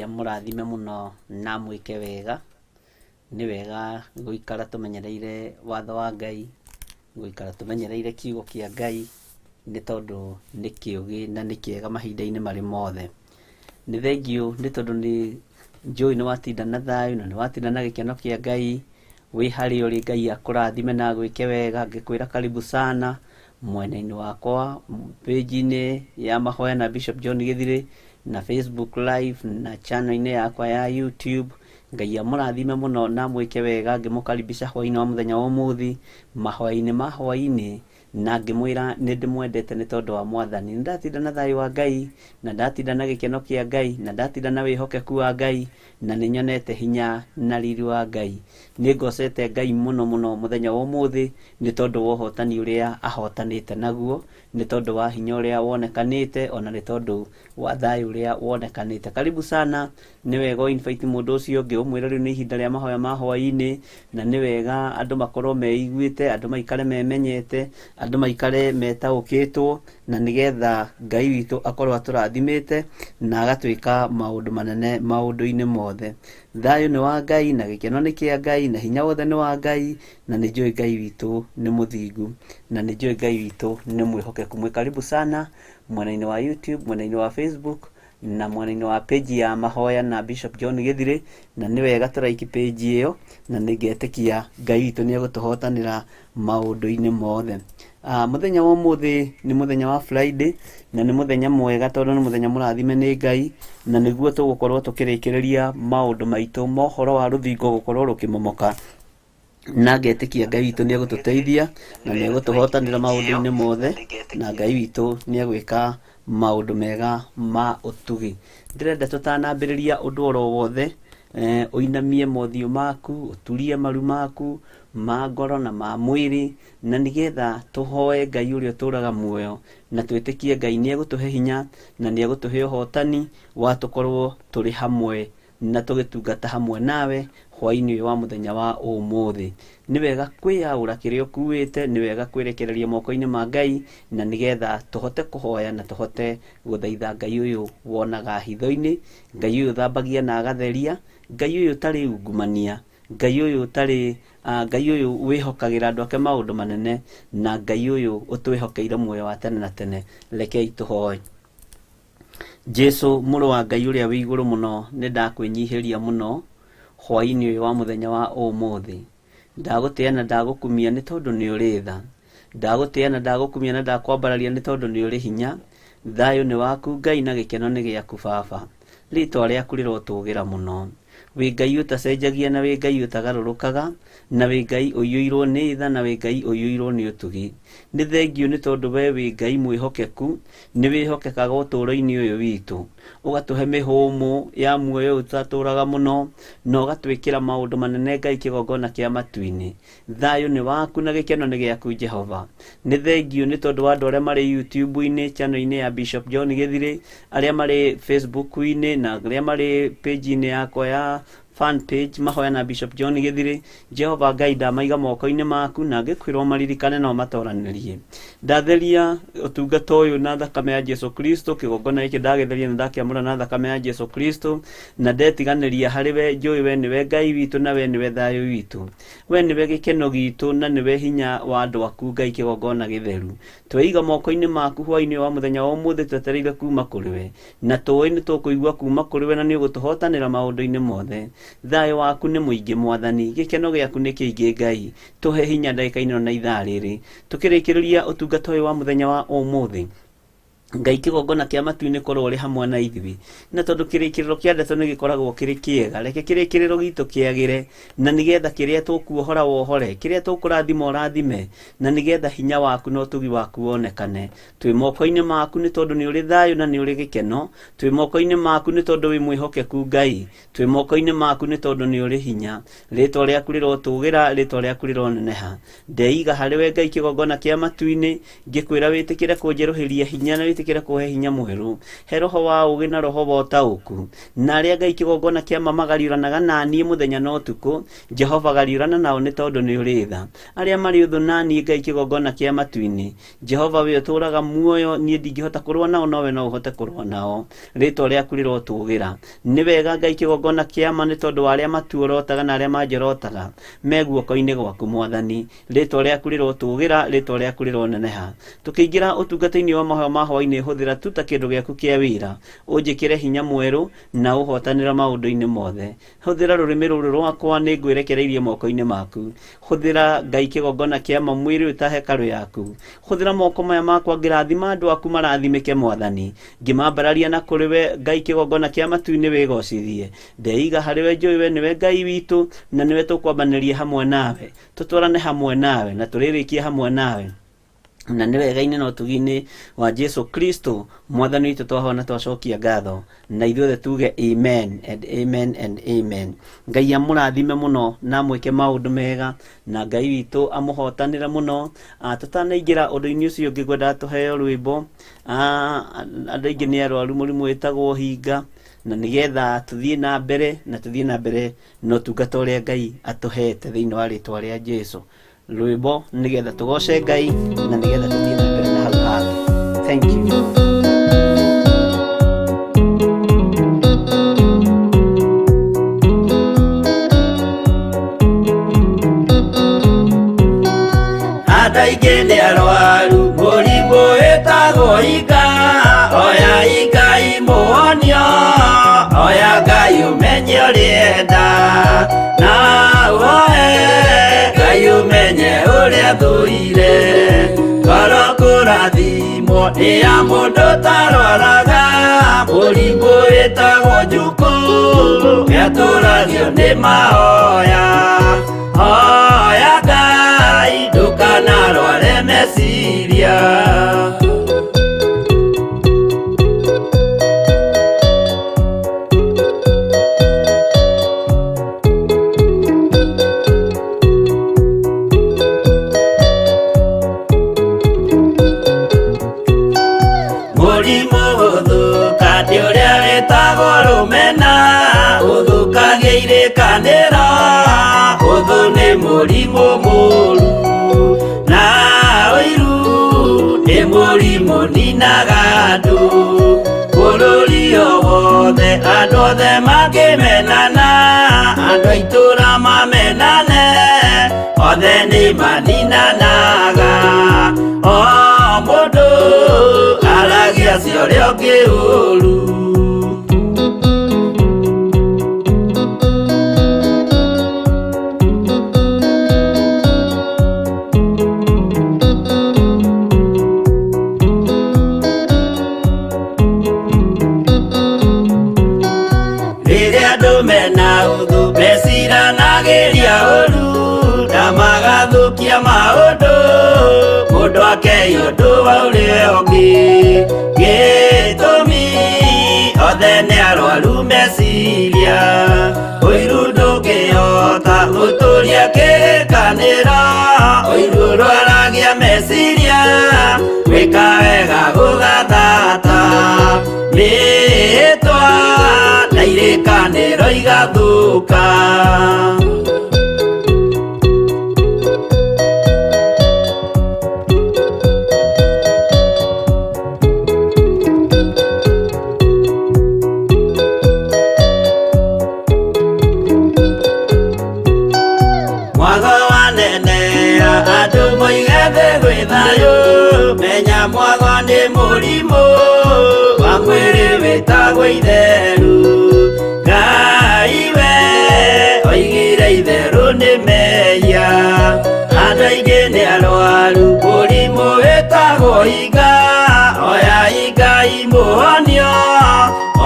amũrathime mũno na amwĩke wega. Nĩ wega gũikara tũmenyereire watho wa Ngai, gũikara tũmenyereire kiugo kĩa Ngai, nĩ tondũ nĩ kĩũgĩ na nĩ kĩega mahinda-inĩ marĩ mothe. Nĩ thengiũ nĩ tondũ nĩ njũĩ nĩ watinda na thayũ na nĩ watinda na gĩkeno kĩa Ngai, wĩ harĩa ũrĩ Ngai akũrathime na agwĩke wega, ngĩkwĩra karibu sana mwena-inĩ wakwa page-inĩ ya mahoya na Bishop John Gĩthirĩ na Facebook live na channel-inĩ yakwa ya YouTube. Ngai amũrathime mũno na amwĩke wega, ngĩmũkaribisha hwaĩ-inĩ wa mũthenya wa ũmũthĩ, mahoya-inĩ ma hwaĩ-inĩ na ngĩmwĩra nĩ ndĩmwendete nĩ tondũ wa Mwathani. Nĩ ndatinda na thayũ wa Ngai, na ndatinda na gĩkeno kĩa Ngai, na ndatinda na wĩhokeku wa Ngai, na nĩ nyonete hinya na riri wa Ngai. Nĩ ngocete Ngai mũno mũno mũthenya wa ũmũthĩ nĩ tondũ wa ũhotani ũrĩa ahotanĩte naguo, nĩ tondũ wa hinya ũrĩa wonekanĩte, ona nĩ tondũ wa thayũ ũrĩa wonekanĩte. Karibu sana, nĩ wega ũ invite mũndũ ũcio ũngĩ ũmwĩre rĩu nĩ ihinda rĩa mahoya ma hwaĩ-inĩ, na nĩ wega andũ makorwo meiguĩte, andũ maikare memenyete, andũ maikare metaũkĩtwo, na nĩgetha Ngai witũ akorwo atũrathimĩte na agatwĩka maũndũ manene maũndũ-inĩ mothe. Thayũ nĩ wa Ngai na gĩkeno nĩ kĩa Ngai na hinya wothe nĩ wa Ngai, na nĩ njũĩ Ngai witũ nĩ mũthingu, na nĩ njũĩ Ngai witũ nĩ mwĩhokeku. Mwĩ karibu sana mwena-inĩ wa YouTube, mwena-inĩ wa Facebook, na mwena-inĩ wa page ya mahoya na Bishop John Gĩthirĩ, na nĩ wega tũraiki page ĩyo, na nĩ ngetĩkia Ngai witũ nĩ egũtũhotanĩra maũndũ-inĩ mothe. Mũthenya wa ũmũthĩ nĩ mũthenya wa Friday, na nĩ mũthenya mwega tondũ nĩ mũthenya mũrathime nĩ Ngai, na nĩguo tũgũkorwo tũkĩrĩkĩrĩria maũndũ maitũ ma ũhoro wa rũthingo gũkorwo rũkĩmomoka. Na ngetĩkia Ngai witũ nĩ egũtũteithia na nĩ egũtũhotanĩra maũndũ-inĩ mothe, na Ngai witũ nĩ egwĩka maũndũ mega ma ũtugi. Ndĩrenda tũtanambĩrĩria ũndũ oro wothe, ũinamie mothiũ maku, ũturie maru maku ma ngoro na ma mwĩrĩ, na nĩgetha tũhoe Ngai ũrĩa ũtũraga muoyo, na twĩtĩkie Ngai nĩ egũtũhe hinya na nĩ egũtũhe ũhotani wa tũkorwo tũrĩ hamwe na tũgĩtungata hamwe nawe hwaĩ-inĩ ũyũ wa mũthenya wa ũmũthĩ. Nĩ wega kwĩyaũra kĩrĩa ũkuĩte, nĩ wega kwĩrekereria moko-inĩ ma Ngai, na nĩgetha tũhote kũhoya na tũhote gũthaitha Ngai ũyũ wonaga hitho-inĩ, Ngai ũyũ ũthambagia na agatheria, Ngai ũyũ ũtarĩ ungumania, Ngai ũyũ ũtarĩ, Ngai ũyũ wĩhokagĩra andũ ake maũndũ manene, na Ngai ũyũ ũtwĩhokeire muoyo wa tene na tene. Rekei tũhoe. Jesu mũrũ wa Ngai ũrĩa wĩ igũrũ mũno, nĩ ndakwĩnyihĩria mũno hwaĩ-inĩ ũyũ wa mũthenya wa ũmũthĩ. Ndagũtĩa na ndagũkumia nĩ tondũ nĩ ũrĩ tha. Ndagũtĩa na ndagũkumia na ndakwambararia nĩ tondũ nĩ ũrĩ hinya. Thayũ nĩ waku Ngai na gĩkeno nĩ gĩaku Baba. Rĩtwa rĩaku rĩrotũgĩra mũno. Wĩ Ngai ũtacenjagia na wĩ Ngai ũtagarũrũkaga, na wĩ Ngai ũiyũirwo nĩ tha na wĩ Ngai ũiyũirwo nĩ ũtugi. Nĩ thengiũ nĩ tondũ we wĩ Ngai mwĩhokeku, nĩ wĩhokekaga ũtũũro-inĩ ũyũ witũ. Ũgatũhe mĩhũmũ ya muoyo ũyũ tũtatũraga mũno, na ũgatwĩkĩra maũndũ manene Ngai kĩgongona kĩa matu-inĩ. Thayũ nĩ waku na gĩkeno nĩ gĩaku Jehova. Nĩ thengiũ nĩ tondũ wa andũ arĩa marĩ YouTube-inĩ, channel-inĩ ya Bishop John Gĩthirĩ, arĩa marĩ Facebook-inĩ na arĩa marĩ page-inĩ yakwa ya fan page mahoya na Bishop John Gĩthirĩ. Jehova Ngai ndamaiga moko-inĩ maku na ngĩkwĩrwo maririkane na ũmatoranĩrie. Ndatheria ũtungata ũyũ na thakame ya Jesu Kristo, kĩgongona gĩkĩ ndagĩtheria na ndakĩamũra na thakame ya Jesu Kristo, na ndetiganĩria harĩ we, njũĩ we nĩwe Ngai witũ na we nĩwe thayũ witũ. We nĩwe gĩkeno gitũ na nĩwe hinya wa andũ aku Ngai kĩgongona gĩtheru. Tweiga moko-inĩ maku hwaĩ-inĩ wa mũthenya wa ũmũthĩ twetereire kuma kũrĩ we, na tũĩ nĩ tũkũigua kuma kũrĩ we na nĩ ũgũtũhotanĩra maũndũ-inĩ mothe. Thayũ waku nĩ mũingĩ Mwathani, gĩkeno gĩaku nĩ kĩingĩ Ngai. Tũhe hinya ndagĩka-inĩ ĩno na ithaa rĩrĩ. Tũkĩrĩkĩrĩria ũtungata ũyũ wa mũthenya wa ũmũthĩ, Ngai kĩgongona kĩa matu-inĩ korwo ũrĩ hamwe na ithuĩ, na tondũ kĩrĩkĩrĩro kĩa ndeto nĩ gĩkoragwo kĩrĩ kĩega, reke kĩrĩkĩrĩro gitũ kĩagĩre, na nĩgetha kĩrĩa tũkuohora wohore, kĩrĩa tũkũrathima ũrathime, na nĩgetha hinya waku na ũtugi waku wonekane. Twĩ moko-inĩ maku nĩ tondũ nĩ ũrĩ thayũ na nĩ ũrĩ gĩkeno, twĩ moko-inĩ maku nĩ tondũ wĩ mwĩhokeku Ngai, twĩ moko-inĩ maku nĩ tondũ nĩ ũrĩ hinya. Rĩtwa rĩaku rĩrotũgĩra, rĩtwa rĩaku rĩroneneha. Ndeiga harĩ we Ngai kĩgongona kĩa matu-inĩ, ngĩkwĩra wĩtĩkĩre kũnjerũhĩria hinya na wĩtĩkĩre Wĩtĩkĩre kũhe hinya mwerũ. He roho wa ũũgĩ na roho wa ũtaũku. Na arĩa Ngai kĩgongona kĩa ma magariũranaga na niĩ mũthenya na ũtukũ, Jehova gariũrana nao nĩ tondũ nĩ ũrĩ tha. Arĩa marĩ ũthũ na niĩ Ngai kĩgongona kĩa matu-inĩ, Jehova we ũtũũraga muoyo, niĩ ndingĩhota kũrũa nao nowe no ũhote kũrũa nao. Rĩĩtwa rĩaku rĩrotũũgĩra. Nĩ wega Ngai kĩgongona kĩa ma nĩ tondũ wa arĩa matuorotaga na arĩa manjorotaga me guoko-inĩ gwaku Mwathani. Rĩĩtwa rĩaku rĩrotũũgĩra, rĩĩtwa rĩaku rĩroneneha. Tũkĩingĩra ũtungata-inĩ wa mahoya ma hwaĩ-inĩ hũthĩra tu ta kĩndũ gĩaku kĩa wĩra. Ũnjĩkĩre hinya mwerũ na ũhootanĩre maũndũ-inĩ mothe. Hũthĩra rũrĩmĩ rũrũ rwakwa nĩ ngwĩrekereirie moko-inĩ maku. Hũthĩra Ngai kĩgongona kĩa ma mwĩrĩ ũyũ ta hekarũ yaku. Hũthĩra moko maya makwa ngĩrathima andũ aku marathimĩke Mwathani. Ngĩmambararia na kũrĩ we Ngai kĩgongona kĩa matu-inĩ wĩgocithie. Ndeiga harĩ we njũĩ we nĩwe Ngai witũ na nĩwe tũkwambanĩria hamwe nawe. Tũtwarane hamwe nawe na tũrĩrĩkie hamwe nawe. Na nĩ wega-inĩ na ũtugi-inĩ wa Jesu Kristo mwathani witũ twahoya na twacokia ngatho na ithuothe tuge amen and amen and amen. Ngai amũrathime mũno na amwĩke maũndũ mega na Ngai witũ amũhotanĩre mũno. Tũtanaingĩra ũndũ-inĩ ũcio ũngĩ ngwendaga tũheo rwĩmbo. Andũ aingĩ nĩ arwaru mũrimũ wĩtagwo hinga na nĩgetha tũthiĩ na mbere na tũthiĩ na mbere na ũtungata ũrĩa Ngai atũhete thĩinĩ wa rĩtwa rĩa Jesu. Rwĩmbo nĩgetha tũgoce Ngai na nĩgetha tũthiĩ na mbere na hau hangĩ. Thank you. Andũ aingĩ nĩ arwaru mũrimũ wĩtagwo hinga, oya Ngai mũhonio, oya Ngai ũmenye ũrĩenda, na ũhoe Ngai ũmenye ũrĩa thũire. Ngoro kũrathimwo nĩ ya mũndũ ũtarwaraga, mũrimũ wĩtagwo njukũ, nĩatũragio nĩ mahoya. Hoya Ngai ndũkanarware meciria. Mũrimũ gũthũka nĩ ũrĩa wĩtagwo rũmena, ũthũkagia irĩkanĩro, ũthũ nĩ mũrimũ mũru, na ũiru nĩ mũrimũ ninaga andũ. Bũrũri o wothe andũ othe mangĩmenana, andũ a itũũra mamenane, othe nĩ maninanaga. O mũndũ aragia cia ũrĩa ũngĩ ũru. Rĩrĩa andũ mena ũthũ meciranagĩria ũru na magathũkia maũndũ, mũndũ akei ũndũ wa ũrĩa ũngĩ. Gĩtũmi othe nĩ arwaru meciria, ũiru ndũngĩhota gũtũria kĩrĩkanĩro, ũiru ũrwaragia meciria, gwĩka wega gũgathata, mĩhĩtwa na irĩkanĩro igathũka. Mwago wanenea andũ moige thĩ gwĩ thayũ, menya mwago nĩ mũrimũ wa mwĩrĩ wĩtagwo itheru. Ngai we oigire itherũ nĩ mehia, andũ aingĩ nĩ arwaru mũrimũ wĩtagwo hinga, oya Ngai mũhonio,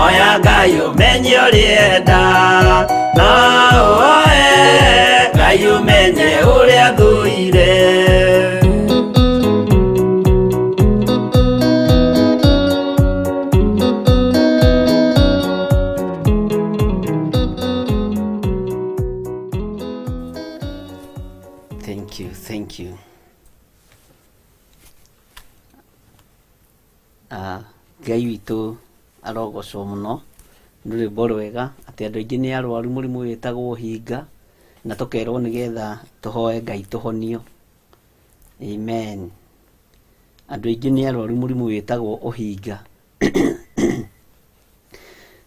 oya Ngai ũmenye ũrĩenda, na ũhoe Ngai ũmenye ũrĩa thũire. Thank you, thank you. Ngai witũ arogocwo mũno. Nĩ rwĩmbo rwega atĩ andũ aingĩ nĩ arwaru mũrimũ wĩtagwo ũhinga, na tũkerwo nĩgetha tũhoe Ngai tũhonio. Amen. Andũ aingĩ nĩ arwaru mũrimũ wĩtagwo ũhinga.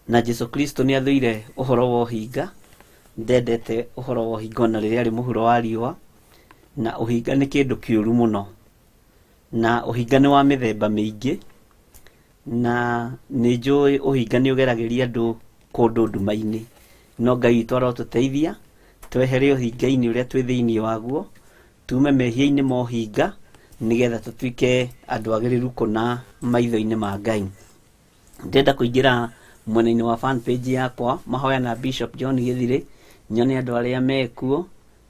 Na Jesu Kristo nĩ athũire ũhoro wa ũhinga, ndendete ũhoro wa ũhinga ona rĩrĩa arĩ mũhuro wa riũa, na ũhinga nĩ kĩndũ kĩũru mũno. Na ũhinga nĩ wa mĩthemba mĩingĩ, na nĩ njũĩ ũhinga nĩ ũgeragĩria andũ kũndũ nduma-inĩ. No Ngai witũ arotũteithia, twehere ũhinga-inĩ ũrĩa twĩ thĩinĩ waguo, tume mehia-inĩ ma ũhinga, nĩgetha tũtuĩke andũ agĩrĩru kũna maitho-inĩ ma Ngai. Ndĩrenda kũingĩra mwena-inĩ wa fan page yakwa mahoya na Bishop John Gĩthirĩ, nyone andũ arĩa mekuo,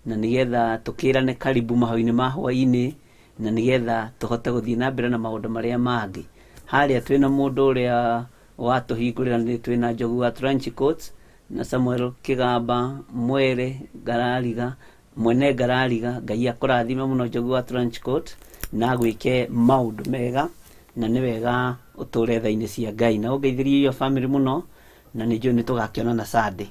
na nĩgetha tũkĩrane karibu mahoya-inĩ ma hwaĩ-inĩ, na nĩgetha tũhote gũthiĩ na mbere na maũndũ marĩa mangĩ. Harĩa twĩna mũndũ ũrĩa watũhingũrĩra nĩ twĩna Njogu wa Trench Coats na Samuel Kĩgamba Mwere Ngarariga, mwene Ngarariga, Ngai akũrathime mũno Njogu wa Trench Coat na agwĩke maũndũ mega, na nĩ wega ũtũre tha-inĩ cia Ngai. Na ũngeithĩrie your family mũno, na nĩ njũĩ nĩ tũgakĩonana Sunday.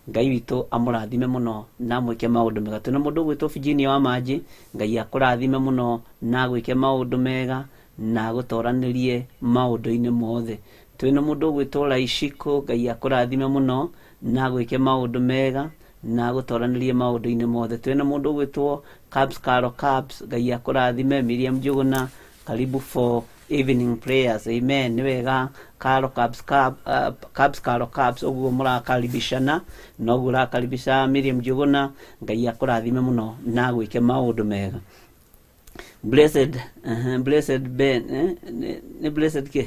Ngai witũ amũrathime mũno na amwĩke maũndũ mega. Twĩna mũndũ ũgwĩtwo Virginia wa Manji, Ngai akũrathime mũno na agwĩke maũndũ mega na agũtoranĩrie maũndũ-inĩ mothe. Twĩna mũndũ ũgwĩtwo Laishiko, Ngai akũrathime mũno na agwĩke maũndũ mega na agũtoranĩrie maũndũ-inĩ mothe. Twĩna mũndũ ũgwĩtwo Cubs Caro Cubs, Ngai akũrathime. Miriam Njuguna, karibu for evening prayers, amen. Nĩ wega Caro Cubs, Cub, Cubs Caro Cubs, ũguo mũrakaribishana na ũguo ũrakaribisha Miriam Njuguna, Ngai akũrathime mũno na agwĩke maũndũ mega. Blessed, blessed Ben, nĩ blessed kĩ?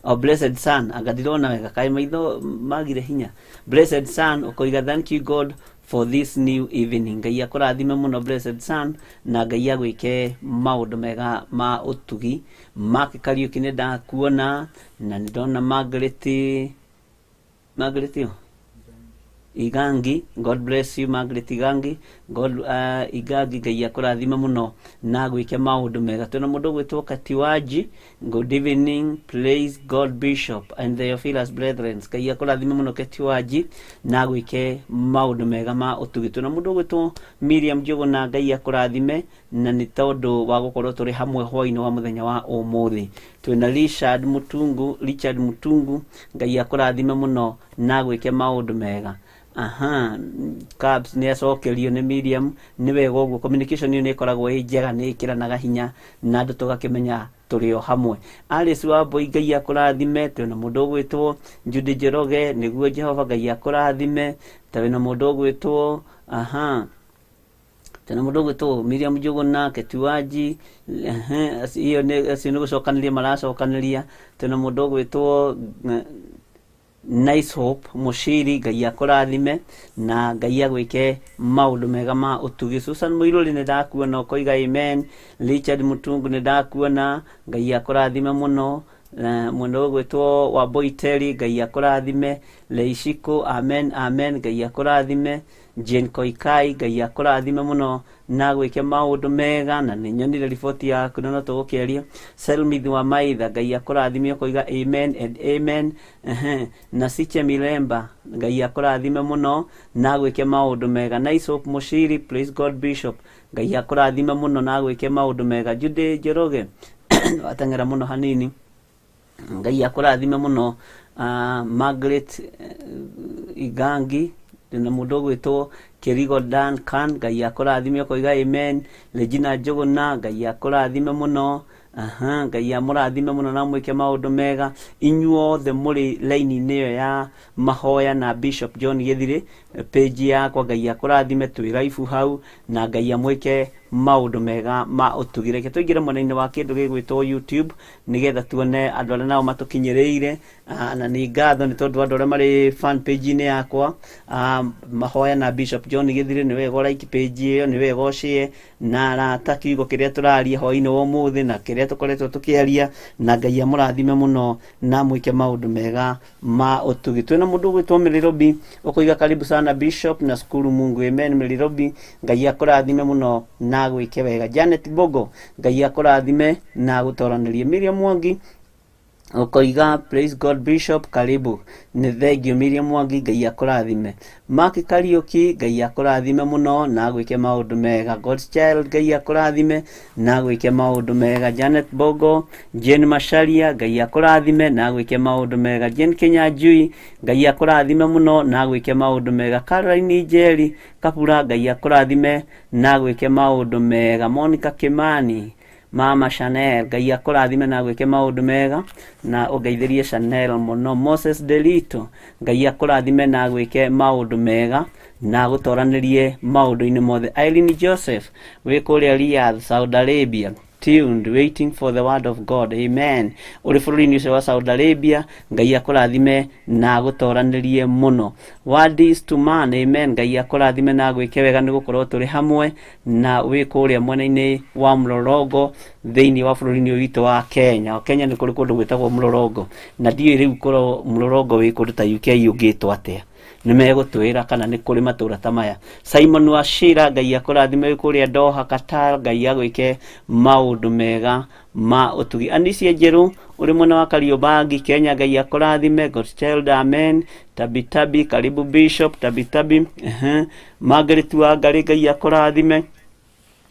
Oh, blessed son, anga ndirona wega, kaĩ maitho magire hinya. Blessed son, ũkoiga thank you God for this new evening. Ngai akũrathime mũno blessed son, na Ngai agwĩke maũndũ mega ma ũtugi. Mark Kariũki nĩ ndakuona, na nĩ ndona Margaret, Margaret ũ? Igangi, God bless you Margaret Igangi. God, Igangi, Ngai akũrathime mũno na agwĩke maũndũ mega. Twĩna mũndũ ũgwĩtwo Katiwaji, good evening, praise God Bishop and the Theophilus brethren. Ngai akũrathime mũno Katiwaji na agwĩke maũndũ mega ma ũtugi. Twĩna mũndũ ũgwĩtwo Miriam Njuguna, Ngai akũrathime na nĩ tondũ wa gũkorwo tũrĩ hamwe hwaĩ-inĩ wa mũthenya wa ũmũthĩ. Twĩna Richard Mutungu, Richard Mutungu, Ngai akũrathime mũno na agwĩke maũndũ mega. Aha, Cubs nĩ acokerio nĩ Miriam, nĩ wega ũguo, communication ĩyo nĩ ĩkoragwo ĩ njega, nĩ ĩkĩranaga hinya na andũ tũgakĩmenya tũrĩ o hamwe. Alice Wambui, Ngai akũrathime. Twĩna mũndũ ũgwĩtwo Judy Njoroge, nĩguo Jehova Ngai akũrathime. Twĩna mũndũ ũgwĩtwo, aha, twĩna mũndũ ũgwĩtwo Miriam Njuguna, Ketuaji, iyo nĩ acio nĩ gũcokanĩria maracokanĩria. Twĩna mũndũ ũgwĩtwo Nice Hope Mushiri, Ngai akũrathime na Ngai agwĩke maũndũ mega ma ũtugi. Susan Mũirũrĩ nĩ ndakuona ũkoiga amen. Richard Mutungu nĩ ndakuona, Ngai akũrathime mũno. Mũndũ ũgwĩtwo Wambui Terry, Ngai akũrathime. Leishiko, amen amen, Ngai akũrathime. Jane Koikai, Ngai akũrathime mũno na agwĩke maũndũ mega, na nĩ nyonire riboti yaku na no tũgũkĩaria. Selmith wa Maitha, Ngai akũrathime ũkoiga amen and amen. Na Siche Milemba, Ngai akũrathime mũno na agwĩke maũndũ mega. Nice Hope Mushiri, praise God Bishop, Ngai akũrathime mũno na agwĩke maũndũ mega. Judy Njoroge, wateng'era mũno hanini, Ngai akũrathime mũno. Margaret Igangi, na mũndũ ũgwĩtwo Kĩrigo Dan Kan, Ngai akũrathime ũkoiga amen. Regina Njuguna, Ngai akũrathime mũno. Aha, Ngai amũrathime mũno na amwĩke maũndũ mega. Inyuothe mũrĩ laini-inĩ ĩyo ya mahoya na Bishop John Gĩthirĩ, page yakwa, Ngai akũrathime, twĩ live hau, na Ngai amwĩke maũndũ mega ma ũtugi. Reke tũingĩre mwena-inĩ wa kĩndũ gĩgwĩtwo YouTube nĩgetha tuone andũ arĩa nao matũkinyĩrĩire. Na nĩ ngatho nĩ tondũ andũ arĩa marĩ fan page-inĩ yakwa, mahoya na Bishop John Gĩthirĩ, nĩ wega like page ĩyo, nĩ wega ũshare na arata kiugo kĩrĩa tũraria hwaĩ-inĩ wa ũmũthĩ na kĩrĩa tũkoretwo tũkĩaria, na Ngai amũrathime mũno na amwĩke maũndũ mega ma ũtugi. Twĩna mũndũ ũgwĩtwo Melirobi ũkoiga karibu sana Bishop na shukuru Mungu, amen. Melirobi, Ngai akũrathime mũno na agwĩke wega. Janet Bogo, Ngai akũrathime na agũtoranĩrie. Miriam Mwangi, Ũkoiga praise God Bishop karibu. Nĩ thengio Miriam Mwangi Ngai akũrathime. Mark Kariũki Ngai akũrathime mũno na agwĩke maũndũ mega. God's Child Ngai akũrathime na agwĩke maũndũ mega. Janet Bogo, Jane Macharia Ngai akũrathime na agwĩke maũndũ mega. Jane Kinyanjui Ngai akũrathime mũno na agwĩke maũndũ mega. Caroline Njeri Kabura Ngai akũrathime na agwĩke maũndũ mega. Monica Kimani Mama Chanel Ngai akũrathime na agwĩke maũndũ mega na ũngeithĩrie Chanel mũno. Moses Delito Ngai akũrathime na agwĩke maũndũ mega na agũtoranĩrie maũndũ-inĩ mothe. Irene Joseph wĩ kũrĩa Riyadh, Saudi Arabia tuned waiting for the word of God amen. Ũrĩ bũrũri-inĩ ũcio wa Saudi Arabia Ngai akũrathime na agũtoranĩrie mũno. Word is to man amen. Ngai akũrathime na agwĩke wega nĩ gũkorwo tũrĩ hamwe na wĩ kũrĩa mwena-inĩ wa Mlolongo thĩinĩ wa bũrũri-inĩ ũyũ witũ wa Kenya. Kenya nĩ kũrĩ kũndũ gwĩtagwo Mlolongo na ndiũĩ rĩu korwo Mlolongo wĩ kũndũ ta UK ũngĩtwo atĩa nĩ megũtwĩra kana nĩ kũrĩ matũra ta maya. Simon Wachira Ngai akũrathime wĩ kũrĩa Doha Qatar, Ngai agwĩke maũndũ mega ma ũtugi. Anicia Njerũ ũrĩ mwena wa Kariobangi Kenya, Ngai akũrathime. God's Child amen. Tabitabi karibu Bishop Tabitabi. Margaret Wangari Ngai akũrathime.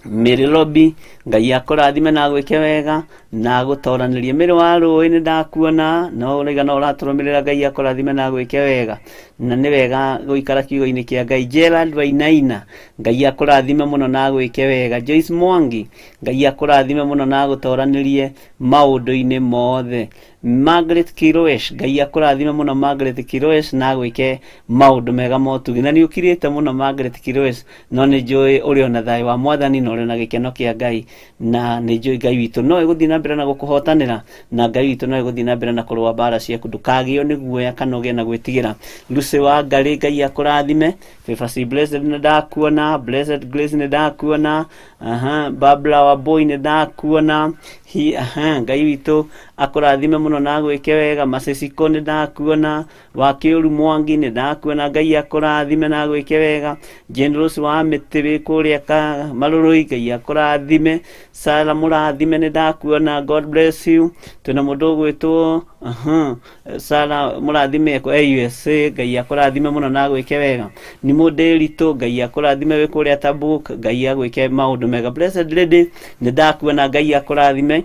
Mary Robi Ngai akũrathime na agwĩke wega na agũtoranĩrie. Mary wa Rũĩ nĩ ndakuona no ũraiga no ũratũrũmĩrĩra Ngai akũrathime na agwĩke wega na nĩ wega gũikara kiugo-inĩ kĩa Ngai. Gerald Wainaina Ngai akũrathime mũno na agwĩke wega. Joyce Mwangi Ngai akũrathime mũno na agũtoranĩrie maũndũ-inĩ mothe. Margaret Kiroesh Ngai akũrathime mũno Margaret Kiroesh na agwĩke maũndũ mega motugi. Na nĩ ũkirĩte mũno Margaret Kiroesh, no nĩ njũĩ ũrĩ ona thayũ wa Mwathani na ũrĩ na gĩkeno kĩa Ngai, na nĩ njũĩ Ngai witũ no egũthiĩ na mbere na gũkũhotanĩra, na Ngai witũ no egũthiĩ na mbere na kũrũa mbara ciaku. Ndũkagĩo nĩ guoya kana ũgĩe na gwĩtigĩra. Lucy wa Ngarĩ Ngai akũrathime. Favor C Blessed nĩ ndakuona, Blessed Grace nĩ ndakuona, aha, Babla wa Boy nĩ ndakuona, hi, aha, Ngai witũ akũrathime mũno na agwĩke wega. Masesiko nĩ ndakuona, Wakĩũru Mwangi nĩ ndakuona, Ngai akũrathime na agwĩke wega. Jane Rose wa Mĩtĩ wĩ kũrĩa ka Marũrũi, Ngai akũrathime. Sara mũrathime nĩ ndakuona, God bless you. Twĩna mũndũ ũgwĩtwo aha, Sara mũrathime e USA, Ngai akũrathime mũno na agwĩke wega. Nĩ mũndĩritũ, Ngai akũrathime wĩ kũrĩa Tabuk, Ngai agwĩke maũndũ mega. Blessed Lady nĩ ndakuona, Ngai akũrathime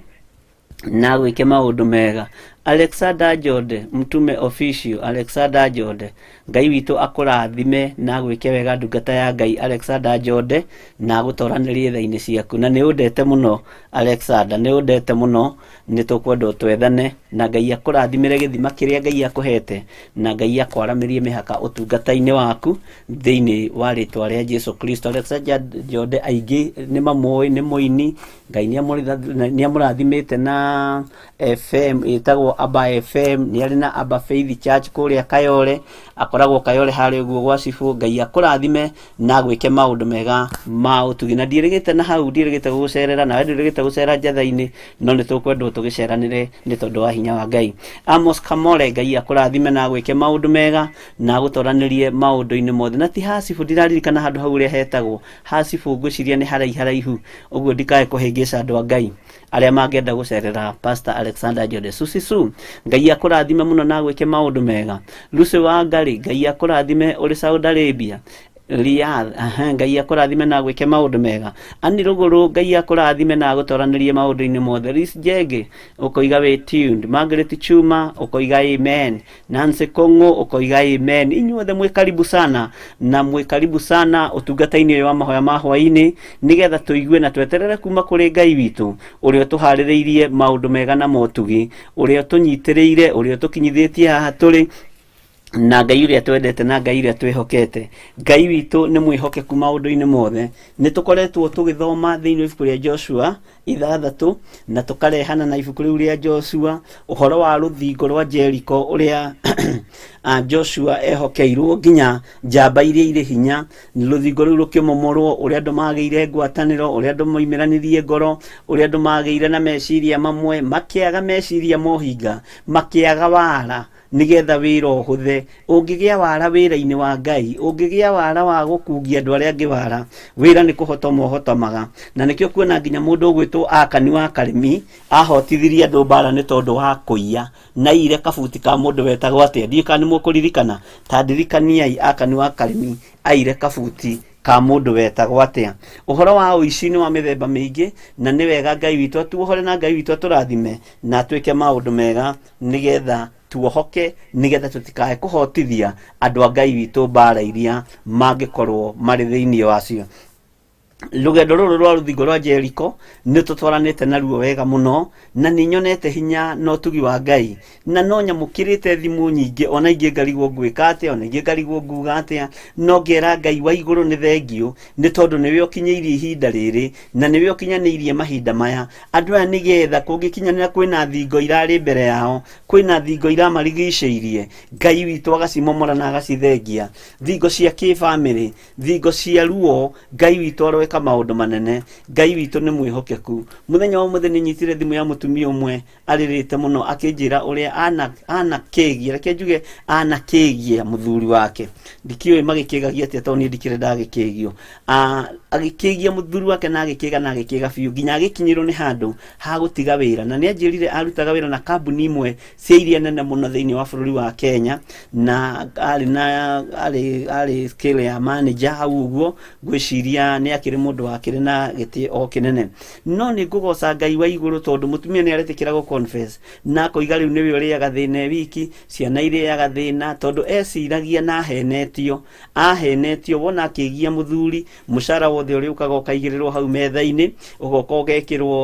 na agwĩke maũndũ mega. Alexander Jode Mtume official, Alexander Jode, Ngai witũ akũrathime na agwĩke wega ndungata ya Ngai Alexander Jode, na agũtoranĩrie tha-inĩ ciaku. Na nĩ ũndete mũno Alexander, nĩ ũndete mũno, nĩ tũkwenda twethane na Ngai akũrathimĩre gĩthima kĩrĩa Ngai akũhete, na Ngai akwaramĩrie mĩhaka ũtungata-inĩ waku thĩinĩ wa rĩtwa rĩa Jesu Kristo. Alexander Jode aingĩ nĩ mamũĩ, nĩ mũini, Ngai nĩ amũrathimĩte na FM ĩtagwo Aba FM, nĩ arĩ na Aba Faith Church kũrĩa Kayole, akoragwo Kayole harĩa ũguo gwa cibũ. Ngai akũrathime na agwĩke maũndũ mega ma ũtugi. Na ndiĩrĩgĩte na hau, ndiĩrĩgĩte gũgũcerera nawe ndwĩrĩgĩte gũcera njatha-inĩ, no nĩ tũkwendwo tũgĩceranĩre nĩ tondũ wa hinya wa Ngai. Amos Kamore, Ngai akũrathime na agwĩke maũndũ mega na agũtoranĩrie maũndũ-inĩ mothe. Na ti hacibũ, ndiraririkana handũ hau ũrĩa hetagwo hacibũ, ngwĩciria nĩ haraiharaihu ũguo, ndikae kũhĩngĩca andũ a Ngai arĩa mangĩenda gũcerera Pastor Alexander Jode. Susi Su, Ngai akũrathime mũno na agwĩke maũndũ mega. Lucy wa Ngarĩ, Ngai akũrathime ũrĩ Saudi Arabia Riyadh, aha, Ngai akũrathime na agwĩke maũndũ mega. Ani Rũgũrũ, Ngai akũrathime na agũtoranĩrie maũndũ-inĩ mothe. Liz Njenge, ũkoiga wĩ tuned. Margaret Chuma, ũkoiga amen. Nancy Kong'o ũkoiga amen. Inyuothe mwĩ karibu sana na mwĩ karibu sana ũtungata-inĩ ũyũ wa mahoya ma hwaĩ-inĩ, nĩgetha tũigue na tweterere kuma kũrĩ Ngai witũ ũrĩa ũtũharĩrĩirie maũndũ mega na motugi, ũrĩa ũtũnyitĩrĩire, ũrĩa ũtũkinyithĩtie haha tũrĩ, na Ngai ũrĩa twendete na Ngai ũrĩa twĩhokete. Ngai witũ nĩ mwĩhokeku maũndũ-inĩ mothe. Nĩ tũkoretwo tũgĩthoma thĩinĩ wa ibuku rĩa Joshua 6 na tũkarehana na ibuku rĩu rĩa Joshua ũhoro wa rũthingo rwa Jericho ũrĩa Joshua ehokeirwo nginya njamba iria irĩ hinya, rũthingo rũu rũkĩmomorwo, ũrĩa andũ magĩire ngwatanĩro, ũrĩa andũ moimĩranirie ngoro, ũrĩa andũ magĩire na meciria mamwe, makĩaga meciria mohinga, makĩaga wara nĩgetha wĩra ũhũthe. Ũngĩgĩa wara wĩra-inĩ wa Ngai, ũngĩgĩa wara wa gũkungia andũ arĩa angĩ wara, wĩra nĩ kũhotoma ũhotomaga. Na nĩkĩo kuona nginya mũndũ ũgwĩtwo Akani wa Karimi ahotithirie andũ mbara nĩ tondũ wa kũiya na ire kabuti ka mũndũ wetagwo atĩa, ndiũĩ kana nĩ mũkũririkana, ta ndirikaniai Akani wa Karimi aire kabuti ka mũndũ wetagwo atĩa. Ũhoro wa ũici nĩ wa mĩthemba mĩingĩ, na nĩ wega Ngai witũ atuohore na Ngai witũ atũrathime na atwĩke maũndũ mega nĩgetha tuohoke, nĩgetha tũtikae kũhotithia andũ a Ngai witũ mbara iria mangĩkorwo marĩ thĩinĩ wacio. Rũgendo rũrũ rwa rũthingo rwa Jeriko nĩ tũtwaranĩte naruo wega mũno, na nĩ nyonete hinya na ũtugi wa Ngai, na no nyamũkĩrĩte thimũ nyingĩ, ona ingĩ ngarigwo ngwĩka atĩa, ona ingĩ ngarigwo nguga atĩa, no ngera Ngai wa igũrũ nĩ thengiũ, nĩ tondũ nĩwe ũkinyĩirie ihinda rĩrĩ, na nĩwe ũkinyanĩirie mahinda maya. Andũ aya nĩgetha kũngĩkinyanĩra kwĩna thingo irarĩ mbere yao, kwĩna thingo iramarigicĩirie, Ngai witũ agacimomora na agacithengia. Thingo cia kĩbamĩrĩ, thingo cia ruo, Ngai witũ aroeka maũndũ manene. Ngai witũ nĩ mwĩhokeku. Mũthenya wa ũmũthĩ nĩ nyitire thimũ ya mũtumia ũmwe arĩrĩte mũno akĩnjĩra ũrĩa anakĩgia, reke njuge anakĩgia mũthuri wake. Ndikĩũĩ magĩkĩgagia atĩa tondũ niĩ ndikĩrĩ ndagĩkĩgio. Agĩkĩgia mũthuri wake na agĩkĩga na agĩkĩga biũ nginya agĩkinyĩrwo nĩ handũ ha gũtiga wĩra. Na nĩ anjĩrire arutaga wĩra na kambuni imwe cia iria nene mũno thĩinĩ wa bũrũri wa Kenya, na arĩ na arĩ arĩ scale ya manager hau ũguo, ngwĩciria nĩ akĩrĩ mũndũ wakĩrĩ na gĩtĩ o kĩnene. No nĩ ngũgoca Ngai wa igũrũ tondũ mũtumia nĩ aretĩkĩra gũ confess na akoiga rĩu nĩwe ũrĩaga thĩna e wiki, ciana irĩaga thĩna, tondũ eciragia na ahenetio, ahenetio wona akĩgia mũthuri, mũcara wothe ũrĩũkaga ũkaigĩrĩrwo hau metha-inĩ, ũgoka ũgekĩrwo,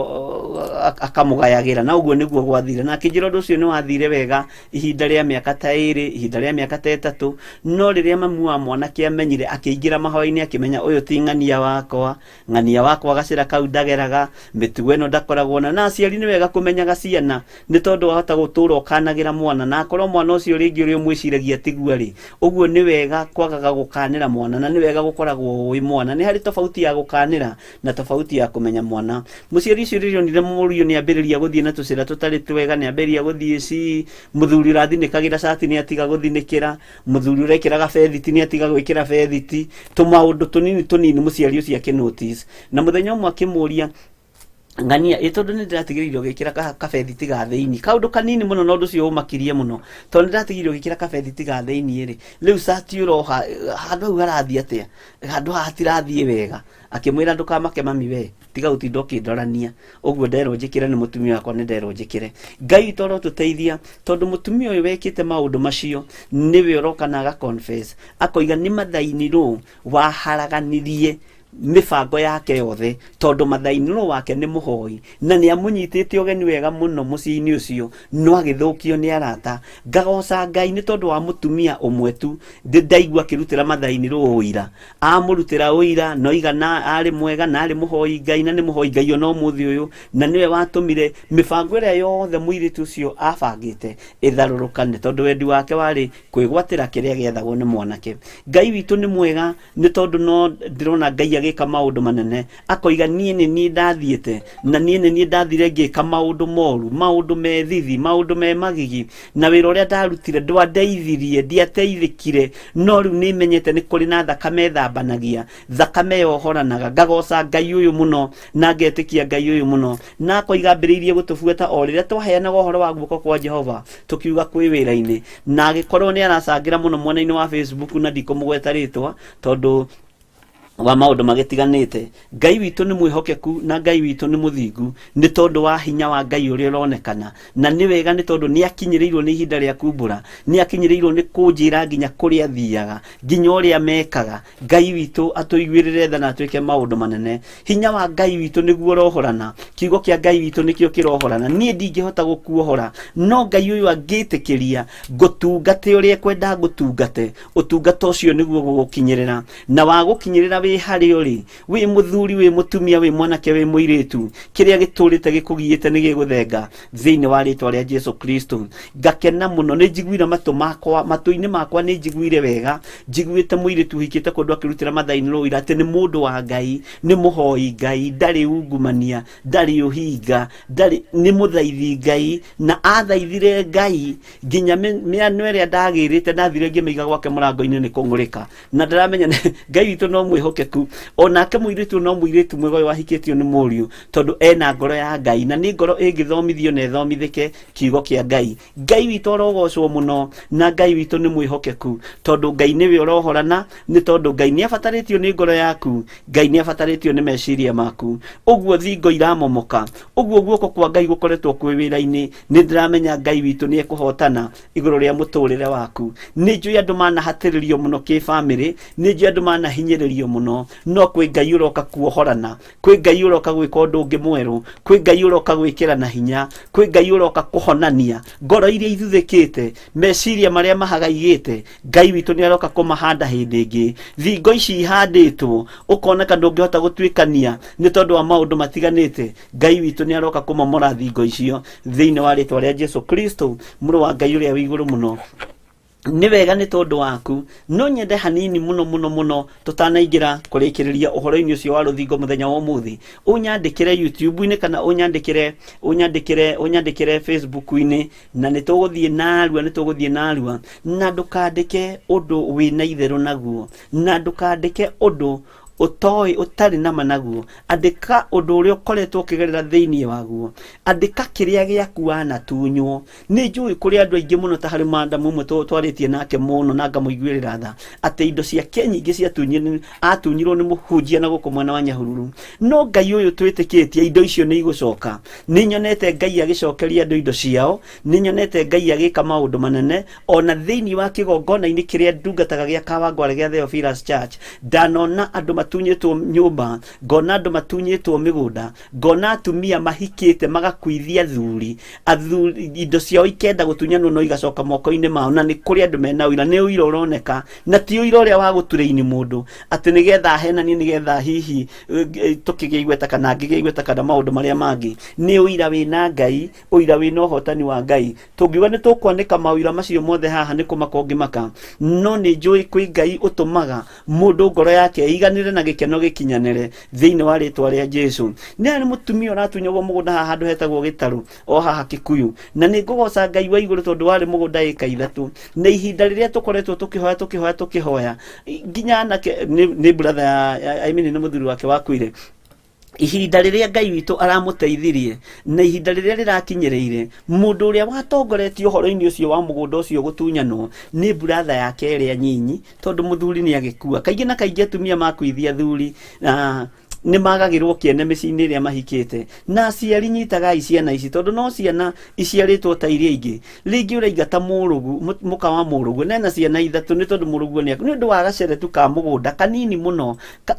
akamũgayagĩra, na ũguo nĩguo gwathire. Na akĩnjĩra ũndũ ũcio nĩ wathire wega ihinda rĩa mĩaka ta ĩrĩ, ihinda rĩa mĩaka ta ĩtatũ, no rĩrĩa mamu wa mwanake amenyire, akĩingĩra mahoya-inĩ akĩmenya ũyũ ti ng'ania wakwa, ng'ania wakwa gacĩra kau ndageraga, mĩtugo ĩno ndakoragwo nayo. Na aciari nĩ wega kũmenyaga ciana, nĩ tondũ wahota gũtũra ũkanagĩra mwana, na akorwo mwana ũcio rĩngĩ ũrĩa ũmwĩciragia tiguo arĩ, ũguo nĩ wega kwagaga gũkanĩra mwana, na nĩ wega gũkoragwo ũĩ mwana. Nĩ harĩ tofauti ya gũkanĩra na tofauti ya kũmenya mwana. Mũciari ũcio rĩrĩa onire mũriũ nĩ ambĩrĩria gũthiĩ na tũcĩra tũtarĩ twega, nĩ ambĩrĩria gũthiĩ ci, mũthuri ũrathinĩkagĩra cati nĩ atiga gũthinĩkĩra, Mũthuri ũrekĩraga bethiti nĩ atiga gwĩkĩra bethiti, tũmaũndũ tũnini tũnini mũciari ũcio akĩ notice. Na mũthenya ũmwe akĩmũria, ng'ania ĩ tondũ nĩ ndĩratigĩrĩire ũgĩkĩra kabethiti ga thĩinĩ, kaũndũ kanini mũno na ũndũ ũcio ũmakirie mũno, tondũ nĩ ndĩratigĩrĩire ũgĩkĩra kabethiti ga thĩinĩ rĩ, rĩu cati ũroha handũ hau harathiĩ atĩa? Handũ haha hatirathiĩ wega. Akĩmwĩra ndũkamake mami we, tiga gũtinda ũkĩndorania, ũguo nderwo njĩkĩre nĩ mũtumia wakwa nĩ nderwo njĩkĩre. Ngai witũ arotũteithia tondũ mũtumia ũyũ wekĩte maũndũ macio nĩwe ũroka na aga confess, akoiga nĩ mother-in-law waharaganirie mĩbango yake yothe, tondũ mother-in-law wake nĩ mũhoi na nĩ amũnyitĩte ũgeni wega mũno mũciĩ-inĩ ũcio, no agĩthũkio nĩ arata. Ngagoca Ngai nĩ tondũ wa mũtumia ũmwe tu ndaigua akĩrutĩra mother-in-law ũira, amũrutĩra ũira na oiga na arĩ mwega na arĩ mũhoi Ngai na nĩ mũhoi Ngai ona ũmũthĩ ũyũ, na nĩwe watũmire mĩbango ĩrĩa yothe mũirĩtu ũcio abangĩte ĩtharũrũkane, tondũ wendi wake warĩ kwĩgwatĩra kĩrĩa gĩethagwo nĩ mwanake. Ngai witũ nĩ mwega nĩ tondũ no ndĩrona Ngai agĩka maũndũ manene, akoiga niĩ nĩ niĩ ndathiĩte na niĩ nĩ niĩ ndathire ngĩka maũndũ moru, maũndũ me thithi, maũndũ me magigi, na wĩra ũrĩa ndarutire ndwandeithirie, ndiateithĩkire, no rĩu nĩ menyete nĩ kũrĩ na thakame ĩthambanagia, thakame yohoranaga. Ngagoca Ngai ũyũ mũno na ngetĩkia Ngai ũyũ mũno, na akoiga ambĩrĩirie gũtũbuata o rĩrĩa twaheanaga ũhoro wa guoko kwa Jehova tũkiuga kwĩ wĩra-inĩ, na agĩkorwo nĩ aracangĩra mũno mwena-inĩ wa Facebook, na ndikũmũgweta rĩtwa tondũ wa maũndũ magĩtiganĩte. Ngai witũ nĩ mwĩhokeku na Ngai witũ nĩ mũthingu nĩ tondũ wa hinya wa Ngai ũrĩa ũronekana, na nĩ wega nĩ tondũ nĩ akinyĩrĩirwo nĩ ihinda rĩa kumbũra, nĩ akinyĩrĩirwo nĩ kũnjĩra nginya kũrĩa athiaga, nginya ũrĩa mekaga. Ngai witũ atũiguĩrĩre tha na atwĩke maũndũ manene. Hinya wa Ngai witũ nĩguo ũrohorana, kiugo kĩa Ngai witũ nĩkĩo kĩrohorana. Niĩ ndingĩhota gũkuohora, no Ngai ũyũ angĩtĩkĩria ngũtungate ũrĩa ekwenda ngũtungate, ũtungata ũcio nĩguo gũgũkinyĩrĩra, na wagũkinyĩrĩra wĩ harĩa ũrĩ, wĩ mũthuri, wĩ mũtumia, wĩ mwanake, wĩ mũirĩtu, kĩrĩa gĩtũrĩte gĩkũgiĩte nĩ gĩgũthenga thĩinĩ wa rĩtwa rĩa Jesu Kristo. Ngakena mũno, nĩ njiguire matũ makwa, matũ-inĩ makwa nĩ njiguire wega, njiguĩte mũirĩtu ũhikĩte kũndũ akĩrutĩra mother-in-law ũira atĩ nĩ mũndũ wa Ngai, nĩ mũhoi Ngai, ndarĩ ungumania, ndarĩ ũhinga, ndarĩ, nĩ mũthaithi Ngai, na athaithire Ngai nginya mĩano ĩrĩa ndagĩrĩte ndathire ngĩmĩiga gwake mũrango-inĩ nĩ kũng'ũrĩka. Na ndĩramenya Ngai witũ no mwĩhokeku, onake mũirĩtu no mũirĩtu mwega ũyũ wahikĩtio nĩ mũriũ, tondũ ena ngoro ya Ngai, na nĩ ngoro ĩngĩthomithio na ĩthomithĩke kiugo kĩa Ngai. Ngai witũ arogocwo mũno, na Ngai witũ nĩ mwĩhokeku, tondũ Ngai nĩwe ũrohorana, nĩ tondũ Ngai nĩ abatarĩtio nĩ ngoro yaku, Ngai nĩ abatarĩtio nĩ meciria maku. Ũguo thingo iramomoka, ũguo guoko kwa Ngai gũkoretwo kwĩ wĩra-inĩ, nĩ ndĩramenya Ngai witũ nĩ ekũhotana igũrũ rĩa mũtũrĩre waku. Nĩ njũĩ andũ manahatĩrĩrio mũno kĩbamĩrĩ, nĩ njũĩ andũ manahinyĩrĩrio mũno, no kwĩ Ngai ũroka kuohorana, kwĩ Ngai ũroka gwĩka ũndũ ũngĩ mwerũ, kwĩ Ngai ũroka gwĩkĩra na hinya, kwĩ Ngai ũroka kũhonania ngoro iria ithuthĩkĩte, meciria marĩa mahagaigĩte, Ngai witũ nĩ aroka kũmahanda hĩndĩ ĩngĩ. Thingo ici ihandĩtwo ũkoneka ndũngĩhota gũtuĩkania nĩ tondũ wa maũndũ matiganĩte, Ngai witũ nĩ aroka kũmomora thingo icio thĩinĩ wa rĩtwa rĩa Jesu Kristo, mũrũ wa Ngai ũrĩa wĩ igũrũ mũno. Nĩ wega nĩ tondũ waku, no nyende hanini mũno mũno mũno tũtanaingĩra kũrĩkĩrĩria ũhoro-inĩ ũcio wa rũthingo mũthenya wa ũmũthĩ, ũnyandĩkĩre YouTube-inĩ kana ũnyandĩkĩre Facebook-inĩ, na nĩ tũgũthiĩ narua, nĩ tũgũthiĩ narua, na ndũkandĩke ũndũ wĩna itherũ naguo, na ndũkandĩke ũndũ ũtoĩ ũtarĩ nama naguo. Andĩka ũndũ ũrĩa ũkoretwo ũkĩgerera thĩinĩ waguo, andĩka kĩrĩa gĩaku wanatunywo. Nĩ njũĩ kũrĩ andũ aingĩ mũno, ta harĩ madam ũmwe twarĩtie nake mũno na ngamũiguĩrĩra tha, atĩ indo ciake nyingĩ atunyirwo nĩ mũhunjia na gũkũ mwena wa Nyahururu. No Ngai ũyũ twĩtĩkĩtie indo icio nĩ igũcoka. Nĩ nyonete Ngai agĩcokeria andũ indo ciao, nĩ nyonete Ngai agĩka maũndũ manene, ona thĩinĩ wa kĩgongona-inĩ kĩrĩa ndungataga gĩa Kawangware gĩa Theophilus Church. Ndanona andũ matunyĩtwo nyũmba, ngona andũ matunyĩtwo mĩgũnda, ngona atumia mahikĩte magakuithia athuri, athuri indo ciao ikenda gũtunyanwo no igacoka moko-inĩ mao, na nĩ kũrĩ andũ mena ũira, nĩ ũira ũroneka, na ti ũira ũrĩa wa gũturaini mũndũ atĩ nĩgetha ahenanie, nĩgetha hihi tũkĩgĩa igweta kana angĩgĩa igweta kana maũndũ marĩa mangĩ. Nĩ ũira wĩna Ngai, ũira wĩna ũhotani wa Ngai. Tũngiuga nĩ tũkwanĩka maũira macio mothe haha nĩ kũmaka ũngĩmaka, no nĩ njũĩ kwĩ Ngai ũtũmaga mũndũ ngoro yake ĩiganĩre na gĩkeno gĩkinyanĩre thĩinĩ wa rĩtwa rĩa Jesu. Nĩ harĩ mũtumia ũratunyagwo mũgũnda haha handũ hetagwo Gĩtarũ o haha Kikuyu, na nĩ ngũgoca Ngai wa igũrũ tondũ warĩ mũgũnda ĩka ithatũ, na ihinda rĩrĩa tũkoretwo tũkĩhoya tũkĩhoya tũkĩhoya nginya anake nĩ brother ya, I mean, nĩ mũthuri wake wakuire. Ihinda rĩrĩa Ngai witũ aramũteithirie na ihinda rĩrĩa rĩrakinyĩrĩire, mũndũ ũrĩa watongoretie ũhoro-inĩ ũcio wa mũgũnda ũcio gũtunyanwo nĩ brother yake ĩrĩa nyinyi, tondũ mũthuri nĩ agĩkua. Kaingĩ na kaingĩ atumia makuithia athuri nĩ magagĩrwo kĩene mĩciĩ-inĩ ĩrĩa mahikĩte. Na aciari nyitagai ciana ici, tondũ no ciana iciarĩtwo ta iria ingĩ. Rĩngĩ ũraingata mũka wa mũrũguo, na ena ciana ithatũ, nĩ tondũ mũrũguo nĩ nĩ ũndũ wa gacere tu ka mũgũnda kanini mũno,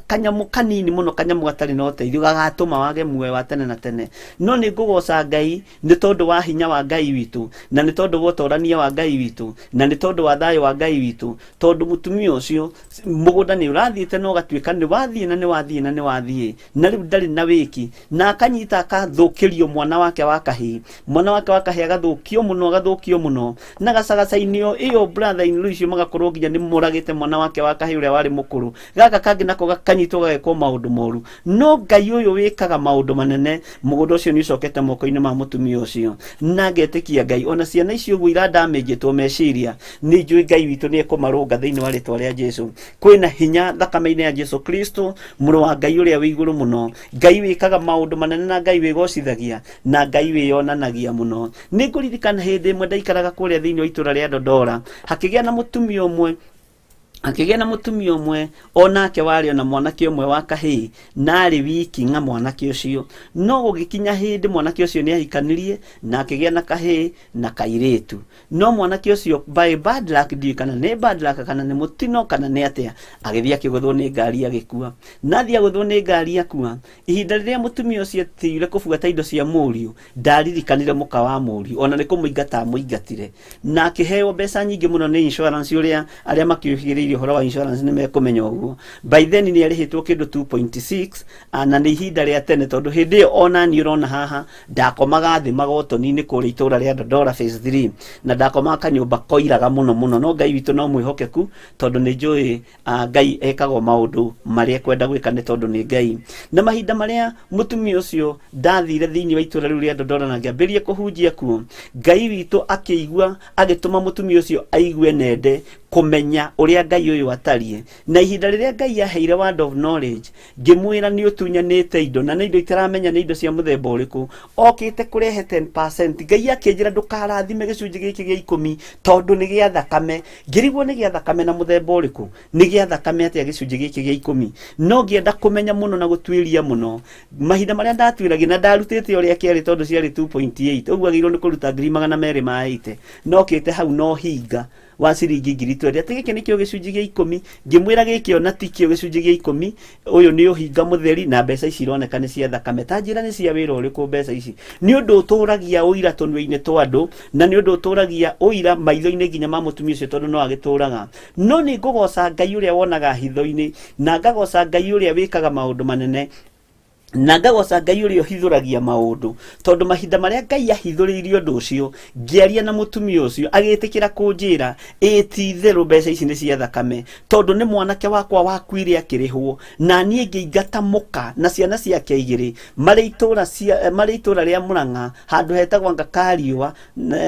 kanyamũ kanini mũno, kanyamũ gatarĩ na ũteithio, gagatũma wage muoyo wa tene na tene. No nĩ ngũgoca Ngai nĩ tondũ wa hinya wa Ngai witũ, na nĩ tondũ wa ũtorania wa Ngai witũ, na nĩ tondũ wa thayũ wa Ngai witũ, tondũ mũtumia ũcio mũgũnda nĩ ũrathiĩte na ũgatuĩka nĩ wathiĩ na nĩ wathiĩ na nĩ wathiĩ, na rĩu ndarĩ na wĩki, na akanyita akathũkĩrio mwana wake wa kahĩĩ, mwana wake wa kahĩĩ agathũkio mũno, agathũkio mũno, na gacagaca-inĩ ĩyo brother in law icio magakorwo nginya nĩ moragĩte mwana wake wa kahĩĩ ũrĩa warĩ mũkũrũ, gaka kangĩ nako gakanyitwo gagekwo maũndũ moru. No Ngai ũyũ wĩkaga maũndũ manene, mũgũnda ũcio nĩ ũcokete moko-inĩ ma mũtumia ũcio, na ngetĩkia Ngai ona ciana icio ũguo iradamĩnjĩtwo meciria, nĩ njũĩ Ngai witũ nĩ ekũmarũnga thĩinĩ wa rĩtwa rĩa Jesu. Kwĩna hinya thakame-inĩ ya Jesu Kristo, mũrũ wa Ngai ũrĩa wĩ igũrũ mũno, Ngai wĩkaga maũndũ manene na Ngai wĩgocithagia na Ngai wĩyonanagia mũno. Nĩ ngũririkana hĩndĩ ĩmwe ndaikaraga kũrĩa thĩinĩ wa itũra rĩa Dodora, hakĩgĩa na mũtumia ũmwe, akĩgĩa na mũtumia ũmwe onake warĩ ona mwanake ũmwe wa kahĩĩ, na arĩ wiki ng'a mwanake ũcio. No gũgĩkinya hĩndĩ mwanake ũcio nĩ ahikanirie na akĩgĩa na kahĩĩ na kairĩtu. No mwanake ũcio by bad luck, ndiũĩ kana nĩ bad luck kana nĩ mũtino kana nĩ atĩa, agĩthiĩ akĩgũthwo nĩ ngari agĩkua. Na athiĩ agũthwo nĩ ngari akua, ihinda rĩrĩa mũtumia ũcio atigire kũbuata indo cia mũriũ, ndaririkanire mũka wa mũriũ, ona nĩ kũmũingata amũingatire. Na akĩheo mbeca nyingĩ mũno nĩ insurance ũrĩa arĩa makĩũhĩgĩrĩire matuĩrĩirie ũhoro wa insurance nĩ mekũmenya ũguo. By then nĩ arĩhĩtwo kĩndũ 2.6, na nĩ ihinda rĩa tene, tondũ hĩndĩ ĩyo ona niĩ ũrona haha ndakomaga thĩ magotoni-inĩ kũrĩa itũra rĩa Dandora phase 3, na ndakomaga kanyũmba koiraga mũno mũno. No Ngai witũ no mwĩhokeku, tondũ nĩ njũĩ Ngai ekaga o maũndũ marĩa ekwenda gwĩka, nĩ tondũ nĩ Ngai. Na mahinda marĩa mũtumia ũcio ndathire thĩinĩ wa itũra rĩu rĩa Dandora na ngĩambĩrĩria kũhunjia kuo, Ngai witũ akĩigua, agĩtũma mũtumia ũcio aigue nende kũmenya ũrĩa Ngai ũyũ atariĩ. Na ihinda rĩrĩa Ngai aheire word of knowledge, ngĩmwĩra nĩ ũtunyanĩte indo, na nĩ indo itaramenya nĩ indo cia mũthemba ũrĩkũ, okĩte kũrehe 10%. Ngai akĩnjĩra ndũkarathime gĩcunjĩ gĩkĩ gĩa 10 tondũ nĩ gĩa thakame. Ngĩrigwo nĩ gĩa thakame na mũthemba ũrĩkũ, nĩ gĩa thakame atĩa gĩcunjĩ gĩkĩ gĩa 10? No ngĩenda kũmenya mũno na gũtuĩria mũno. Mahinda marĩa ndatuĩragia na ndarutĩte ũrĩa kĩarĩ, tondũ ciarĩ 2.8, ũguo agĩrĩirwo nĩ kũruta ngiri magana merĩ ma 80, no kĩte hau no hinga wa ciringi ngiri 20, atĩ gĩkĩ nĩkĩo gĩcunjĩ gĩa 10. Ngĩmwĩra gĩkĩ ona tikĩo gĩcunjĩ gĩa 10, ũyũ nĩ ũhinga mũtheri, na mbeca ici ironeka nĩ cia thakame. Ta njĩra nĩ cia wĩra ũrĩkũ mbeca ici? Nĩ ũndũ ũtũragia ũira tũnua-inĩ twa andũ, na nĩ ũndũ ũtũragia ũira maitho-inĩ nginya ma mũtumia ũcio, tondũ no agĩtũraga. No nĩ ngũgoca Ngai ũrĩa wonaga hitho-inĩ, na ngagoca Ngai ũrĩa wĩkaga maũndũ manene, na ngagoca Ngai ũrĩa ũhithũragia maũndũ, tondũ mahinda marĩa Ngai ahithũrĩirie ũndũ ũcio, ngĩaria na mũtumia ũcio, agĩtĩkĩra kũnjĩra ĩĩ ti itherũ mbeca ici nĩ cia thakame, tondũ nĩ mwanake wakwa wakuire akĩrĩhwo, na niĩ ngĩingata mũka na ciana ciake igĩrĩ marĩ itũra cia marĩ itũra rĩa Mũrang'a, handũ hetagwo anga Kariũa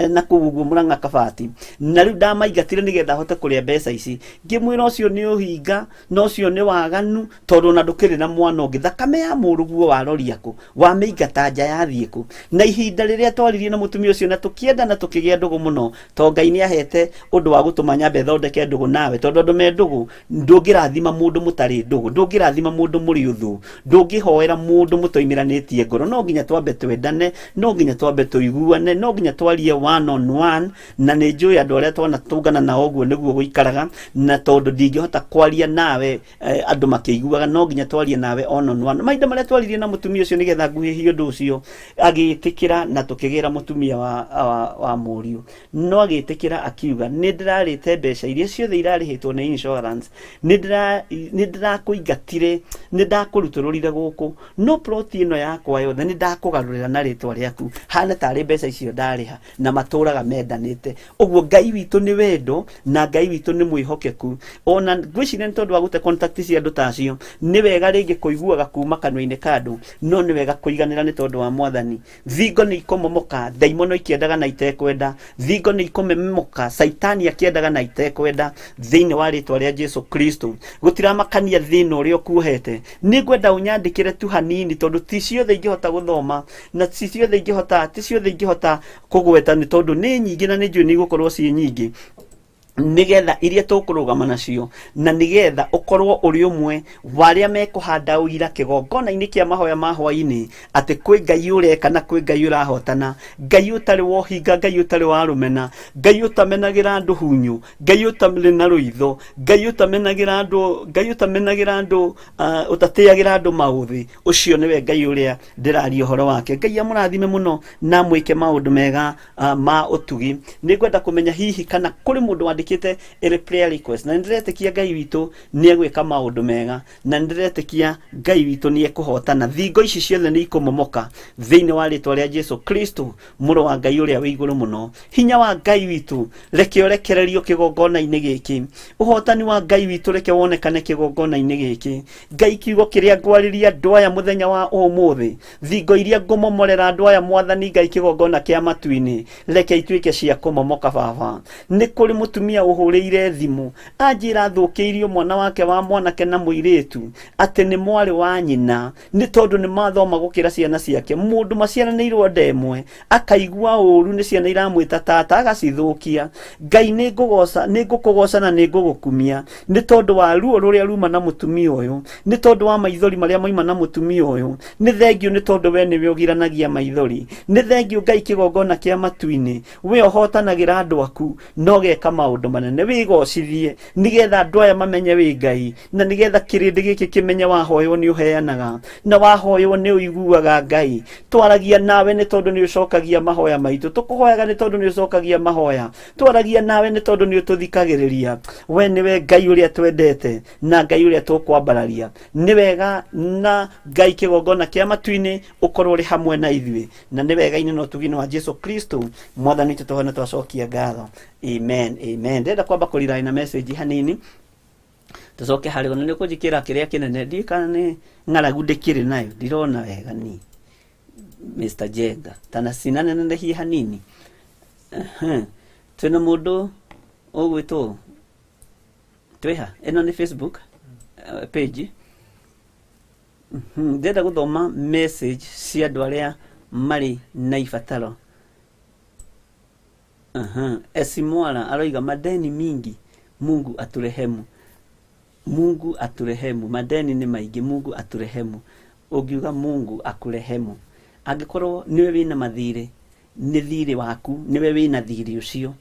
na kũu ũguo Mũrang'a Kabati, na rĩu ndamaingatire nĩgetha hote kũrĩa mbeca ici. Ngĩmwĩra ũcio nĩ ũhinga na ũcio nĩ waganu, tondũ ona ndũkĩrĩ na mwana ũngĩ, thakame ya mũrũguo waroria kũ? Wamĩingata nja yathiĩ kũ? Na ihinda rĩrĩa twaririe na mũtumia ũcio na tũkĩendana, tũkĩgĩa ndũgũ mũno, to Ngai nĩ ahete ũndũ wa gũtũma nyambe thondeke ndũgũ nawe, tondũ andũ me ndũgũ, ndũngĩrathima mũndũ mũtarĩ ndũgũ, ndũngĩrathima mũndũ mũrĩ ũthũ, ndũngĩhoera mũndũ mũtoimĩranĩtie ngoro. No nginya twambe twendane, no nginya twambe tũiguane, no nginya twarie one on one. Na nĩ njũĩ andũ arĩa twanatũngana nao ũguo nĩguo gũikaraga, na tondũ ndingĩhota kwaria nawe andũ makĩiguaga, no nginya twarie nawe one on one. Mahinda marĩa twaririe na mũtumia ũcio nĩgetha nguhĩhie ũndũ ũcio, agĩtĩkĩra na tũkĩgĩra mũtumia wa mũriũ, no agĩtĩkĩra akiuga nĩ ndĩrarĩte mbeca iria ciothe irarĩhĩtwo nĩ insurance, nĩ ndĩrakũingatire, nĩ ndakũrutũrũrire gũkũ, no plot ĩno yakwa yothe nĩ ndakũgarũrĩra na rĩtwa rĩaku, hana tarĩ mbeca icio ndarĩha. Na matũraga mendanĩte ũguo. Ngai witũ nĩ wendo, na Ngai witũ nĩ mwĩhokeku. Ona ngwĩciria nĩ tondũ wa gũte contact cia andũ ta acio, nĩ wega rĩngĩ kũiguaga kuma kanua-inĩ ka andũ, no nĩ wega kũiganĩra nĩ tondũ wa Mwathani. Thingo nĩ ikũmomoka, ndaimono ikĩendaga na itekwenda. Thingo nĩ ikũmomoka, Caitani akĩendaga na itekwenda, thĩinĩ wa rĩtwa rĩa Jesu Kristo. Gũtiramakania thĩna ũrĩa ũkuohete, nĩ ngwenda ũnyandĩkĩre tu hanini, tondũ ti ciothe ingĩhota gũthoma, na ti ciothe ingĩhota, ti ciothe ingĩhota kũgweta, nĩ tondũ nĩ nyingĩ, na nĩ njũĩ nĩ igũkorwo ciĩ nyingĩ, nigetha iria tũkũrũgama nacio, na nigetha ũkorwo ũrĩ ũmwe wa arĩa mekũhanda ũira kĩgongona-inĩ kĩa mahoya ma hwaĩ-inĩ atĩ kwĩ Ngai ũreka na kwĩ Ngai ũrahotana, Ngai ũtarĩ wa ũhinga, Ngai ũtarĩ wa rũmena, Ngai ũtamenagĩra andũ hunyũ, Ngai ũtarĩ na rũitho, Ngai ũtamenagĩra andũ, Ngai ũtamenagĩra andũ, ũtatĩagĩra andũ maũthĩ. Ũcio nĩwe Ngai ũrĩa ndĩraria ũhoro wake. Ngai amũrathime mũno na mwĩke maũndũ mega ma ũtugi. Nĩ ngwenda kũmenya hihi kana kũrĩ mũndũ wandĩkĩte ĩrĩ prayer request, na nĩ ndĩretĩkia Ngai witũ nĩ egwĩka maũndũ mega, na nĩ ndĩretĩkia Ngai witũ nĩ ekũhotana. Thingo ici ciothe nĩ ikũmomoka thĩinĩ wa rĩtwa rĩa Jesu Kristo, mũrũ wa Ngai ũrĩa wĩ igũrũ mũno. Hinya wa Ngai witũ reke ũrekererio kĩgongona-inĩ gĩkĩ. Ũhotani wa Ngai witũ reke wonekane kĩgongona-inĩ gĩkĩ. Ngai, kiugo kĩrĩa ngwarĩria andũ aya mũthenya wa ũmũthĩ, thingo iria ngũmomorera andũ aya, Mwathani Ngai, kĩgongona kĩa matu-inĩ, reke ituĩke cia kũmomoka. Baba, nĩ kũrĩ mũtumia ũhũrĩire thimũ anjĩra athũkĩirio mwana wake wa mwanake na mũirĩtu, atĩ nĩ mwarĩ wa nyina, nĩ tondũ nĩ mathoma gũkĩra ciana ciake. Mũndũ maciaranĩirwo nda ĩmwe akaigua ũru nĩ ciana iramwĩta tata, agacithũkia. Ngai, nĩ ngũgoca, nĩ ngũkũgoca na nĩ ngũgũkumia nĩ tondũ wa ruo rũrĩa ruma na mũtumia ũyũ, nĩ tondũ wa maithori marĩa mauma na mũtumia ũyũ. Nĩ thengiũ nĩ tondũ we nĩwe ũgiranagia maithori. Nĩ thengiũ Ngai, kĩgongona kĩa matu-inĩ, we ũhotanagĩra andũ aku na ũgeka maũndũ. Maũndũ manene wĩgocithie nĩgetha andũ aya mamenye wĩ Ngai, na nĩgetha kĩrĩndĩ gĩkĩ kĩmenye wahoywo nĩ ũheanaga na wahoywo nĩ ũiguaga. Ngai, twaragia nawe nĩ tondũ nĩ ũcokagia mahoya maitũ. Tũkũhoyaga nĩ tondũ nĩ ũcokagia mahoya. Twaragia nawe nĩ tondũ nĩ ũtũthikagĩrĩria. We nĩwe Ngai ũrĩa twendete na Ngai ũrĩa tũkwambararia. Nĩ wega na Ngai kĩgongona kĩa matu-inĩ ũkorwo ũrĩ hamwe na ithuĩ, na nĩ wega-inĩ na ũtugi-inĩ wa Jesu Kristo Mwathani witũ tũhone twacokia ngatho. Amen, amen. Ndĩrenda kwamba kũriraĩ na message hanini, tũcoke harĩ ona nĩ ũkũnjĩkĩra kĩrĩa kĩnene. Ndiũĩ kana nĩ ng'aragu ndĩkĩrĩ nayo, ndirona wega ni Mr. Jenga tana cinanenehie hanini. Ehe. Twĩna mũndũ ũgwĩtwo twĩha ĩno nĩ Facebook page. Ndĩrenda gũthoma message cia andũ arĩa marĩ na ibataro. Aha. Esimwara aroiga madeni mingi, Mungu aturehemu. Mungu aturehemu. Madeni nĩ maingĩ, Mungu aturehemu. Ũngiuga Mungu akurehemu. Angĩkorwo nĩwe wĩna mathirĩ, nĩ thirĩ waku, nĩwe wĩna thirĩ ũcio,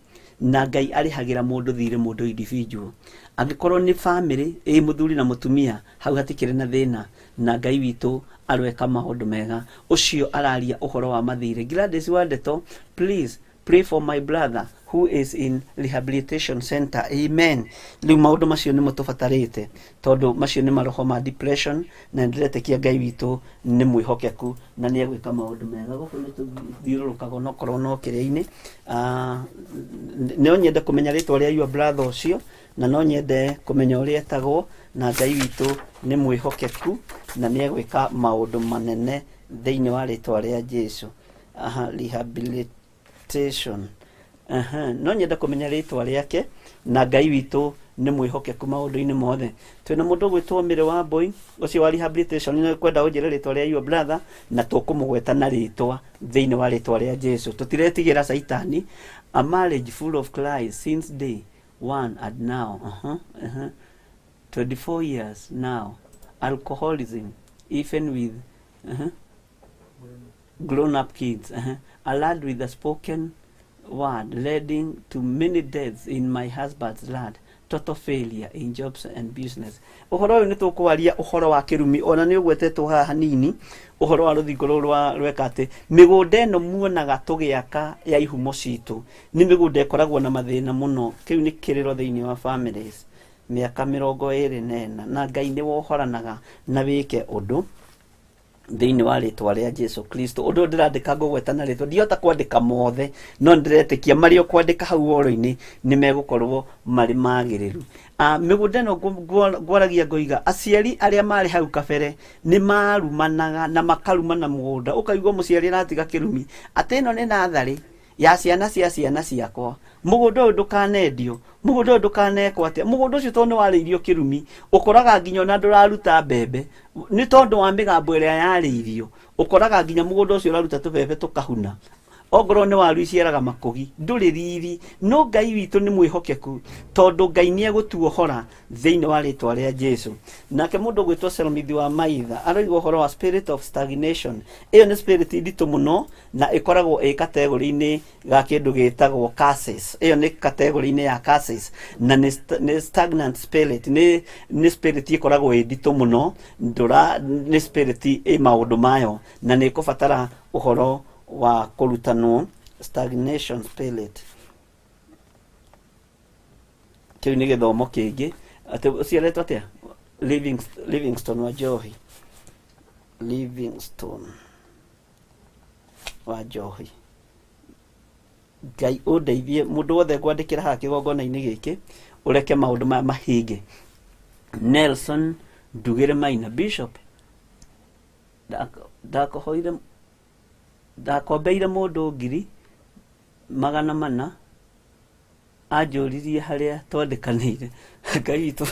na Ngai arĩhagĩra mũndũ thirĩ mũndũ individual. Angĩkorwo nĩ family ĩ mũthuri na mũtumia, hau hatikĩrĩ na thĩna, na Ngai witũ aroeka maũndũ mega. Ũcio araria ũhoro wa mathirĩ. Gladys Wandeto, please pray for my brother who is in rehabilitation center. Amen. Rĩu maũndũ macio nĩmo tũbatarĩte, tondũ macio nĩ maroho ma depression, na nĩndĩretĩkia Ngai witũ nĩ mwĩhokeku na nĩ egwĩka maũndũ mega. Gũkũ nĩ tũthiũrũrũkaga onokorwo no kĩrĩa-inĩ. Ah, no nyende kũmenya rĩtwa rĩa your brother ũcio, na no nyende kũmenya ũrĩa etagwo, na Ngai witũ nĩ mwĩhokeku na nĩ egwĩka maũndũ manene thĩinĩ wa rĩtwa rĩa Jesu. Aha, rehabilitation. Aha, no nyende kũmenya rĩtwa rĩake, na Ngai witũ nĩ mwĩhokeku maũndũ-inĩ mothe. Twĩna mũndũ ũgwĩtwo Mĩrĩ wa Mbũi, ũcio wa rehabilitation, nĩ kwenda ũnjĩre rĩtwa rĩa your brother na tũkũmũgweta na rĩtwa thĩinĩ wa rĩtwa rĩa Jesu. Tũtiretigĩra Saitani. A marriage full of cries since day one and now 24 years now, alcoholism even with grown up kids, a lad with a spoken word leading to many deaths in my husband's land, total failure in jobs and business. Ũhoro ũyũ nĩ tũkwaria ũhoro wa kĩrumi, ona nĩ ũgwetetwo haha hanini ũhoro wa rũthingo rũrũ rwa rweka atĩ mĩgũnda ĩno muonaga tũgĩaka ya ihumo citũ nĩ mĩgũnda ĩkoragwo na mathĩna mũno. Kĩu nĩ kĩrĩro thĩinĩ wa families mĩaka 24, na Ngai nĩ wohoranaga na wĩke ũndũ thĩinĩ wa rĩtwa rĩa Jesu Kristo. Ũndũ ũyũ ndĩrandĩka ngũgweta na rĩtwa, ndihota kwandĩka mothe, no ndĩretĩkia marĩa ũkwandĩka hau ũhoro-inĩ nĩ megũkorwo marĩ magĩrĩru. Ah, mĩgũnda ĩno ngwaragia ngoiga aciari arĩa marĩ hau kabere nĩ marumanaga na makarumana mũgũnda, ũkaigua mũciari aratiga kĩrumi atĩ ĩno nĩ natharĩ ya ciana cia ciana ciakwa, mũgũnda ũyũ ndũkanendio, mũgũnda ũyũ ndũkanekwo atĩa. Mũgũnda ũcio tondũ nĩ warĩirio kĩrumi, ũkoraga nginya ona ndũraruta mbembe nĩ tondũ wa mĩgambo ĩrĩa yarĩirio. Ũkoraga nginya mũgũnda ũcio ũraruta tũbebe tũkahuna, ongorwo nĩ waru iciaraga makũgi, ndũrĩ riri. No Ngai witũ nĩ mwĩhokeku, tondũ Ngai nĩ egũtuohora thĩinĩ wa rĩtwa rĩa Jesu. Nake mũndũ ũgwĩtwo Selmithi wa Maitha aroiga ũhoro wa spirit of stagnation. Ĩyo nĩ spirit nditũ mũno na ĩkoragwo ĩ kategori-inĩ ga kĩndũ gĩtagwo curses. Ĩyo nĩ kategori-inĩ ya curses na nĩ stagnant spirit, nĩ spirit ĩkoragwo ĩ nditũ mũno. Ndũra nĩ spirit ĩ maũndũ mayo na nĩ ĩkũbatara ũhoro wa kũrutanwo. Stagnation spirit, kĩu nĩ gĩthomo kĩngĩ. Atĩ ũcio aretwo atĩa? Livingstone wa Njohi. Livingstone wa Njohi, Ngai ũndeithie. Mũndũ wothe ngwandĩkĩra haha kĩgongona-inĩ gĩkĩ, ũreke maũndũ maya mahinge. Nelson Ndugĩre Maina, Bishop, ndakohoire, ndakombeire mũndũ 400,000, anjũririe harĩa twandĩkanĩire. Ngai witũ,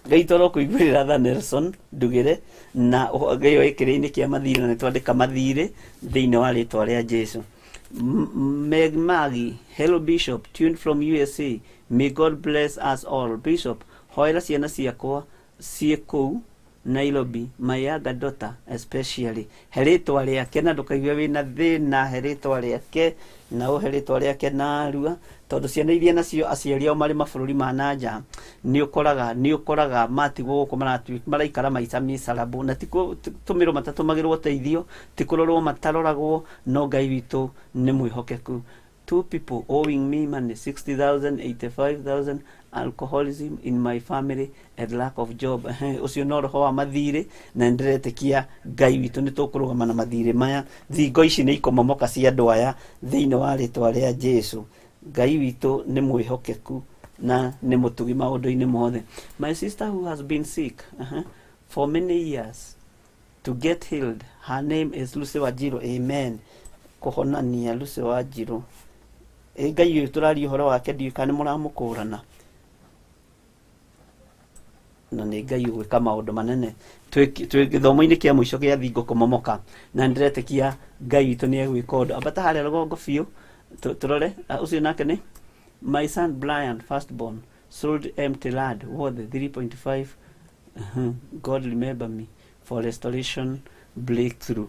Ngai witũ arokũiguĩrĩra tha, Nelson Ndugĩre, na ĩyo ĩkĩrĩ-inĩ kĩa mathirĩ, na nĩ twandĩka mathirĩ thĩinĩ wa rĩtwa rĩa Jesu. Meg Magi, hello Bishop, tuned from USA. May God bless us all. Bishop, hoera ciana ciakwa ciĩ kũu Nairobi, my younger daughter especially. He rĩtwa rĩake na ndũkaigue wĩna thĩna, he rĩtwa rĩake na ũhe rĩtwa rĩake narua. Tondũ ciana iria nacio aciari ao marĩ mabũrũri ma na nja, nĩ ũkoraga matigwo gũkũ maraikara maica miserable, na ti tũmĩrwo matatũmagĩrwo ũteithio, ti kũrorwo mataroragwo, no Ngai witũ nĩ mwĩhokeku. Two people owing me money, 60,000, 85,000, alcoholism in my family and lack of job. Ehe, ũcio no roho wa mathirĩ, na nĩndĩretĩkia Ngai witũ nĩ tũkũrũgama na mathirĩ maya. Thingo ici nĩ ikomomoka cia andũ aya thĩinĩ wa rĩtwa rĩa Jesu. Ngai witũ nĩ mwĩhokeku na nĩ mũtugi maũndũ-inĩ mothe. My sister who has been sick for many years to get healed. Her name is Lucy Wanjiru. Amen. Kũhonania Lucy Wanjiru. Ĩ Ngai ũyũ tũraria ũhoro wake, ndiũĩ kana nĩ mũramũkũrana, na nĩ Ngai ũgwĩka maũndũ manene. Twĩ gĩthomo-inĩ kĩa mũico gĩa thingo kũmomoka, na nĩndĩretĩkia Ngai witũ nĩ egwĩka ũndũ. Ambata harĩa rũgongo biũ tũrore. Ũcio nake nĩ my son Brian, firstborn, sold empty land worth 3.5. God remember me for restoration breakthrough.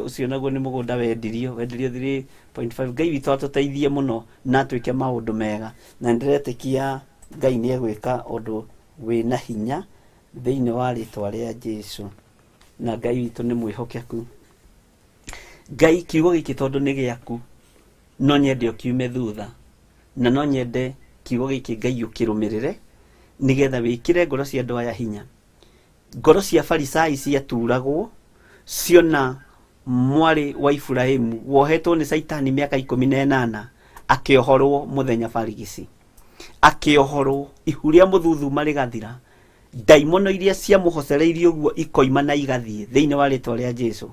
Ũcio naguo nĩ mũgũnda wendirio 3.5. Ngai witũ atũteithie mũno na atwĩke maũndũ mega, na nĩndĩretĩkia Ngai nĩ egwĩka ũndũ wĩna hinya thĩinĩ wa rĩtwa rĩa Jesu, na Ngai witũ nĩ mwĩhokeku. Ngai, kiugo gĩkĩ tondũ nĩ gĩaku, no nyende ũkiume thutha, na no nyende kiugo gĩkĩ, Ngai, ũkĩrũmĩrĩre nĩgetha wĩkĩre ngoro cia andũ aya hinya. Ngoro cia Farisai ciaturagwo ciona mwarĩ wa Iburahimu wohetwo nĩ Caitani mĩaka 18 akĩohorwo mũthenya barigici, akĩohorwo ihu rĩa mũthuthuma rĩgathira, ndaimono iria ciamũhocereirie ũguo ikoima na igathiĩ thĩinĩ wa rĩtwa rĩa Jesu.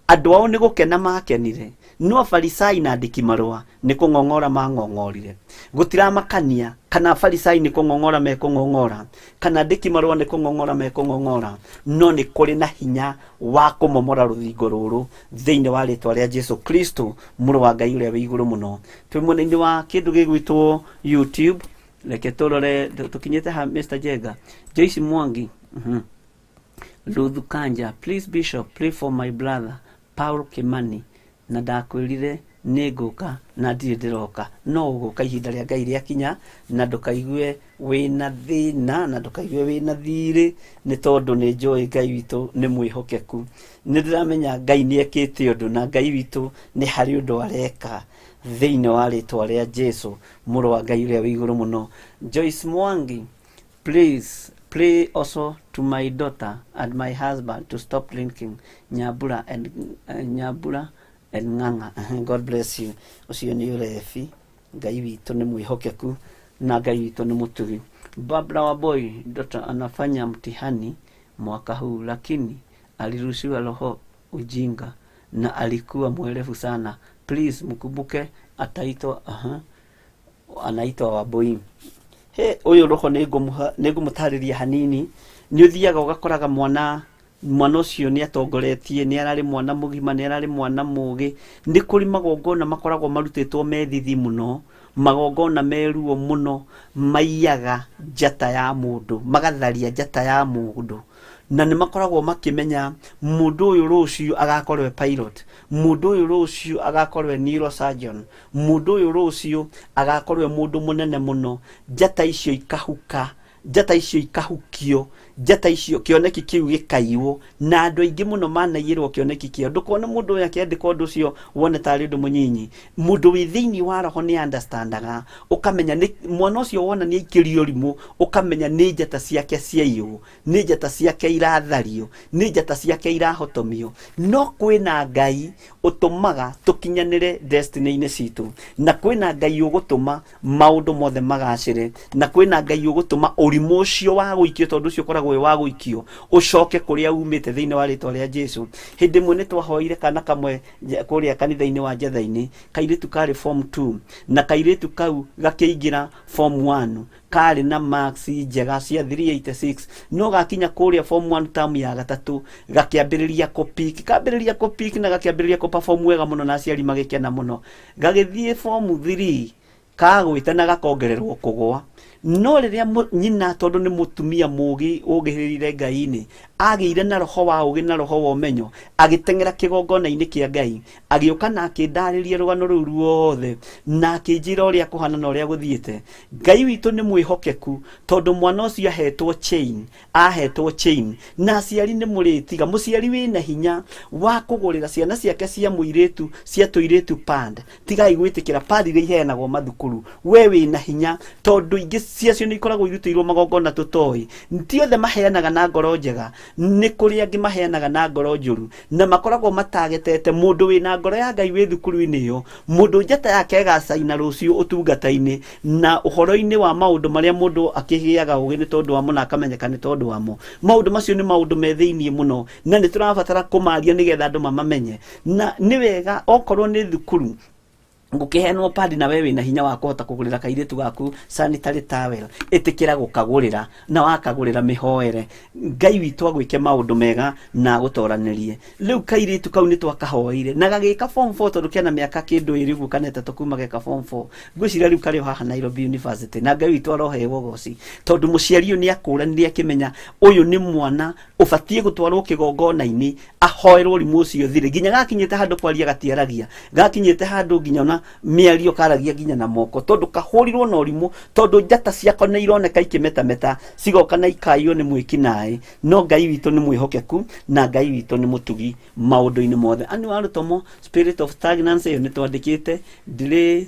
Andũ ao nĩ gũkena makenire, no Afarisai na andĩki marũa nĩ kũng'ong'ora mang'ong'orire. Gũtiramakania kana Afarisai nĩ kũng'ong'ora mekũng'ong'ora, kana andĩki marũa nĩ kũng'ong'ora mekũng'ong'ora, no nĩ kũrĩ na hinya wa kũmomora rũthingo rũrũ thĩinĩ wa rĩtwa rĩa Jesu Kristo, mũrũ wa Ngai ũrĩa wĩ igũrũ mũno. Twĩ mwena-inĩ wa kĩndũ gĩgwĩtwo YouTube. Reke tũrore tũkinyĩte ha. Mr Jenga, Joyce Mwangi, Ruth Kanja, please Bishop, pray for my brother Paul Kimani. Na ndakwĩrire nĩ ngũka na ndirĩ ndĩroka, no ũgũka ihinda rĩa Ngai rĩakinya, na ndũkaigue wĩna thĩna na ndũkaigue wĩna thirĩ, nĩ tondũ nĩ njũĩ Ngai witũ nĩ mwĩhokeku. Nĩ ndĩramenya Ngai nĩ ekĩte ũndũ, na Ngai witũ nĩ harĩ ũndũ areka thĩinĩ wa rĩtwa rĩa Jesu, mũrũ wa Ngai ũrĩa wĩ igũrũ mũno. Joyce Mwangi, please pray also to my daughter and my husband to stop drinking, Nyambura and Nyambura and Ng'ang'a. God bless you. Ũcio nĩ ũrebi. Ngai witũ nĩ mwĩhokeku na Ngai witũ nĩ mũtugi. Barbara Wambui, daughter anafanya mtihani mwaka huu, lakini alirushiwa roho ujinga na alikuwa mwerevu sana. Please mkumbuke, ataitwa anaitwa Wambui. He ũyũ roho nĩ ngũmũtarĩria hanini. Nĩ ũthiaga ũgakoraga mwana ũcio nĩ atongoretie, nĩ ararĩ mwana mũgima, nĩ ararĩ mwana mũgĩ. Nĩ kũrĩ magongona makoragwo marutĩtwo me thithi mũno, magongona me ruo mũno, maiyaga njata ya mũndũ, magatharia njata ya mũndũ, na nĩ makoragwo makĩmenya mũndũ ũyũ rũciũ agakorwo e pilot, mũndũ ũyũ rũciũ agakorwo e neurosurgeon, mũndũ ũyũ rũciũ agakorwo e mũndũ mũnene mũno. Njata icio ikahuka, njata icio ikahukio, njata icio, kĩoneki kĩu gĩkaiywo, na andũ aingĩ mũno manaiyĩrwo kĩoneki kĩao. Ndũkone mũndũ ũyũ akĩandĩka ũndũ ũcio wone tarĩ ũndũ mũnyinyi. Mũndũ wĩ thĩinĩ wa roho nĩ understandaga, ũkamenya nĩ mwana ũcio wona nĩ aikĩrio rimũ, ũkamenya nĩ njata ciake ciaiywo, nĩ njata ciake irathario, nĩ njata ciake irahotomio. No kwĩna Ngai ũtũmaga tũkinyanĩre destiny-inĩ citũ, na kwĩna Ngai ũgũtũma maũndũ mothe magacĩre, na kwĩna Ngai ũgũtũma ũrimũ ũcio wa gũikio, tondũ ũcio ũkoragwo wĩ wa gũikio, ũcoke kũrĩa umĩte thĩinĩ wa rĩtwa rĩa Jesu. Hĩndĩ ĩmwe nĩ twahoire kana kamwe kũrĩa kanitha-inĩ wa Njetha-inĩ, kairĩtu karĩ form 2, na kairĩtu kau gakĩingĩra form 1 karĩ na marks njega cia 386, no gakinya kũrĩa form 1 term ya gatatũ gakĩambĩrĩria kũpik, kambĩrĩria kũpik na gakĩambĩrĩria kũ-perform wega mũno, na aciari magĩkena mũno. Gagĩthiĩ form 3 kagwĩte na gakongererwo kũgwa. No rĩrĩa nyina, tondũ nĩ mũtumia mũũgĩ ũgĩrĩire Ngai-inĩ, agĩire na roho wa ũgĩ na roho wa ũmenyo, agĩteng'era kĩgongona-inĩ kĩa Ngai, agĩũka na akĩndarĩria rũgano rũu ruothe, na akĩnjĩra ũrĩa kũhana na ũrĩa gũthiĩte. Ngai witũ nĩ mwĩhokeku, tondũ mwana ũcio ahetwo chain, ahetwo chain. Na aciari nĩ mũrĩtiga, mũciari wĩna hinya wa kũgũrĩra ciana ciake cia mũirĩtu, cia tũirĩtu pad, tigai gwĩtĩkĩra pad iria iheanagwo mathukuru. We wĩna hinya, tondũ ingĩ ciacio nĩ ikoragwo irutĩirwo magongona tũtoĩ. Ti othe maheanaga na ngoro njega, nĩ kũrĩ angĩ maheanaga na ngoro njũru, na makoragwo matagetete mũndũ wĩna ngoro ya Ngai wĩ thukuru-inĩ ĩyo, mũndũ njata yake ĩgacaina rũciũ ũtungata-inĩ na ũhoro-inĩ wa maũndũ marĩa mũndũ akĩgĩaga ũgĩ nĩ tondũ wamo na akamenyeka nĩ tondũ wamo. Maũndũ macio nĩ maũndũ me thĩiniĩ mũno, na nĩ tũrabatara kũmaria nĩgetha andũ mamamenye. Na nĩ wega okorwo nĩ thukuru gũkĩheanwo padi na we wĩna hinya wa kũhota kũgũrĩra kairĩtu gaku sanitary towel, ĩtĩkĩra gũkagũrĩra, na wakagũrĩra mĩhoere Ngai witũ agwĩke maũndũ mega na agũtoranĩrie. Rĩu kairĩtu kau nĩ twakahoeire na gagĩka form 4, tondũ kena mĩaka kĩndũ ĩrĩ ũguo kana 3 kuma geka form 4. Ngwĩciria rĩu karĩ o haha Nairobi University, na Ngai witũ aroheo ũgoci, tondũ mũciari ũyũ nĩ akũranire akĩmenya ũyũ nĩ mwana ũbatiĩ gũtwarwo kĩgongona-inĩ ahoerwo ũrimũ ũcio ũthire. Nginya gakinyĩte handũ kwaria gatiaragia, gakinyĩte handũ nginya ona mĩario karagia nginya na moko, tondũ kahũrirwo na ũrimũ, tondũ njata ciako nĩ ironeka ikĩmetameta cigoka na ikaiywo nĩ mwĩkinaĩ. No Ngai witũ nĩ mwĩhokeku na Ngai witũ nĩ mũtugi maũndũ-inĩ mothe. Ani wa Rũtomo, spirit of stagnancy ĩyo nĩ twandĩkĩte, delay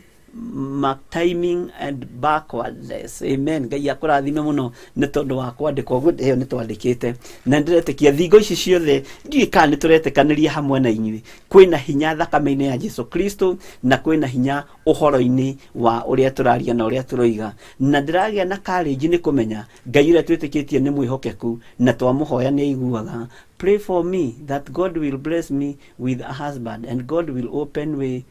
mark timing and backwardness. Amen. Ngai akũrathime mũno nĩ tondũ wa kwandĩka ũguo. Ĩyo nĩ twandĩkĩte na ndĩretĩkia thingo ici ciothe, ndiũĩ kana nĩ tũretĩkanĩria hamwe na inyuĩ, kwĩna hinya thakame-inĩ ya Jesu Kristo, na kwĩna hinya ũhoro-inĩ wa ũrĩa tũraria na ũrĩa tũroiga. Na ndĩragĩa na courage nĩ kũmenya Ngai ũrĩa twĩtĩkĩtie nĩ mwĩhokeku, na twamũhoya nĩ aiguaga. Pray for me that God will bless me with a husband and God will open way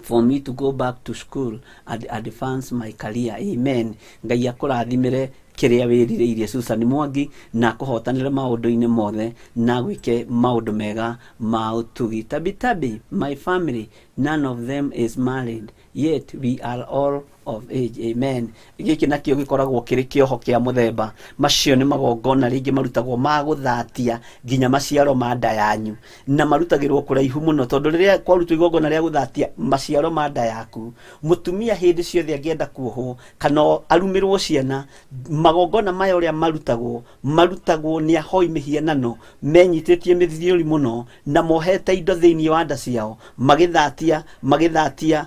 for me to go back to school and advance my career. Amen. Ngai akũrathimĩre kĩrĩa wĩrirĩirie, Susan Mwangi, na akũhotanĩre maũndũ-inĩ mothe na gwĩke maũndũ mega ma ũtugi. Tabi Tabi, my family, none of them is married yet we are all of age. Amen. Gĩkĩ nakĩo gĩkoragwo kĩrĩ kĩoho kĩa mũthemba. Macio nĩ magongona rĩngĩ marutagwo ma gũthatia nginya maciaro ma nda yanyu, na marutagĩrwo kũraihu mũno, tondũ rĩrĩa kwarutwo igongona rĩa gũthatia maciaro ma nda yaku, mũtumia hĩndĩ ciothe angĩenda kuohwo kana arumĩrwo ciana, magongona maya ũrĩa marutagwo, marutagwo nĩ ahoi mĩhianano menyitĩtie mĩthiori mũno na mohete indo thĩinĩ wa nda ciao, magĩthatia magĩthatia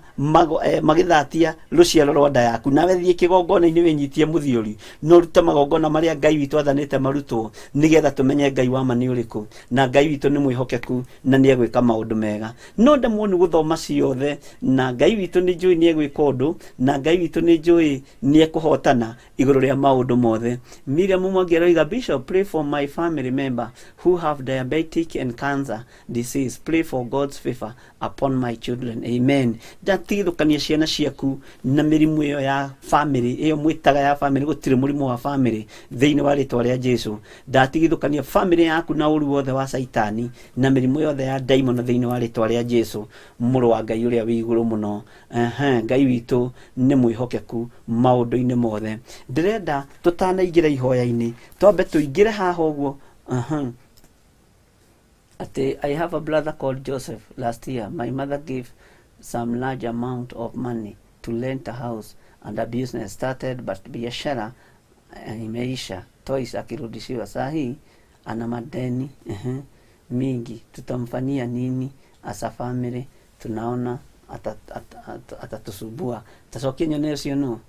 magĩthatia rũciaro rwa nda yaku. Nawe thiĩ kĩgongona-inĩ wĩnyitie mũthiori na ũrute magongona marĩa Ngai witũ athanĩte marutwo, nĩgetha tũmenye Ngai wa ma nĩ ũrĩkũ, na Ngai witũ nĩ mwĩhokeku na nĩ egwĩka maũndũ mega. No ndemwo nĩ gũthoma ciothe, na Ngai witũ nĩ njũĩ nĩ egwĩka ũndũ, na Ngai witũ nĩ njũĩ nĩ ekũhotana igũrũ rĩa maũndũ mothe. Miriam Mwangi aroiga, Bishop, pray for my family member who have diabetic and cancer disease. Pray for God's favor upon my children. Amen. Ndatigithũkania ciana ciaku na mĩrimũ ĩyo ya family, ĩyo mwĩtaga ya family. Gũtirĩ mũrimũ wa family thĩinĩ wa rĩtwa rĩa Jesu. Ndatigithũkania family yaku na ũru wothe wa Saitani na mĩrimũ yothe ya ndaimono thĩinĩ wa rĩtwa rĩa Jesu, mũrũ wa Ngai ũrĩa wĩ igũrũ mũno. Ehe, Ngai witũ nĩ mwĩhokeku maũndũ-inĩ mothe. Ndĩrenda tũtanaingĩra ihoya-inĩ twambe tũingĩre haha ũguo. Atĩ I have a brother called Joseph. Last year my mother gave some large amount of money to rent a house and a business started, but biashara imeisha, toys akirudishiwa. Saa hii ana madeni mingi, tutamfanyia nini as a family? Tunaona atatusumbua. Tacokia nyone ũcio no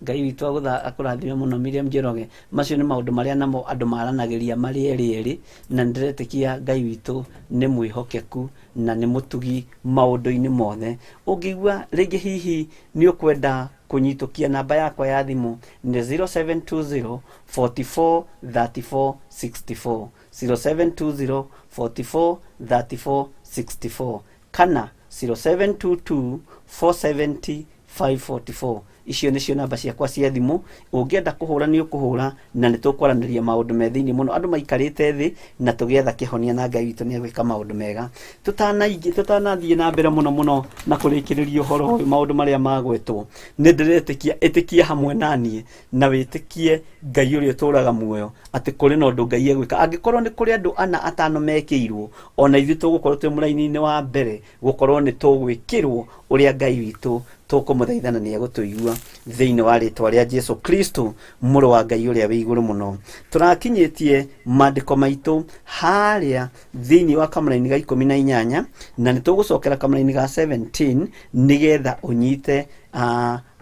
Ngai witũ akũrathime mũno, Miriam Njoroge. Macio nĩ maũndũ marĩa namo andũ maranagĩria marĩ erĩ erĩ, na nĩndĩretĩkia Ngai witũ nĩ mwĩhokeku na nĩ mũtugi maũndũ-inĩ mothe. Ũngĩigua rĩngĩ hihi nĩ ũkwenda kũnyitũkia, namba yakwa ya thimũ nĩ 0720 44 34 64, 0720 44 34 64 kana 0722 470 544. Icio nĩcio namba ciakwa cia thimũ. Ũngĩenda kũhũra nĩ ũkũhũra, na nĩ tũkwaranĩria maũndũ me thĩinĩ mũno. Andũ maikarĩte thĩ na tũgĩetha kĩhonia, na Ngai witũ nĩ egwĩka maũndũ mega. Tũtanathiĩ na mbere mũno mũno na kũrĩkĩrĩria ũhoro ũyũ, maũndũ marĩa magwetwo, nĩ ndĩretĩkia, ĩtĩkia hamwe na niĩ na wĩtĩkie Ngai ũrĩa ũtũraga muoyo atĩ kũrĩ na ũndũ Ngai egwĩka. Angĩkorwo nĩ kũrĩ andũ ana atano mekĩirwo, ona ithuĩ tũgũkorwo twĩ mũraini-inĩ wa mbere gũkorwo nĩ tũgwĩkĩrwo ũrĩa Ngai witũ tũkũmũthaitha na nĩ egũtũigua thĩinĩ wa rĩtwa rĩa Jesu Kristo, mũrũ wa Ngai ũrĩa wĩ igũrũ mũno. Tũrakinyĩtie maandĩko maitũ harĩa thĩinĩ wa kamũraini ga 18, na nĩ tũgũcokera kamũraini ga 17 nĩgetha ũnyite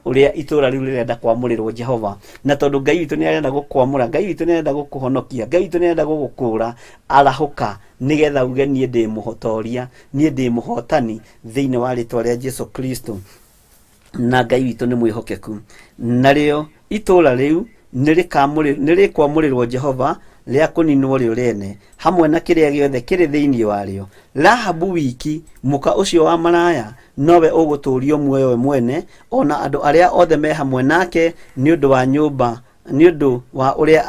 ũrĩa itũra rĩu rĩrenda kwamũrĩrwo Jehova. Na tondũ Ngai witũ nĩ arenda gũkwamũra, Ngai witũ nĩ arenda gũkũhonokia, Ngai witũ nĩ arenda gũgũkũra, arahũka nĩgetha uge niĩ ndĩ mũhotoria, niĩ ndĩ mũhotani thĩinĩ wa rĩtwa rĩa Jesu Kristo. Na Ngai witũ nĩ mwĩhokeku. Narĩo itũra rĩu nĩ rĩkwamũrĩrwo Jehova, rĩa kũninwo rĩo rĩene, hamwe na kĩrĩa gĩothe kĩrĩ thĩinĩ warĩo. Rahabu wiki, mũka ũcio wa maraya, nowe ũgũtũũrio muoyo we mwene, o na andũ arĩa othe me hamwe nake, nĩ ũndũ wa nyũmba, nĩ ũndũ wa ũrĩa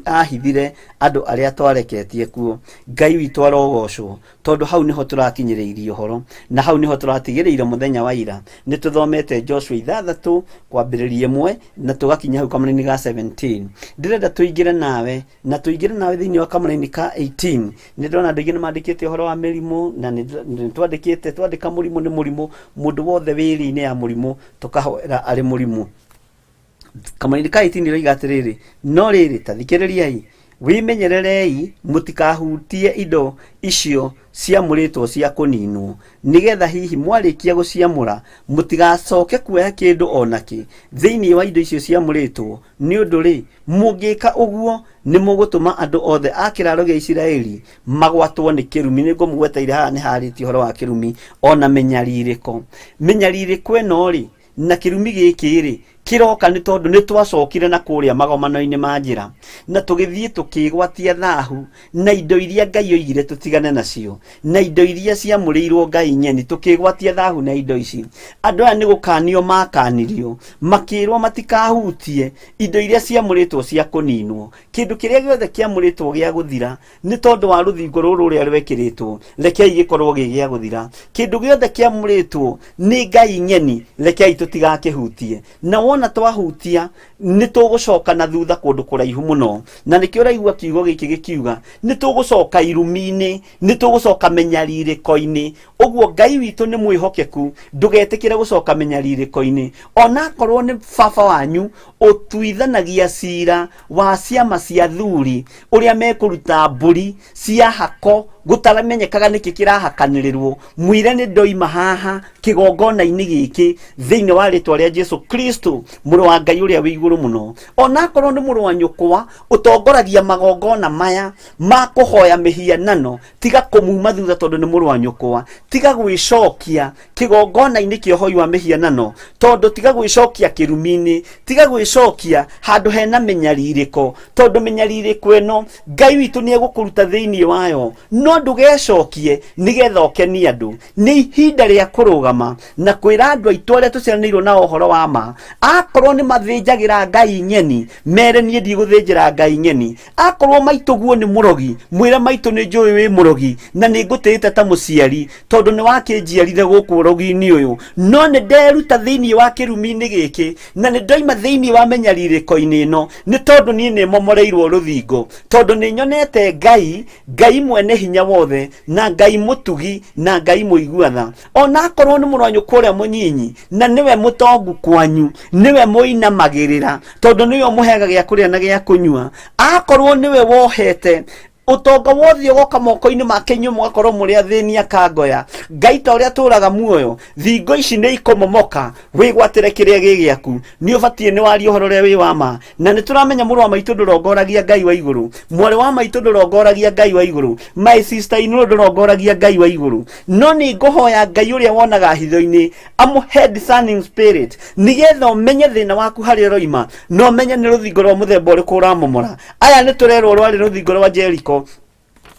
ahithire andũ arĩa twareketie kuo. Ngai witũ arogocwo, tondũ hau nĩho tũrakinyĩrĩirie ũhoro, na hau nĩho tũratigĩrĩire mũthenya wa ira. Nĩ tũthomete Joshua 6 kwambĩrĩria 1 na tũgakinya hau kamũraini ga 17. Ndĩrenda tũingĩre nawe na tũingĩre nawe thĩinĩ wa kamũraini ka 18. Nĩ ndĩrona andũ aingĩ nĩ mandĩkĩte ũhoro wa mĩrimũ, na nĩ twandĩkĩte, twandĩka mũrimũ nĩ mũrimũ, mũndũ wothe wĩrĩ-inĩ ya mũrimũ tũkahoera arĩ mũrimũ. Kamũraini ka 18 ĩroiga atĩrĩrĩ, no rĩrĩ, ta thikĩrĩriai, wĩmenyererei mũtikahutie indo icio ciamũrĩtwo cia kũninwo, nĩgetha hihi mwarĩkia gũciamũra mũtigacoke kuoya kĩndũ o nakĩ thĩinĩ wa indo icio ciamũrĩtwo, nĩ ũndũ-rĩ, mũngĩka ũguo nĩ mũgũtũma andũ othe a kĩraaro gĩa Isiraeli magwatwo nĩ kĩrumi. Nĩ ngũmũgweteire haha nĩ harĩtie ũhoro wa kĩrumi ona mĩnyarirĩko. Mĩnyarirĩko ĩno-rĩ, na kĩrumi gĩkĩ-rĩ, kĩroka nĩ tondũ nĩ twacokire na kũrĩa magomano-inĩ ma njĩra, na tũgĩthiĩ tũkĩgwatia thahu na indo iria Ngai oigire tũtigane nacio, na indo iria ciamũrĩirwo Ngai nyeni, tũkĩgwatia thahu na indo ici. Andũ aya nĩ gũkanio makanirio, makĩrwo matikahutie indo iria ciamũrĩtwo cia kũninwo. Kĩndũ kĩrĩa gĩothe kĩamũrĩtwo gĩa gũthira nĩ tondũ wa rũthingo rũrũ rũrĩa rwekĩrĩtwo, rekei gĩkorwo gĩ gĩa gũthira. Kĩndũ gĩothe kĩamũrĩtwo nĩ Ngai ng'eni, rekei tũtigakĩhutie. Na wona twahutia nĩ tũgũcoka na thutha kũndũ kũraihu mũno. Na nĩkĩo ũraigua kiugo gĩkĩ gĩkiuga nĩ tũgũcoka irumi-inĩ, nĩ tũgũcoka mĩnyarirĩko-inĩ. Ũguo Ngai witũ nĩ mwĩhokeku, ndũgetĩkĩre gũcoka mĩnyarirĩko-inĩ. Onakorwo nĩ baba wanyu ũtuithanagia cira wa ciama cia thuri ũrĩa mekũruta mbũri cia hako gũtaramenyekaga nĩkĩ kĩrahakanĩrĩrwo, mwĩre nĩ ndoima haha kĩgongona-inĩ gĩkĩ thĩinĩ wa rĩtwa rĩa Jesu Kristo, mũrũ wa Ngai ũrĩa wĩ igũrũ mũno. Onakorwo nĩ mũrũ wa nyũkwa ũtongoragia magongona maya ma kũhoya mĩhianano, tiga kũmuma thutha tondũ nĩ mũrũ wa nyũkwa. Tiga gwĩcokia kĩgongona-inĩ kĩa ũhoi wa mĩhianano, tondũ tiga gwĩcokia kĩrumi-inĩ, tiga gwĩcokia handũ hena mĩnyarirĩko, tondũ mĩnyarirĩko ĩno Ngai witũ nĩ egũkũruta thĩinĩ wayo. No ndũgecokie nĩgetha ũkenie andũ. Nĩ ihinda rĩa kũrũgama na kwĩra andũ aitũ arĩa tũciaranĩirwo nao ũhoro wa ma. Akorwo nĩ mathĩnjagĩra Ngai ng'eni, mere niĩ ndigũthĩnjĩra Ngai ng'eni. Akorwo maitũguo nĩ mũrogi, mwĩre maitũ nĩ njũĩ wĩ mũrogi na nĩ ngũtĩĩte ta mũciari, tondũ nĩ wakĩnjiarire gũkũ ũrogi-inĩ ũyũ, no nĩ nderuta thĩinĩ wa kĩrumi-inĩ gĩkĩ na nĩ ndoima thĩinĩ wa mĩnyarirĩko-inĩ ĩno, nĩ tondũ niĩ nĩ momoreirwo rũthingo, tondũ nĩ nyonete Ngai, Ngai mwene hinya wothe, na Ngai mũtugi, na Ngai mũigua tha. Ona akorwo nĩ mũrũ wa nyũkwa ũrĩa mũnyinyi, na nĩwe mũtongu kwanyu, nĩwe mũinamagĩrĩra, tondũ nĩwe ũmũheaga gĩa kũrĩa na gĩa kũnyua, akorwo nĩwe wohete ũtonga wothe ũgoka moko-inĩ make, inyuĩ mũgakorwo mũrĩ athĩni akangoya. Ngai ta ũrĩa tũraga muoyo, thingo ici nĩ ikũmomoka, wĩgwatĩre kĩrĩa gĩ gĩaku. Nĩ ũbatiĩ nĩ warie ũhoro ũrĩa wĩ wa ma, na nĩ tũramenya mũrũ wa maitũ ndũrongoragia Ngai wa igũrũ, mwarĩ wa maitũ ndũrongoragia Ngai wa igũrũ, my sister in law ndũrongoragia Ngai wa igũrũ. No nĩ ngũhoya Ngai ũrĩa wonaga hitho-inĩ amũhe discerning spirit, nĩgetha ũmenye thĩna waku harĩa ũroima, na ũmenye nĩ rũthingo rwa mũthemba ũrĩkũ ũramomora. Aya nĩ tũrerwo rwarĩ rũthingo rwa Jericho.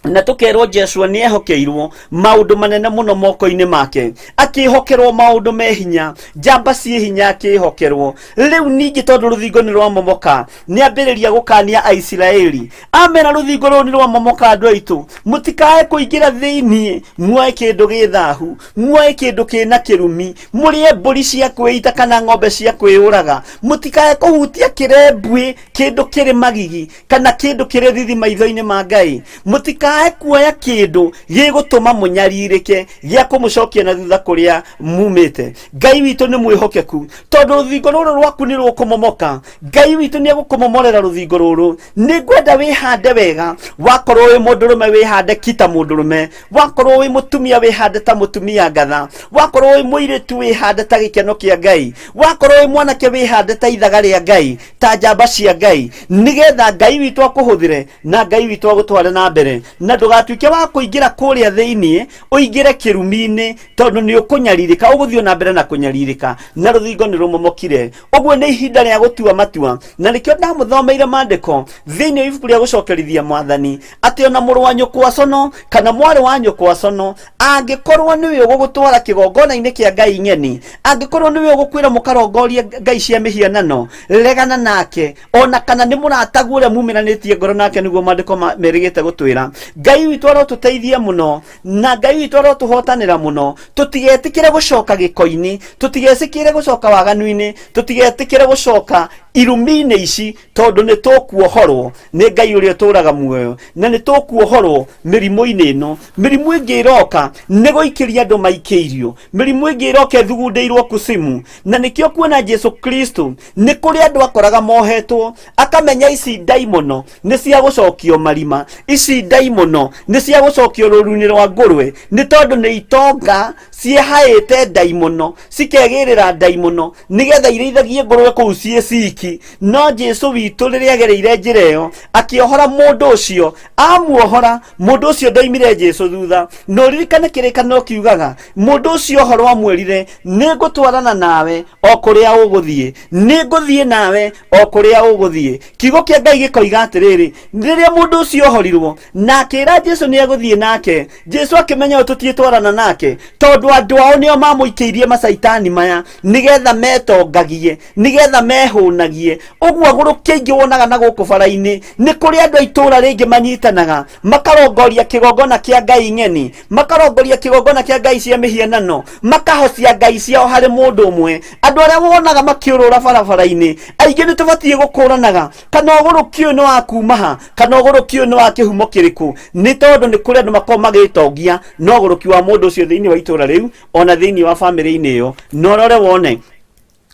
Na tũkerwo Joshua nĩ ehokeirwo maũndũ manene mũno moko-inĩ make, akĩhokerwo maũndũ me hinya, njamba ciĩ hinya akĩhokerwo. Rĩu ningĩ tondũ rũthingo nĩ rwamomoka, nĩ ambĩrĩria gũkania Aisiraeli, amera rũthingo rũrũ nĩ rwamomoka, andũ aitũ mũtikae kũingĩra thĩiniĩ muoe kĩndũ gĩ thahu, muoe kĩndũ kĩna kĩrumi, mũrĩe mbũri cia kwĩita kana ng'ombe cia kwĩyũraga, mũtikae kũhutia kĩrembwĩ, kĩndũ kĩrĩ magigi kana kĩndũ kĩrĩ thithi maitho-inĩ ma Ngai, mũtikae kuoya kĩndũ gĩgũtũma mũnyarirĩke, gĩa kũmũcokia na thutha kũrĩa mumĩte. Ngai witũ nĩ mwĩhokeku, tondũ rũthingo rũrũ rwaku nĩ rũkũmomoka, Ngai witũ nĩ egũkũmomorera rũthingo rũrũ. Nĩ ngwenda wĩhande wega, wakorwo wĩ mũndũrũme wĩhande kita mũndũrũme, wakorwo wĩ mũtumia wĩhande ta mũtumia ngatha, wakorwo wĩ mũirĩtu wĩhande ta gĩkeno kĩa Ngai, wakorwo wĩ mwanake wĩhande ta ithaga rĩa Ngai, ta njamba cia Ngai, nigetha Ngai witũ akũhũthĩre na Ngai witũ agũtware na mbere, na ndũgatuĩke wa kũingĩra kũrĩa thĩinĩ ũingĩre kĩrumi-inĩ, tondũ nĩ ũkũnyarirĩka, ũgũthiĩ na mbere na kũnyarirĩka. Na rũthingo nĩ rũmomokire. Ũguo nĩ ihinda rĩa gũtua matua, na nĩkĩo ndamũthomeire maandĩko thĩinĩ wa ibuku rĩa gũcokerithia Mwathani, atĩ ona mũrũ wa nyũkwa cono kana mwarĩ wa nyũkwa cono angĩkorwo nĩwe ũgũgũtwara kĩgongona-inĩ kĩa ngai ng'eni, angĩkorwo nĩwe ũgũkwĩra mũkarongorie ngai cia mĩhianano, regana nake, ona kana nĩ mũrataguo ũrĩa mumĩranĩtie ngoro nake. Nĩguo maandĩko merĩgĩte gũtwĩra. Ngai witũ arotũteithia mũno, na Ngai witũ arotũhotanĩra mũno, tũtigetĩkĩre gũcoka gĩko-inĩ, tũtigetĩkĩre gũcoka waganu-inĩ, tũtigetĩkĩre gũcoka irumi-inĩ ici, tondũ nĩ tũkuohorwo nĩ Ngai ũrĩa ũtũraga muoyo, na nĩ tũkuohorwo mĩrimũ-inĩ ĩno. Mĩrimũ ĩngĩ ĩroka nĩ gũikĩria andũ maikĩirio, mĩrimũ ĩngĩ ĩroka ĩthugundĩirwo kusimu. Na nĩkĩo kuona Jesu Kristo nĩ kũrĩ andũ akoraga mohetwo, akamenya ici ndaimono nĩ cia gũcokio marima, ici ndaimono nĩ cia gũcokio rũru-inĩ rwa ngũrwe, nĩ tondũ nĩ itonga ciĩhaĩte ndaimono, cikegĩrĩra ndaimono nĩgetha irĩithagie ngũrwe kũu ciĩ ciki. No Jesu witũ rĩrĩa agereire njĩra ĩyo akĩohora mũndũ ũcio, amuohora mũndũ ũcio ndoimire Jesu thutha. Na ũririkane kĩrĩkanĩro kiugaga mũndũ ũcio ohorwo amwĩrire, nĩ ngũtwarana nawe o kũrĩa ũgũthiĩ, nĩ ngũthiĩ nawe o kũrĩa ũgũthiĩ. Kiugo kĩa Ngai gĩkoiga atĩrĩrĩ, rĩrĩa mũndũ ũcio ohorirwo na akĩra Jesu nĩ egũthiĩ nake, Jesu akĩmenya ũyũ tũtiĩtwarana nake, tondũ andũ ao nĩo mamũikĩirie macaitani maya nĩgetha metongagie, nĩgetha mehũnagie. Ũguo agũrũki aingĩ wonaga na gũkũ bara-inĩ, nĩ kũrĩ andũ a itũũra rĩngĩ manyitanaga makarongoria kĩgongona kĩa ngai ng'eni, makarongoria kĩgongona kĩa ngai cia mĩhianano, makahocia ngai ciao harĩ mũndũ ũmwe. Andũ arĩa wonaga makĩũrũra barabara-inĩ aingĩ, nĩ tũbatiĩ gũkũranaga kana ũgũrũki ũyũ nĩ wa kuma ha, kana ũgũrũki ũyũ nĩ wa kĩhumo kĩrĩkũ, nĩ tondũ nĩ kũrĩ andũ makoragwo magĩtongia na ũgũrũki wa mũndũ ũcio thĩinĩ wa itũũra rĩu, ona thĩinĩ wa bamĩrĩ-inĩ ĩyo. Na ũrore wone,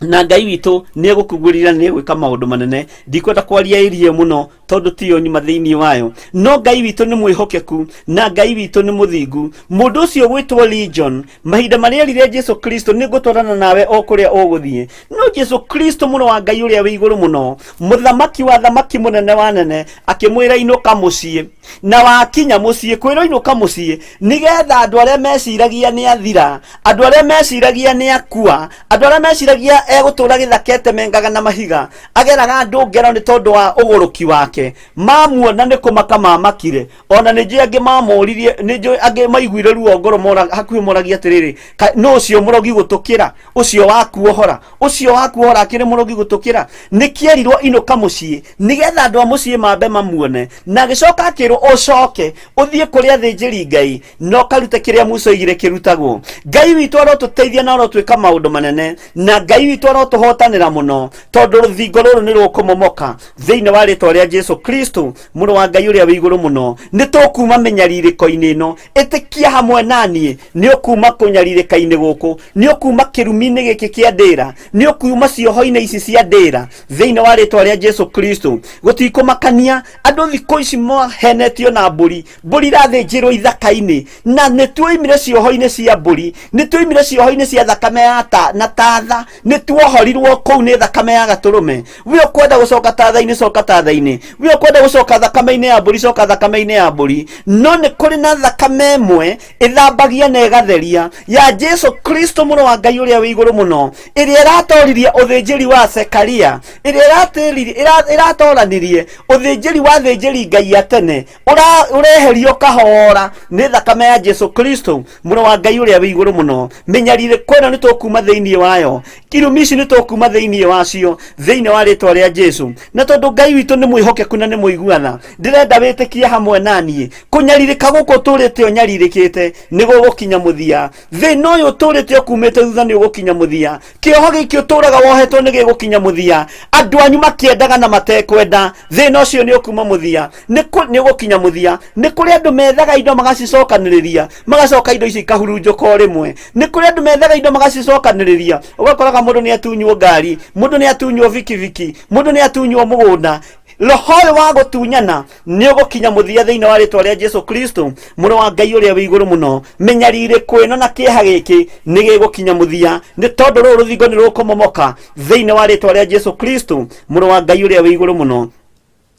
na Ngai witũ nĩ egũkugũrĩra, nĩ egwĩka maũndũ manene. Ndikwenda kwaria ĩrie mũno tondũ tiyo nyuma thĩinĩ wayo, no Ngai witũ nĩ mwĩhokeku na Ngai witũ nĩ mũthingu. Mũndũ ũcio gwĩtwo Legion, mahinda marĩa erire Jesu Kristo, nĩ ngũtwarana nawe o kũrĩa ũgũthiĩ, no Jesu Kristo, mũrũ wa Ngai ũrĩa wĩ igũrũ mũno, mũthamaki wa thamaki, mũnene wa nene, akĩmwĩra inũka mũciĩ. Na wakinya mũciĩ, kwĩrwo inũka mũciĩ nĩgetha andũ arĩa meciragia nĩ athira, andũ arĩa meciragia nĩ akua, andũ arĩa meciragia egũtũra gĩthaka etemengaga na mahiga, ageraga andũ ngero nĩ tondũ wa ũgũrũki wake, mamuona nĩ kũmaka mamakire. Ona nĩ njũĩ angĩ mamũririe, nĩ njũĩ angĩ maiguire ruo ngoro, mora hakuhĩ moragia atĩrĩrĩ, nũ ũcio mũrogi gũtũkĩra ũcio wakuohora, ũcio wakuohora akĩrĩ mũrogi gũtũkĩra? Nĩ kĩerirwo inũka mũciĩ nĩgetha andũ a mũciĩ mambe mamuone, na agĩcoka akĩrwo ũcoke ũthiĩ kũrĩ athĩnjĩri Ngai na ũkarute kĩrĩa Musa oigire kĩrutagwo. Ngai witũ arotũteithia na arotwĩka maũndũ manene, na Ngai witũ arotũhotanĩra mũno, tondũ rũthingo rũrũ nĩ rũkũmomoka thĩinĩ wa rĩtwa rĩa Jesu Kristo, mũrũ wa Ngai ũrĩa wĩ igũrũ mũno. Nĩ tũkuma mĩnyarirĩko-inĩ ĩno. Ĩtĩkia hamwe na niĩ, nĩ ũkuma kũnyarirĩka-inĩ gũkũ, nĩ ũkuma kĩrumi-inĩ gĩkĩ kĩa ndĩra, nĩ ũkuma cioho-inĩ ici cia ndĩra thĩinĩ wa rĩtwa rĩa Jesu Kristo. Gũtikũmakania andũ thikũ ici mahenetio na mbũri, mbũri irathĩnjĩrwo ithaka-inĩ, na nĩ tuoimire cioho-inĩ cia mbũri, nĩ tuoimire cioho-inĩ cia thakame ya ta na tatha, nĩ tuohorirwo kũu nĩ thakame ya gatũrũme. We ũkwenda gũcoka tatha-inĩ, coka tatha-inĩ. We ũkwenda gũcoka thakame-inĩ ya mbũri, coka thakame-inĩ ya mbũri. No nĩ kũrĩ na thakame ĩmwe ĩthambagia na ĩgatheria, ya Jesu Kristo mũrũ wa Ngai ũrĩa wĩ igũrũ mũno, ĩrĩa ĩratoririe ũthĩnjĩri wa Zekaria, ĩrĩa ĩratoranirie ũthĩnjĩri wa thĩnjĩri Ngai ya tene, ũreherio kahora nĩ thakame ya Jesu Kristo mũrũ wa Ngai ũrĩa wĩ igũrũ mũno. Mĩnyarirĩko ĩno nĩ tũkuma thĩinĩ wayo, irumi ici nĩ tũkuma thĩinĩ wacio thĩinĩ wa rĩtwa rĩa Jesu. Na tondũ Ngai witũ nĩ mwĩhokeku na nĩ mũiguana, ndĩrenda wĩtĩkie hamwe na niĩ, kũnyarirĩka gũkũ ũtũrĩte ũnyarirĩkĩte nĩ gũgũkinya mũthia. Thĩna ũyũ ũtũrĩte ũkumĩte thutha nĩ ũgũkinya mũthia. Kĩoho gĩkĩ ũtũraga wohetwo nĩ gĩgũkinya mũthia. Andũ anyu makĩendaga na matekwenda, thĩna ũcio nĩ ũkuma mũthia, nĩ ũgũkinya mũthia. Nĩ kũrĩ andũ methaga indo magacicokanĩrĩria, magacoka indo icio ikahurunjũka o rĩmwe. Nĩ kũrĩ andũ methaga indo magacicokanĩrĩria, ũgakoraga mũndũ nĩ atunywo ngari, mũndũ nĩ atunywo bikibiki, mũndũ nĩ atunywo mũgũnda. Roho ũyũ wa gũtunyana nĩ ũgũkinya mũthia thĩinĩ wa rĩtwa rĩa Jesu Kristo mũrũ wa Ngai ũrĩa wĩ igũrũ mũno. Mĩnyarirĩko ĩno na kĩeha gĩkĩ nĩ gĩgũkinya mũthia, nĩ tondũ rũrũ rũthingo nĩ rũkũmomoka thĩinĩ wa rĩtwa rĩa Jesu Kristo mũrũ wa Ngai ũrĩa wĩ igũrũ mũno.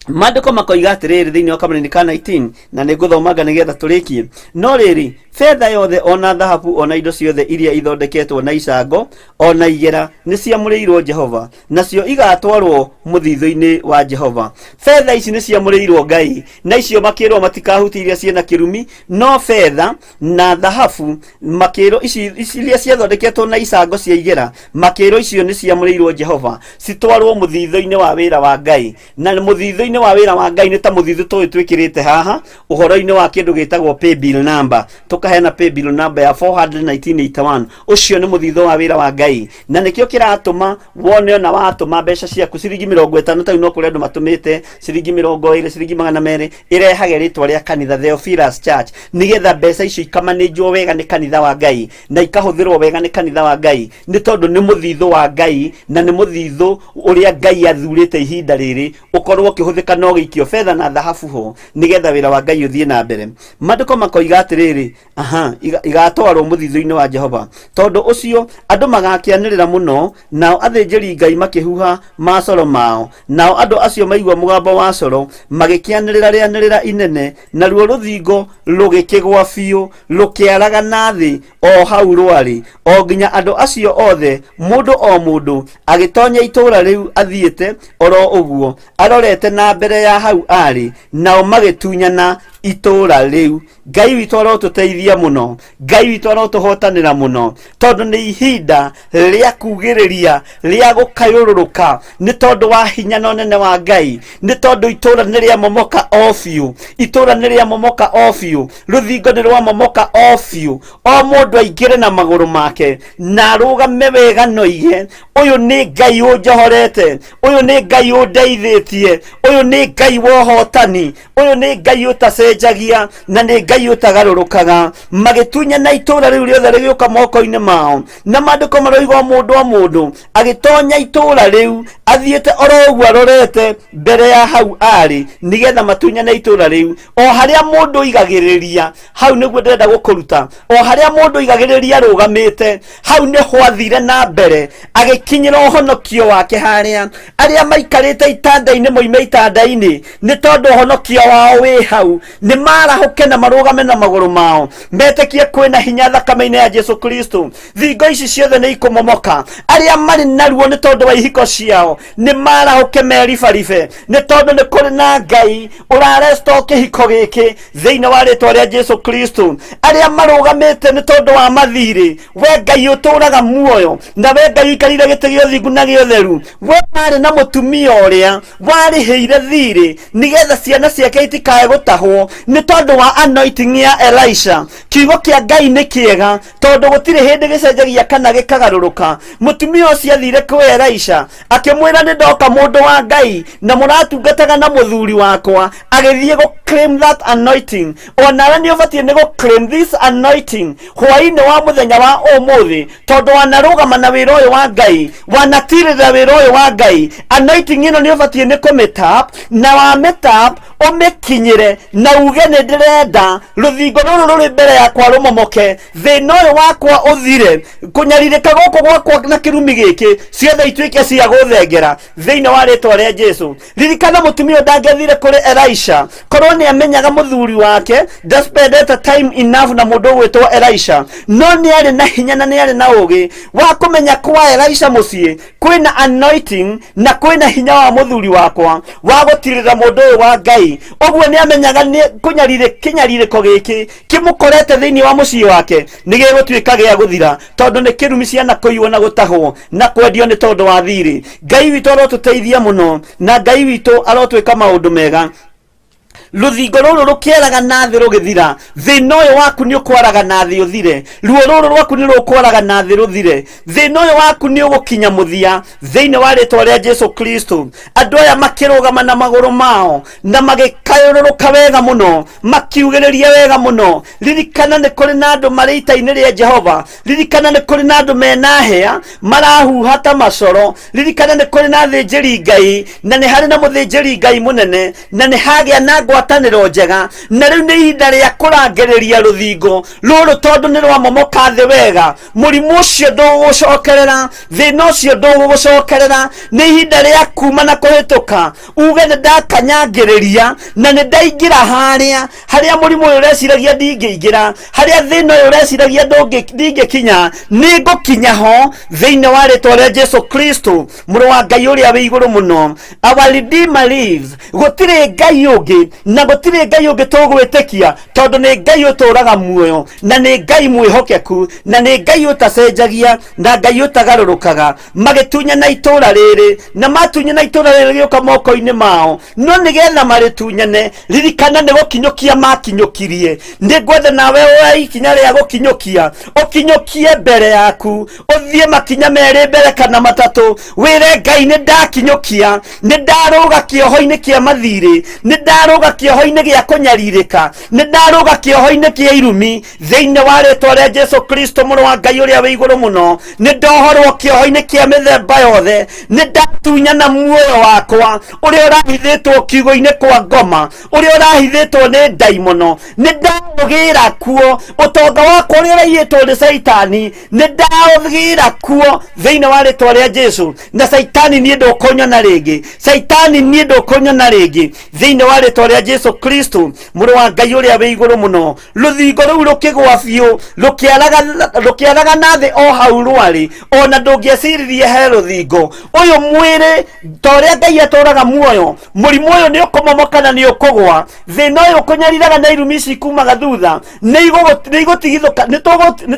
Maandĩko makoiga atĩrĩrĩ thĩinĩ wa kamarini ka 19, na nĩ ngũthomanga nĩgetha tũrĩkie. No rĩrĩ, betha yothe ona thahabu ona indo ciothe iria ithondeketwo na icango ona igera nĩ ciamũrĩirwo Jehova, nacio igatwarwo mũthithũ-inĩ wa Jehova. Betha ici nĩ ciamũrĩirwo Ngai, na icio makĩrwo matikahutie iria ciĩna kĩrumi, no betha na thahabu makĩrwo ici iria ciathondeketwo na icango cia igera, makĩrwo icio nĩ ciamũrĩirwo Jehova, citwarwo mũthithũ-inĩ wa wĩra wa Ngai. Na mũthithũ-inĩ wa wĩra wa Ngai nĩ ta mũthithũ tũyũ twĩkĩrĩte haha ũhoro-inĩ wa kĩndũ gĩtagwo paybill number, tũkaheana paybill number ya 41981. Ũcio nĩ mũthithũ wa wĩra wa Ngai, na nĩkĩo kĩratũma wone ona watũma mbeca ciaku ciringi 50, tau no kũrĩ andũ matũmĩte ciringi 20, ciringi 200, ĩrehage rĩtwa rĩa kanitha Theophilus Church, nĩgetha mbeca icio ikamanĩnjwo wega nĩ kanitha wa Ngai na ikahũthĩrwo wega nĩ kanitha wa Ngai, nĩ tondũ nĩ mũthithũ wa Ngai na nĩ mũthithũ ũrĩa Ngai athurĩte ihinda rĩrĩ ũkorwo ũkĩhũthĩka na ũgĩikio betha na thahabu ho, nĩgetha wĩra wa Ngai ũthiĩ na mbere. Maandĩko makoiga atĩrĩrĩ, aha, igatwarwo mũthithũ-inĩ wa Jehova. Tondũ ũcio andũ magakĩanĩrĩra mũno, nao athĩnjĩri Ngai makĩhuha macoro mao, nao andũ acio maigua mũgambo wa coro magĩkĩanĩrĩra rĩanĩrĩra inene, naruo rũthingo rũgĩkĩgwa biũ, rũkĩaragana thĩ o hau rwarĩ, o nginya andũ acio othe mũndũ o mũndũ agĩtonya itũũra rĩu athiĩte oro ũguo arorete na mbere ya hau arĩ, nao magĩtunyana itũũra rĩu. Ngai witũ arotũteithia mũno, Ngai witũ arotũhotanĩra mũno, tondũ nĩ ihinda rĩa kugĩrĩria, rĩa gũkayũrũrũka, nĩ tondũ wa hinya na ũnene wa Ngai, nĩ tondũ itũũra nĩ rĩamomoka o biũ, itũũra nĩ rĩamomoka o biũ, rũthingo nĩ rwamomoka o biũ. O mũndũ aingĩre na magũrũ make na arũgame wega noige, ũyũ nĩ Ngai ũnjohorete, ũyũ nĩ Ngai ũndeithĩtie, ũyũ nĩ Ngai wa ũhotani, ũyũ nĩ Ngai ũtacenjagia na nĩ Ngai ũtagarũrũkaga. Magĩtunyana itũũra rĩu rĩothe rĩgĩũka moko-inĩ mao, na maandĩko maroiga o mũndũ o mũndũ agĩtonya itũũra rĩu athiĩte oro ũguo arorete mbere ya hau arĩ, nĩgetha matunyane itũũra rĩu. O harĩa mũndũ oigagĩrĩria, hau nĩguo ndĩrenda gũkũruta. O harĩa mũndũ oigagĩrĩria arũgamĩte, hau nĩho athire na mbere agĩkinyĩra ũhonokio wake. Harĩa arĩa maikarĩte itanda-inĩ moime itanda-inĩ, nĩ tondũ ũhonokio wao wĩ hau. Nĩ marahũke na marũgame na magũrũ mao, metĩkie kwĩna hinya thakame-inĩ ya Jesu Kristo. Thingo ici ciothe nĩ ikũmomoka. Arĩa marĩ na ruo nĩ tondũ wa ihiko ciao nĩ marahũke meribaribe, nĩ tondũ nĩ kũrĩ na Ngai ũraresto kĩhiko gĩkĩ thĩinĩ wa rĩtwa rĩa Jesu Kristo. Arĩa marũgamĩte nĩ tondũ wa mathirĩ, we Ngai ũtũraga muoyo na we Ngai ũikarĩire gĩtĩ gĩa ũthingu na gĩa ũtheru, we warĩ na mũtumia ũrĩa warĩhĩire thirĩ nĩgetha ciana ciake itikae gũtahwo nĩ tondũ wa anointing ya Elisha. Kiugo kĩa Ngai nĩ kĩega tondũ gũtirĩ hĩndĩ gĩcenjagia kana gĩkagarũrũka. Mũtumia ũcio athire kwĩ Elisha akĩmwĩra, nĩ ndoka mũndũ wa Ngai na mũratungataga na mũthuri wakwa. Agĩthiĩ gũ claim that anointing. Onawe nĩ ũbatiĩ nĩ gũ claim this anointing hwaĩ-inĩ wa mũthenya wa ũmũthĩ, tondũ wanarũgama na wĩra ũyũ wa Ngai, wanatirĩrĩra wĩra ũyũ wa Ngai. Anointing ĩno nĩ ũbatiĩ nĩ kũmĩtap, na wamĩtap ũmĩkinyĩre na Uge nĩ ndĩrenda rũthingo rũrũ rũrĩ mbere yakwa rũmomoke, thĩna ũyũ wakwa ũthire, kũnyarirĩka gũkũ gwakwa na kĩrumi gĩkĩ ciothe ituĩke cia gũthengera thĩinĩ wa rĩtwa rĩa Jesu. Ririkana mũtumia ũyũ ndangĩathire kũrĩ Elisha korwo nĩ amenyaga mũthuri wake ndaspendete time enough na mũndũ ũgwĩtwo Elisha, no nĩ arĩ na hinya na nĩ arĩ na ũgĩ wa kũmenya kwa Elisha mũciĩ kwĩna anointing na kwĩna hinya wa mũthuri wakwa wa gũtirĩra mũndũ ũyũ wa Ngai. Ũguo nĩ amenyaga nĩ kũnyarire kĩnyarirĩko gĩkĩ kĩmũkorete thĩinĩ wa mũciĩ wake nĩ gĩgũtuĩka gĩa gũthira, tondũ nĩ kĩrumi ciana kũiywo na gũtahwo na kwendio nĩ tondũ wa thirĩ. Ngai witũ arotũteithia mũno, na Ngai witũ arotwĩka maũndũ mega. Rũthingo rũrũ rũkĩaraga na thĩ rũgĩthira, thĩna ũyũ waku nĩ ũkwaraga na thĩ ũthire, ruo rũrũ rwaku nĩ rũkwaraga na thĩ rũthire, thĩna ũyũ waku nĩ ũgũkinya mũthia thĩinĩ wa rĩtwa rĩa Jesu Kristo. Andũ aya makĩrũgama na magũrũ mao na magĩkayũrũrũka wega mũno, makiugĩrĩria wega mũno. Ririkana nĩ kũrĩ na andũ marĩ ita-inĩ rĩa Jehova. Ririkana nĩ kũrĩ na andũ mena hĩa marahuha ta macoro. Ririkana nĩ kũrĩ na athĩnjĩri Ngai, na nĩ harĩ na mũthĩnjĩri Ngai mũnene, na nĩ hagĩa na ngwatanĩro njega, na rĩu nĩ ihinda rĩa kũrangĩrĩria rũthingo rũrũ tondũ nĩ rwamomoka thĩ wega. Mũrimũ ũcio ndũgũgũcokerera, thĩna ũcio ndũgũgũcokerera. Nĩ ihinda rĩa kuma na kũhĩtũka, uge nĩ ndakanyangĩrĩria na nĩ ndaingĩra harĩa harĩa mũrimũ ũyũ ũreciragia ndingĩingĩra, harĩa thĩna ũyũ ũreciragia ndingĩkinya, nĩ ngũkinya ho thĩinĩ wa rĩtwa rĩa Jesu Kristo, mũrũ wa Ngai ũrĩa wĩ igũrũ mũno. Our Redeemer lives. Gũtirĩ Ngai ũngĩ na gũtirĩ Ngai ũngĩ tũgwĩtĩkia, tondũ nĩ Ngai ũtũraga muoyo, na nĩ Ngai mwĩhokeku, na nĩ Ngai ũtacenjagia, na Ngai ũtagarũrũkaga. Magĩtunyana itũũra rĩrĩ, na matunyana itũũra rĩrĩ rĩgĩũka moko-inĩ mao, no nĩgetha marĩtunyane, ririkana nĩ gũkinyũkia makinyũkirie. Nĩ ngwenda nawe woe ikinya rĩa gũkinyũkia, ũkinyũkie mbere yaku, ũthiĩ makinya merĩ mbere kana matatũ, wĩre Ngai nĩ ndakinyũkia, nĩ ndarũga kĩoho-inĩ kĩa mathirĩ, nĩ ndarũga kĩoho-inĩ gĩa kũnyarirĩka, nĩ ndarũga kĩoho-inĩ kĩa irumi thĩinĩ wa rĩtwa rĩa Jesu Kristo, mũrũ wa Ngai ũrĩa wĩ igũrũ mũno. Nĩ ndohorwo kĩoho-inĩ kĩa mĩthemba yothe, nĩ ndatunyana muoyo wakwa ũrĩa ũrahithĩtwo kiugo-inĩ kwa ngoma, ũrĩa ũrahithĩtwo nĩ ndaimono, nĩ ndaũgĩra kuo. Ũtonga wakwa ũrĩa ũraiyĩtwo nĩ Caitani, nĩ ndaũgĩra kuo thĩinĩ wa rĩtwa rĩa Jesu. Na Caitani niĩ ndũkũnyona rĩngĩ, Caitani niĩ ndũkũnyona rĩngĩ thĩinĩ wa rĩtwa rĩa Jesu Kristo, mũrũ wa Ngai ũrĩa wĩ igũrũ mũno. Rũthingo rũu rũkĩgwa biũ, rũkĩaraga na thĩ o hau rwarĩ, ona ndũngĩeciririe he rũthingo. Ũyũ mwĩrĩ ta ũrĩa Ngai atũraga muoyo, mũrimũ ũyũ nĩ ũkũmomoka na nĩ ũkũgwa, thĩna ũyũ ũkũnyariraga na irumi ici kumaga thutha nĩ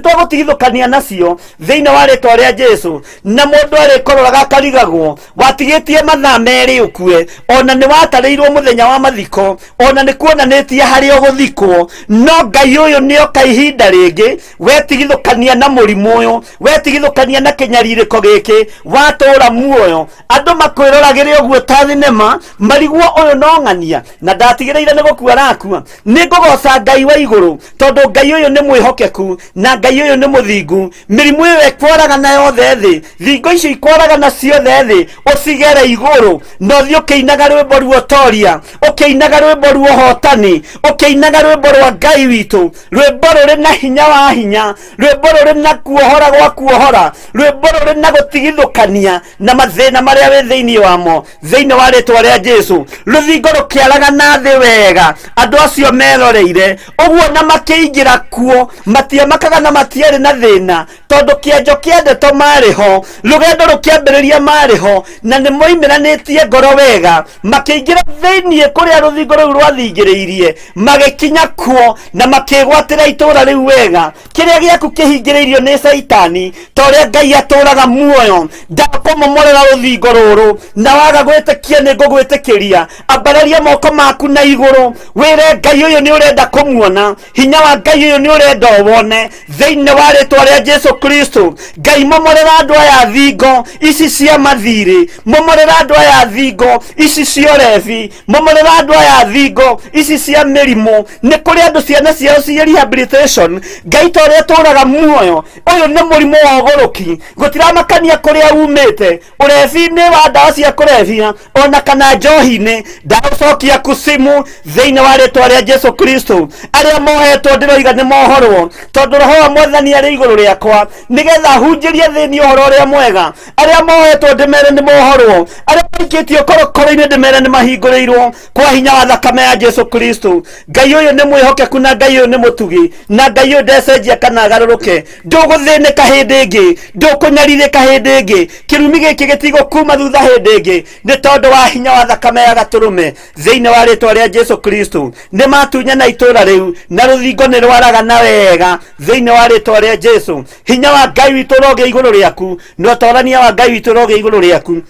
tũgũtigithũkania nacio thĩinĩ wa rĩtwa rĩa Jesu. Na mũndũ arĩkororaga akarigagwo watigĩtie mathaa merĩ ũkue, ona nĩ watarĩirwo mũthenya wa mathiko, ona nĩ kuonanĩtie harĩa ũgũthikwo, no Ngai ũyũ nĩ oka ihinda rĩngĩ wetigithũkania na mũrimũ ũyũ, wetigithũkania na kĩnyarirĩko gĩkĩ, watũra muoyo. Andũ makwĩroragĩre ũguo ta thinema, marigwo ũyũ no ng'ania na ndatigĩrĩire nĩ gũkua arakua. Nĩ ngũgoca Ngai wa igũrũ, tondũ Ngai ũyũ nĩ mwĩhokeku na Ngai ũyũ nĩ mũthingu. Mĩrimũ ĩyo ĩkwaragana yothe thĩ, thingo icio ikwaragana ciothe thĩ, ũcigere igũrũ na ũthiĩ ũkĩinaga rwĩmbo ruotoria, ũkĩinaga rwĩmbo ruohotani, ũkĩinaga rwĩmbo rwa Ngai witũ, rwĩmbo rũrĩ na hinya wa hinya, rwĩmbo rũrĩ na kuohora gwa kuohora, rwĩmbo rũrĩ na gũtigithũkania na mathĩna marĩa wĩ thĩinĩ wamo thĩinĩ wa rĩtwa rĩa Jesu. Rũthingo rũkĩaraga na thĩ wega, andũ acio meroreire ũguo na makĩingĩra kuo, matiamakaga na matiarĩ na thĩna, tondũ kĩanjo kĩa ndeto marĩ ho, rũgendo rũkĩambĩrĩria marĩ ho, na nĩ moimĩranĩtie ngoro wega. Makĩingĩra thĩinĩ kũrĩa rũthingo rũu rwathingĩrĩirie, magĩkinya kuo na makĩgwatĩra itũũra rĩu wega. Kĩrĩa gĩaku kĩhingĩrĩirio nĩ Caitani, ta ũrĩa Ngai atũraga muoyo, ndakũmomorera rũthingo rũrũ, na waga gwĩtĩkia nĩ ngũgwĩtĩkĩria. Ambararia moko maku na igũrũ, wĩre Ngai ũyũ nĩ ũrenda kũmuona, hinya wa Ngai ũyũ nĩ ũrenda ũwone thĩinĩ wa rĩtwa rĩa Jesu Kristo. Ngai, momorera andũ aya thingo ici cia mathirĩ, momorera andũ aya thingo ici cia ũrebi, momorera andũ aya. Thingo ici cia mĩrimũ, nĩ kũrĩ andũ ciana ciao ciĩ rehabilitation. Ngai ta ũrĩa tũraga muoyo, ũyũ nĩ mũrimũ wa ũgũrũki. Gũtiramakania kũrĩa umĩte, ũrebi-inĩ wa ndawa cia kũrebia ona kana njohi-inĩ, ndaũcokia kusimu thĩinĩ wa rĩtwa rĩa Jesu Kristo. Arĩa mohetwo ndĩroiga nĩ mohorwo, tondũ roho wa Mwathani arĩ igũrũ rĩakwa nĩgetha hunjĩrie thĩinĩ ũhoro ũrĩa mwega. Arĩa mohetwo ndĩmere nĩ mohorwo, arĩa maikĩtio korokoro-inĩ ndĩmere nĩ mahingũrĩirwo kwa hinya wa thakame ya Jesu Kristo. Ngai ũyũ nĩ mwĩhokeku, na Ngai ũyũ nĩ mũtugi, na Ngai ũyũ ndecenjia kana agarũrũke. Ndũgũthĩnĩka hĩndĩ ĩngĩ, ndũkũnyarirĩka hĩndĩ ĩngĩ, kĩrumi gĩkĩ gĩtigũkuma thutha hĩndĩ ĩngĩ, nĩ tondũ wa hinya wa thakame ya gatũrũme thĩinĩ wa rĩtwa rĩa Jesu Kristo. Nĩ matunyana itũũra rĩu, na rũthingo nĩ rwaragana wega thĩinĩ wa rĩtwa rĩa Jesu. Hinya wa Ngai witũ ũrogĩa igũrũ rĩaku, na ũtorania wa Ngai witũ ũrogĩa igũrũ rĩaku.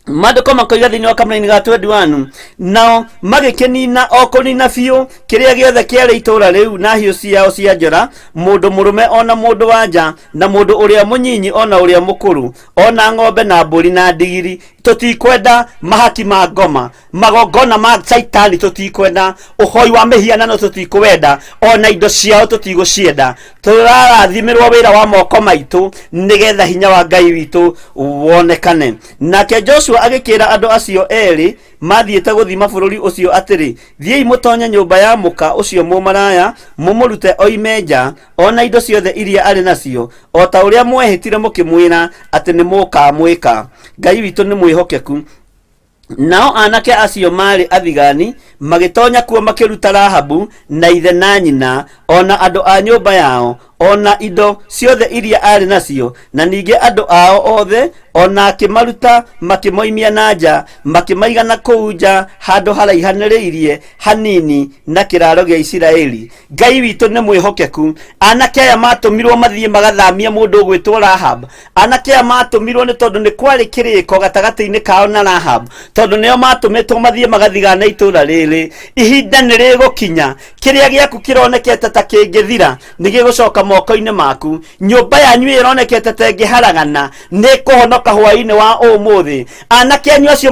Maandĩko makoiga thĩinĩ wa kamũraini ga 21, nao magĩkĩnina o kũnina biũ kĩrĩa gĩothe kĩarĩ itũũra rĩu na hiũ ciao cia njora, mũndũ mũrũme ona mũndũ wa nja, na mũndũ ũrĩa mũnyinyi ona ũrĩa mũkũrũ, ona ng'ombe na mbũri na ndigiri. Tũtikwenda mahaki ma ngoma, magongona ma caitani tũtikwenda, ũhoi wa mĩhianano tũtikwenda, ona indo ciao tũtigũcienda. Tũrarathimĩrwo wĩra wa moko maitũ nĩgetha hinya wa Ngai witũ wonekane. Nake Joshua agĩkĩra andũ acio erĩ mathiĩte gũthima bũrũri ũcio atĩrĩ, thiĩi mũtonye nyũmba ya mũka ũcio mũmaraya, mũmũrute oime nja, ona indo ciothe iria arĩ nacio, o ta ũrĩa mwehĩtire mũkĩmwĩra atĩ nĩ mũkamwĩka. Ngai witũ nĩ mwĩhokeku. Nao anake acio maarĩ athigani magĩtonya kuo, makĩruta Rahabu na ithe na nyina, o na andũ a nyũmba yao, o na indo ciothe iria aarĩ nacio, na ningĩ andũ ao othe, o na akĩmaruta makĩmoimia na nja, makĩmaiga na kũu nja handũ haraihanĩrĩirie hanini na kĩraaro gĩa Isiraeli. Ngai witũ nĩ mwĩhokeku. Anake aya matũmirwo mathiĩ magathamie mũndũ ũgwĩtwo Rahab. Anake aya matũmirwo nĩ tondũ nĩ kwarĩ kĩrĩko gatagatĩ-inĩ kao na Rahab, tondũ nĩo matũmĩtwo mathiĩ magathigane itũũra rĩrĩ. Ihinda nĩ rĩgũkinya, kĩrĩa gĩaku kĩronekete ta kĩngĩthira nĩ gĩgũcoka moko-inĩ maku. Nyũmba yanyu ĩronekete ta ĩngĩharagana nĩ ĩkũhonoka hwaĩ-inĩ wa ũmũthĩ. Anake anyu acio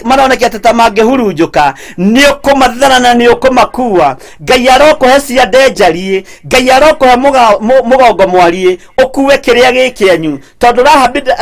maronekete ta mangĩhurunjũka, nĩ ũkũmathara na nĩ ũkũmakua. Ngai arokũhe ciande njariĩ, Ngai arokũhe mũgongo mwariĩ, ũkue kĩrĩa gĩ kĩanyu, tondũ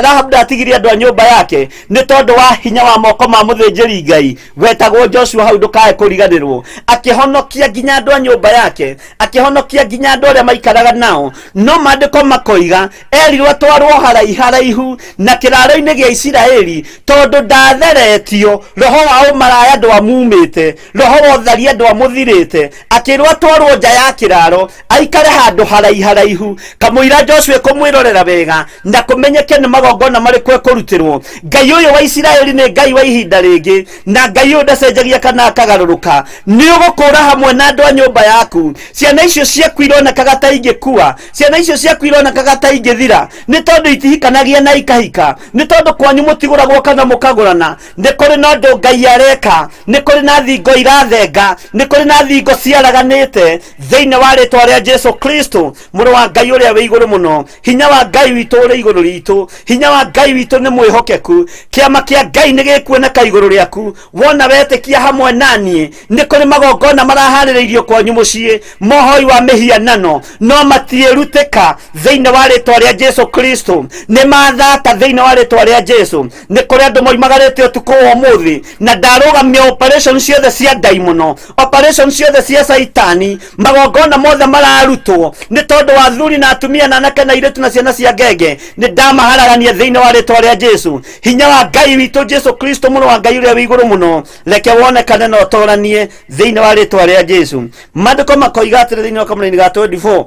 Rahabu ndatigirie andũ a nyũmba yake nĩ tondũ wa hinya wa moko ma mũthĩnjĩri Ngai wetagwo Joshua. Hau ndũkae kũriganĩrwo, akĩhonokia nginya andũ a nyũmba yake, akĩhonokia nginya andũ arĩa maikaraga nao. No maandĩko makoiga erirwo atwarwo haraiharaihu na kĩraro-inĩ gĩa Isiraeli, tondũ ndatheretio, roho wa ũmaraya ndwamumĩte, roho wa ũtharia ndwamũthirĩte. Akĩrwo atwarwo nja ya kĩraro, aikare handũ haraiharaihu kamũira Joshua kũmwĩrorera wega na kũmenyeke nĩ magongona marĩkũ ekũrutĩrwo. Ngai ũyũ wa Isiraeli nĩ Ngai wa ihinda rĩngĩ, na Ngai ũyũ ndacenjagia kana akagarũrũka. Nĩ ũgũkũra hamwe na andũ a nyũmba yaku. Ciana icio ciaku ironekaga ta ingĩkua, ciana icio ciaku ironekaga ta ingĩthira, nĩ tondũ itihikanagia na ikahika, nĩ tondũ kwanyu mũtigũragwo kana mũkagũrana. Nĩ kũrĩ na ũndũ Ngai areka, nĩ kũrĩ na thingo irathenga, nĩ kũrĩ na thingo ciaraganĩte thĩinĩ wa rĩtwa rĩa Jesu Kristo, mũrũ wa Ngai ũrĩa wĩ igũrũ mũno. Hinya wa Ngai witũ ũrĩ igũrũ ritũ, hinya wa Ngai witũ nĩ mwĩhokeku. Kĩama kĩa Ngai nĩ gĩkuoneka igũrũ rĩaku wona wetĩkia hamwe na niĩ. Nĩ kũrĩ magongona maraharĩrĩirio kwanyu mũciĩ, mohoi wa mĩhianano, no matiĩrutĩka thĩinĩ wa rĩtwa rĩa Jesu Kristo. Nĩ mathata thĩinĩ wa rĩtwa rĩa Jesu. Nĩ kũrĩ andũ moimagarĩte ũtukũ wa ũmũthĩ, na ndarũgamia operation ciothe cia ndaimono, operation ciothe cia caitani, magongona mothe mararutwo nĩ tondũ wa athuri na atumia na anake na airĩtu na ciana cia ngenge, nĩ ndamaharagania thĩinĩ wa rĩtwa rĩa Jesu. Hinya wa Ngai witũ Jesu Kristo, mũrũ wa Ngai ũrĩa wĩ igũrũ mũno, reke wonekane na ũtoranie thĩinĩ wa rĩtwa rĩa Jesu. Maandĩko makoiga atĩrĩ thĩinĩ wa kamũraini ga 24,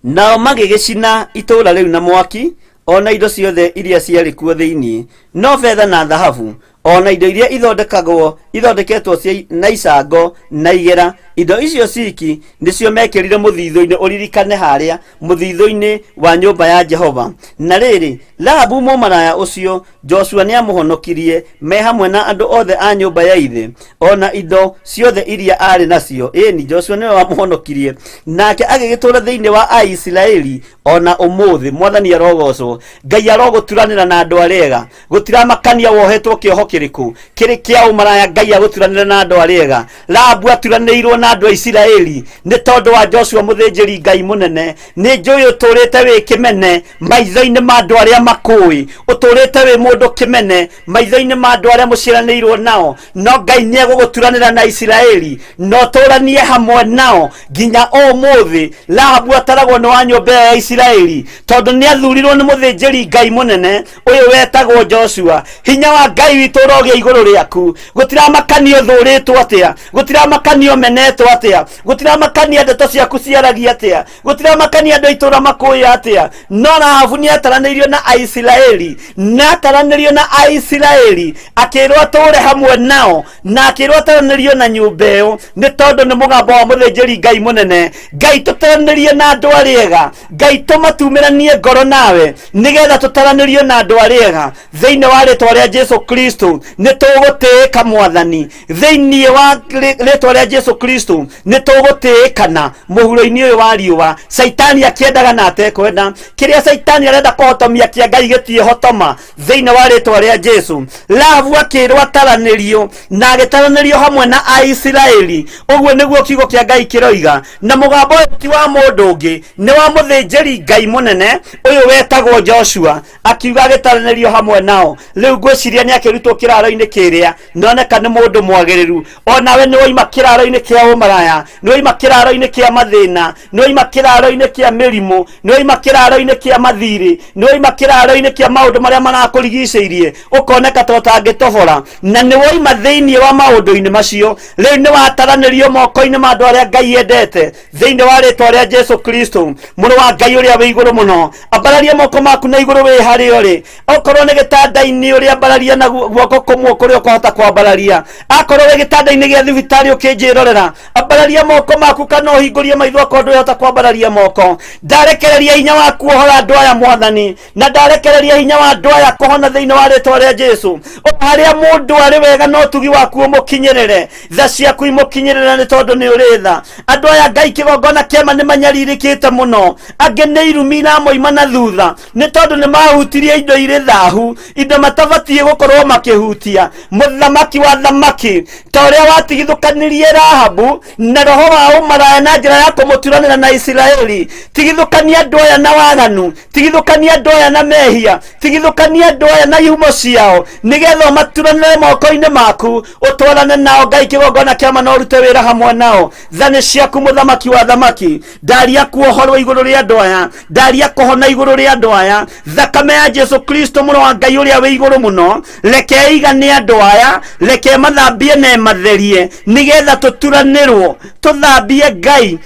nao magĩgĩcina itũũra rĩu na mwaki, o na indo ciothe iria ciarĩ kuo thĩinĩ, no betha na thahabu, o na indo iria ithondeketwo na icango na igera, indo icio ciki nĩcio mekĩrire mũthithũ-inĩ. Ũririkane harĩa mũthithũ-inĩ wa nyũmba ya Jehova. Na rĩrĩ, Rahabu mũmaraya ũcio, Joshua nĩamũhonokirie me hamwe na andũ othe a nyũmba ya ithe, o na indo ciothe iria aarĩ nacio. Ĩni, Joshua nĩwe wamũhonokirie, nake agĩgĩtũũra thĩinĩ wa Aisiraeli o na ũmũthĩ. Mwathani arogocwo. Ngai arogũturanĩra na andũ arĩa ega. Gũtiramakania wohetwo kĩoho Kĩrĩkũ kĩrĩ kĩa ũmaraya Ngai agũturanĩra na andũ arĩa ega. Rahabu aturanĩirwo na andũ a Isiraeli nĩ tondũ wa Joshua mũthĩnjĩri Ngai mũnene. Nĩ njũĩ ũtũrĩte wĩ kĩmene maitho-inĩ ma andũ arĩa makũĩ, ũtũrĩte wĩ mũndũ kĩmene maitho-inĩ ma andũ arĩa mũciaranĩirwo nao, no Ngai nĩ egũgũturanĩra na Isiraeli na ũtũranie hamwe nao nginya ũmũthĩ. Rahabu ataragwo nĩ wa nyũmba ĩyo ya Isiraeli tondũ nĩ athurirwo nĩ mũthĩnjĩri Ngai mũnene ũyũ wetagwo Joshua. Hinya wa Ngai witũ ũrogĩa igũrũ rĩaku. Gũtiramakania ũthũrĩtwo atĩa, gũtiramakania ũmenetwo atĩa, gũtiramakania ndeto ciaku ciaragia atĩa, gũtiramakania andũ a itũũra makũĩ atĩa, no Rahabu nĩ ataranĩirio na Aisiraeli, na ataranĩrio na Aisiraeli akĩrwo atũũre hamwe nao, na akĩrwo ataranĩrio na nyũmba ĩyo nĩ tondũ nĩ mũgambo wa mũthĩnjĩri Ngai mũnene. Ngai tũtaranĩrie na andũ arĩa ega, Ngai tũmatumĩranie ngoro nawe nĩgetha tũtaranĩrio na andũ arĩa ega. Thĩinĩ wa rĩtwa rĩa Jesu Kristo nĩ tũgũtĩĩka Mwathani. Thĩinĩ wa rĩtwa rĩa Jesu Kristo nĩ tũgũtĩĩkana mũhuro-inĩ ũyũ wa riũa. Caitani akĩendaga na atekwenda, kĩrĩa Caitani arenda kũhotomia kĩa Ngai gĩtiĩhotoma thĩinĩ wa rĩtwa rĩa Jesu. Rahabu akĩrwo ataranĩrio na agĩtaranĩrio hamwe na Aisiraeli. Ũguo nĩguo kiugo kĩa Ngai kĩroiga, na mũgambo ũyũ ti wa mũndũ ũngĩ, nĩ wa mũthĩnjĩri Ngai mũnene ũyũ wetagwo Joshua, akiuga agĩtaranĩrio hamwe nao. Rĩu ngwĩciria nĩ akĩrutwo kĩraro-inĩ kĩrĩa noneka nĩ mũndũ mwagĩrĩru. Onawe nĩ waima kĩraro-inĩ kĩa ũmaraya, nĩ waima kĩraro-inĩ kĩa mathĩna, nĩ waima kĩraro-inĩ kĩa mĩrimũ, nĩ waima kĩraro-inĩ kĩa mathirĩ, nĩ waima kĩraro-inĩ kĩa maũndũ marĩa marakũrigicĩirie ũkoneka ta ũtangĩtobora, na nĩ waima thĩinĩ wa maũndũ-inĩ macio. Rĩu nĩ wataranĩrio moko-inĩ ma andũ arĩa Ngai endete thĩinĩ wa rĩtwa rĩa Jesu Kristo, mũrũ wa Ngai ũrĩa wĩ igũrũ mũno. Ambararia moko maku na igũrũ wĩ harĩa ũrĩ, okorwo nĩ gĩtanda-inĩ ũrĩ ambararia na guoko kũmwe kũrĩa ũkũhota kwambararia. Akorwo wĩ gĩtanda-inĩ gĩa thibitarĩ ũkĩnjĩrorera, ambararia moko maku kana ũhingũrie maitho akorwo ndũrĩhota kwambararia moko. Ndarekereria hinya wa kuohora andũ aya Mwathani, na ndarekereria hinya wa andũ aya kũhona thĩinĩ wa rĩtwa rĩa Jesu. O harĩa mũndũ arĩ wega no tugi waku ũmũkinyĩrĩre, tha ciaku imũkinyĩrĩre nĩ tondũ nĩ ũrĩ tha. Andũ aya Ngai kĩgongona kĩama nĩ manyarirĩkĩte mũno, angĩ nĩ irumi iramoima na thutha nĩ tondũ nĩ mahutirie indo irĩ thahu, indo matabatiĩ gũkorwo makĩhutia. Mũthamaki wa thamaki, ta ũrĩa watigithũkanirie Rahabu na roho wa ũmaraya na njĩra ya kũmũturanĩra na Isiraeli, tigithũkania andũ aya na waganu, tigithũkania andũ aya na mehia, tigithũkania andũ aya na ihumo ciao, nĩgetha ũmaturanĩre moko-inĩ maku, ũtwarane nao Ngai kĩgongona kĩama na ũrute wĩra hamwe nao. Tha nĩ ciaku mũthamaki wa thamaki. Ndaria kuohorwo igũrũ rĩa andũ aya, ndaria kũhona igũrũ rĩa andũ aya. Thakame ya Jesu Kristo mũrũ wa Ngai ũrĩa wĩ igũrũ mũno, reke ĩigane andũ aya, reke mathambie na ĩmatherie, nĩgetha tũturanĩrwo, tũthambie Ngai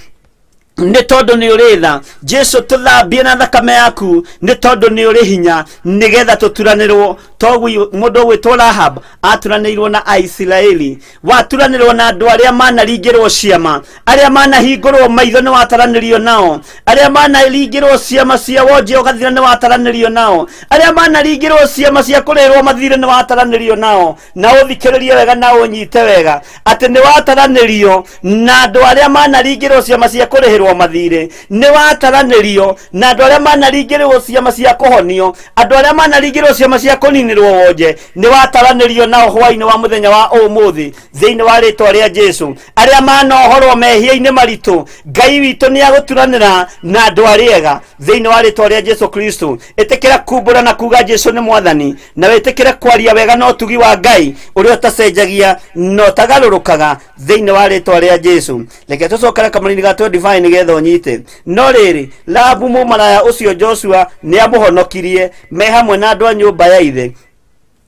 nĩ tondũ nĩ ũrĩ tha. Jesu tũthambie na thakame yaku nĩ tondũ nĩ ũrĩ hinya, nĩgetha tũturanĩrwo. Toguo mũndũ ũgwĩtwo Rahab aturanĩirwo na Aisiraeli, waturanĩrwo na andũ arĩa manaringĩrwo ciama, arĩa manahingũrwo maitho nĩ wataranĩrio nao, arĩa manaringĩrwo ciama cia wonje ũgathira nĩ wataranĩrio nao, arĩa manaringĩrwo ciama cia kũrĩrwo mathirĩ nĩ wataranĩrio nao. Na ũthikĩrĩrie wega na ũnyite wega atĩ nĩ wataranĩrio na andũ arĩa manaringĩrwo ciama cia kũrĩhĩrwo mathirĩ, nĩ wataranĩrio na andũ arĩa manaringĩrwo ciama cia kũhonio, andũ arĩa manaringĩrwo ciama cia kũninĩrwo wonje nĩ wataranĩrio nao hwainĩ wa mũthenya wa ũmũthĩ thĩinĩ wa rĩtwa rĩa Jesu. Arĩa manohorwo mehia-inĩ maritũ, Ngai witũ nĩ agũturanĩra na andũ arĩa ega thĩinĩ wa rĩtwa rĩa Jesu Kristo. Ĩtĩkĩra kumbũra na kuga Jesu nĩ Mwathani, na wĩtĩkĩre kwaria wega na ũtugi wa Ngai ũrĩa ũtacenjagia na ũtagarũrũkaga thĩinĩ wa rĩtwa rĩa Jesu. Reke tũcokere kamũrini ga 25 nĩgetha ũnyite. No rĩrĩ, Rahabu mũmaraya ũcio Joshua nĩ amũhonokirie me hamwe na andũ a nyũmba ya ithe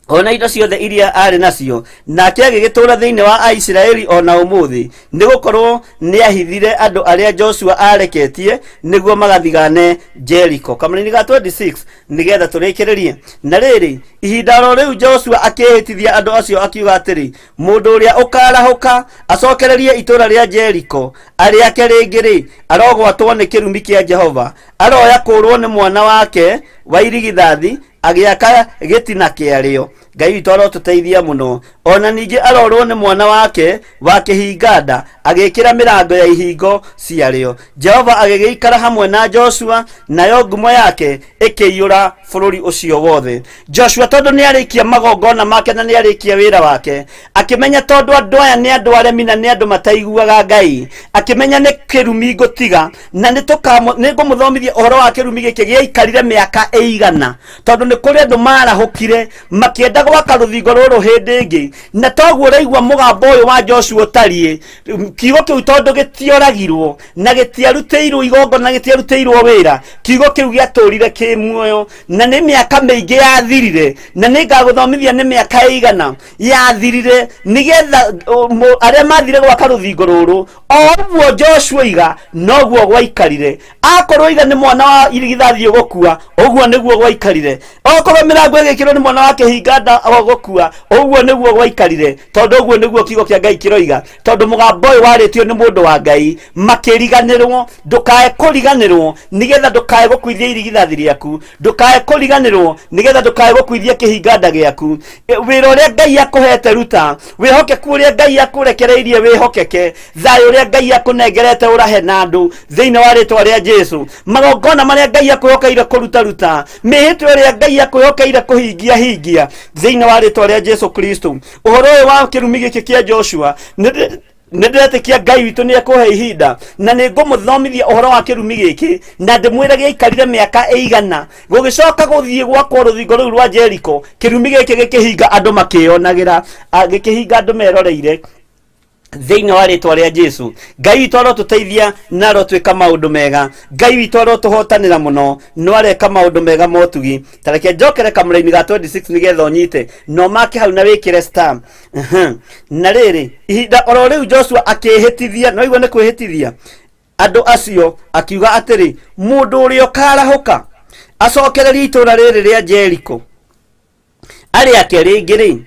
ona indo ciothe iria arĩ nacio, nake agĩgĩtũũra thĩinĩ wa Aisiraeli o na ũmũthĩ, nĩ gũkorwo nĩahithire andũ arĩa Joshua aareketie nĩguo magathigane Jeriko. Kamũrini ga 26 nĩgetha tũrĩkĩrĩrie. Na rĩrĩ, ihinda oro rĩu Joshua akĩĩhĩtithia andũ acio akiuga atĩrĩ, mũndũ ũrĩa ũkaarahũka acokererie itũũra rĩa Jeriko arĩake rĩngĩ-rĩ, arogwatwo nĩ kĩrumi kĩa Jehova, aroya kũũrwo nĩ mwana wake wa irigithathi. Agĩaka gĩtina kĩarĩo. Ngai witũ arotũteithia mũno. Ona ningĩ arorwo nĩ mwana wake wa kĩhinga-nda, agĩĩkĩra mĩrango ya ihingo ciarĩo. Jehova agĩgĩikara hamwe na Joshua, nayo ngumo yake ĩkĩiyũra bũrũri ũcio wothe. Joshua tondũ nĩ arĩkia magongona make na nĩ arĩkia wĩra wake, akĩmenya tondũ andũ aya nĩ andũ aremi na nĩ andũ mataiguaga Ngai, akĩmenya nĩ kĩrumi ngũtiga na nĩ ngũmũthomithia ũhoro wa kĩrumi gĩkĩ gĩaikarire mĩaka ĩigana, tondũ nĩ kũrĩ andũ marahũkire makĩenda gwaka rũthingo rũrũ hĩndĩ ĩngĩ. Na toguo ũraigua mũgambo ũyũ wa Joshua ũtariĩ, kiugo kĩu tondũ gĩtioragirwo na gĩtiarutĩirwo igongona, gĩtiarutĩirwo wĩra, kiugo kĩu gĩatũrire kĩ muoyo, na nĩ mĩaka mĩingĩ yathirire, na nĩ ngagũthomithia nĩ mĩaka ĩigana yathirire nĩgetha arĩa mathire gwaka rũthingo rũrũ. O ũguo Joshua iga noguo gwaikarire. Akorwo iga nĩ mwana wa irigithathi ũgũkua, ũguo nĩguo gwaikarire. Okorwo mĩrango ĩgĩkĩrwo nĩ mwana wa kĩhinga nda ũgũkua, ũguo nĩguo gwaikarire, tondũ ũguo nĩguo kiugo kĩa Ngai kĩroiga. Tondũ mũgambo ũyũ warĩtio nĩ mũndũ wa Ngai, makĩriganĩrwo. Ndũkae kũriganĩrwo nĩgetha ndũkae gũkuithia irigithathi rĩaku, ndũkae kũriganĩrwo nĩgetha ndũkae gũkuithia kĩhinga nda gĩaku. Wĩra ũrĩa Ngai akũhete ruta, wĩhokeku ũrĩa Ngai akũrekereirie wĩhokeke, thayũ ũrĩa Ngai akũnengerete ũrahe na andũ thĩinĩ wa rĩtwa rĩa Jesu, magongona marĩa Ngai akwĩhokeire kũruta ruta, mĩhĩtwa ĩrĩa Ngai akwĩhokeire kũhingia hingia thĩinĩ wa rĩtwa rĩa Jesu Kristo. Ũhoro ũyũ wa kĩrumi gĩkĩ kĩa Joshua, nĩ ndĩretĩkia Ngai witũ nĩ ekũhe ihinda na nĩ ngũmũthomithia ũhoro wa kĩrumi gĩkĩ na ndĩmwĩre gĩaikarire mĩaka ĩigana gũgĩcoka gũthiĩ gwakwo rũthingo rũu rwa Jeriko. Kĩrumi gĩkĩ gĩkĩhinga andũ makĩyonagĩra, gĩkĩhinga andũ meroreire thĩinĩ wa rĩtwa rĩa Jesu. Ngai witũ arotũteithia na arotwĩka maũndũ mega. Ngai witũ arotũhotanĩra mũno, no areka maũndũ mega motugi. Ta reke njokere kamũraini ga 26 nĩgetha ũnyite na ũmake hau na wĩkĩre star. Na rĩrĩ, ihinda oro rĩu Joshua akĩĩhĩtithia, no igua nĩ kwĩhĩtithia andũ acio, akiuga atĩrĩ, mũndũ ũrĩa ũkarahũka acokererie itũũra rĩrĩ rĩa Jeriko arĩake rĩngĩ rĩ,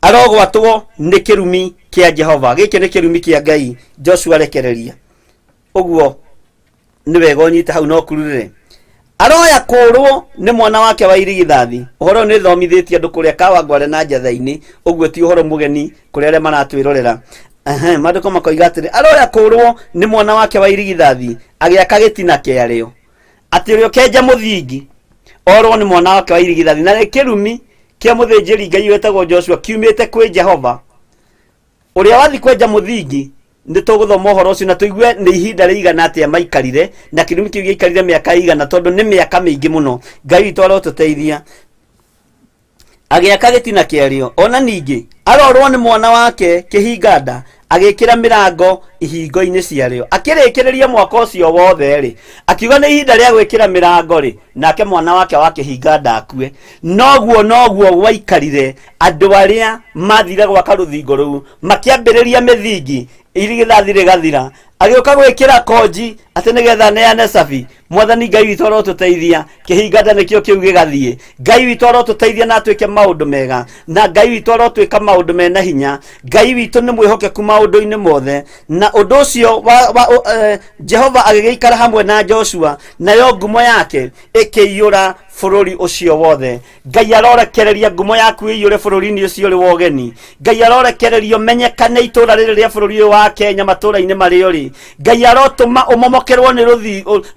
arogwatwo nĩ kĩrumi kĩa Jehova. Gĩkĩ nĩ kĩrumi kĩa Ngai Joshua rekereria. Ũguo nĩ wega ũnyite hau no kururĩre. Aroya kũrwo nĩ mwana wake wa irigithathi. Ũhoro ũyũ nĩ thomithĩtie andũ kũrĩa Kawangware na Njatha-inĩ, ũguo ti ũhoro mũgeni kũrĩa arĩa maratwĩrorera. Maandĩko makoiga atĩrĩ, aroya kũrwo nĩ mwana wake wa irigithathi agĩaka gĩtina kĩarĩo, atĩ ũrĩa ũkenja mũthingi orwo nĩ mwana wake wa irigithathi. Na kĩrumi kĩa mũthĩnjĩri Ngai wetagwo Joshua kiumĩte kwĩ Jehova. Ũrĩa wathi kwenja mũthingi, nĩ tũgũthoma ũhoro ũcio na tũigue nĩ ihinda rĩigana atĩa maikarire na kĩrumi kĩu gĩaikarire mĩaka ĩigana, tondũ nĩ mĩaka mĩingĩ mũno. Ngai witũ arotũteithia. Agĩaka gĩtina kĩarĩo. Ona ningĩ arorwo nĩ mwana wake kĩhinga nda, agĩkĩra mĩrango ihingo-inĩ ciarĩo. Akĩrĩkĩrĩria mwaka ũcio wothe rĩ, akiuga nĩ ihinda rĩa gwĩkĩra mĩrango rĩ, nake mwana wake wa kĩhinga nda akue. Noguo noguo gwaikarire. Andũ arĩa mathire gwaka rũthingo rũu makĩambĩrĩria mĩthingi, irigithathi rĩgathira, agĩũka gwĩkĩra konji atĩ nĩgetha neane cabi. Mwathani Ngai witũ arotũteithia, kĩhinga nda nĩkĩo kĩu gĩgathiĩ. Ngai witũ arotũteithia na atwĩke maũndũ mega, na Ngai witũ arotwĩka maũndũ mena hinya. Ngai witũ nĩ mwĩhokeku maũndũ-inĩ mothe. Na ũndũ ũcio Jehova agĩgĩikara hamwe na Joshua, nayo ngumo yake ĩkĩiyũra bũrũri ũcio wothe. Ngai arorekereria ngumo yaku ĩiyũre bũrũri-inĩ ũcio ũrĩ wa ũgeni. Ngai arorekereria ũmenyekane itũũra rĩrĩ rĩa bũrũri ũyũ wa Kenya, matũũra-inĩ marĩa ũrĩ. Ngai arotũma ũmomokerwo nĩ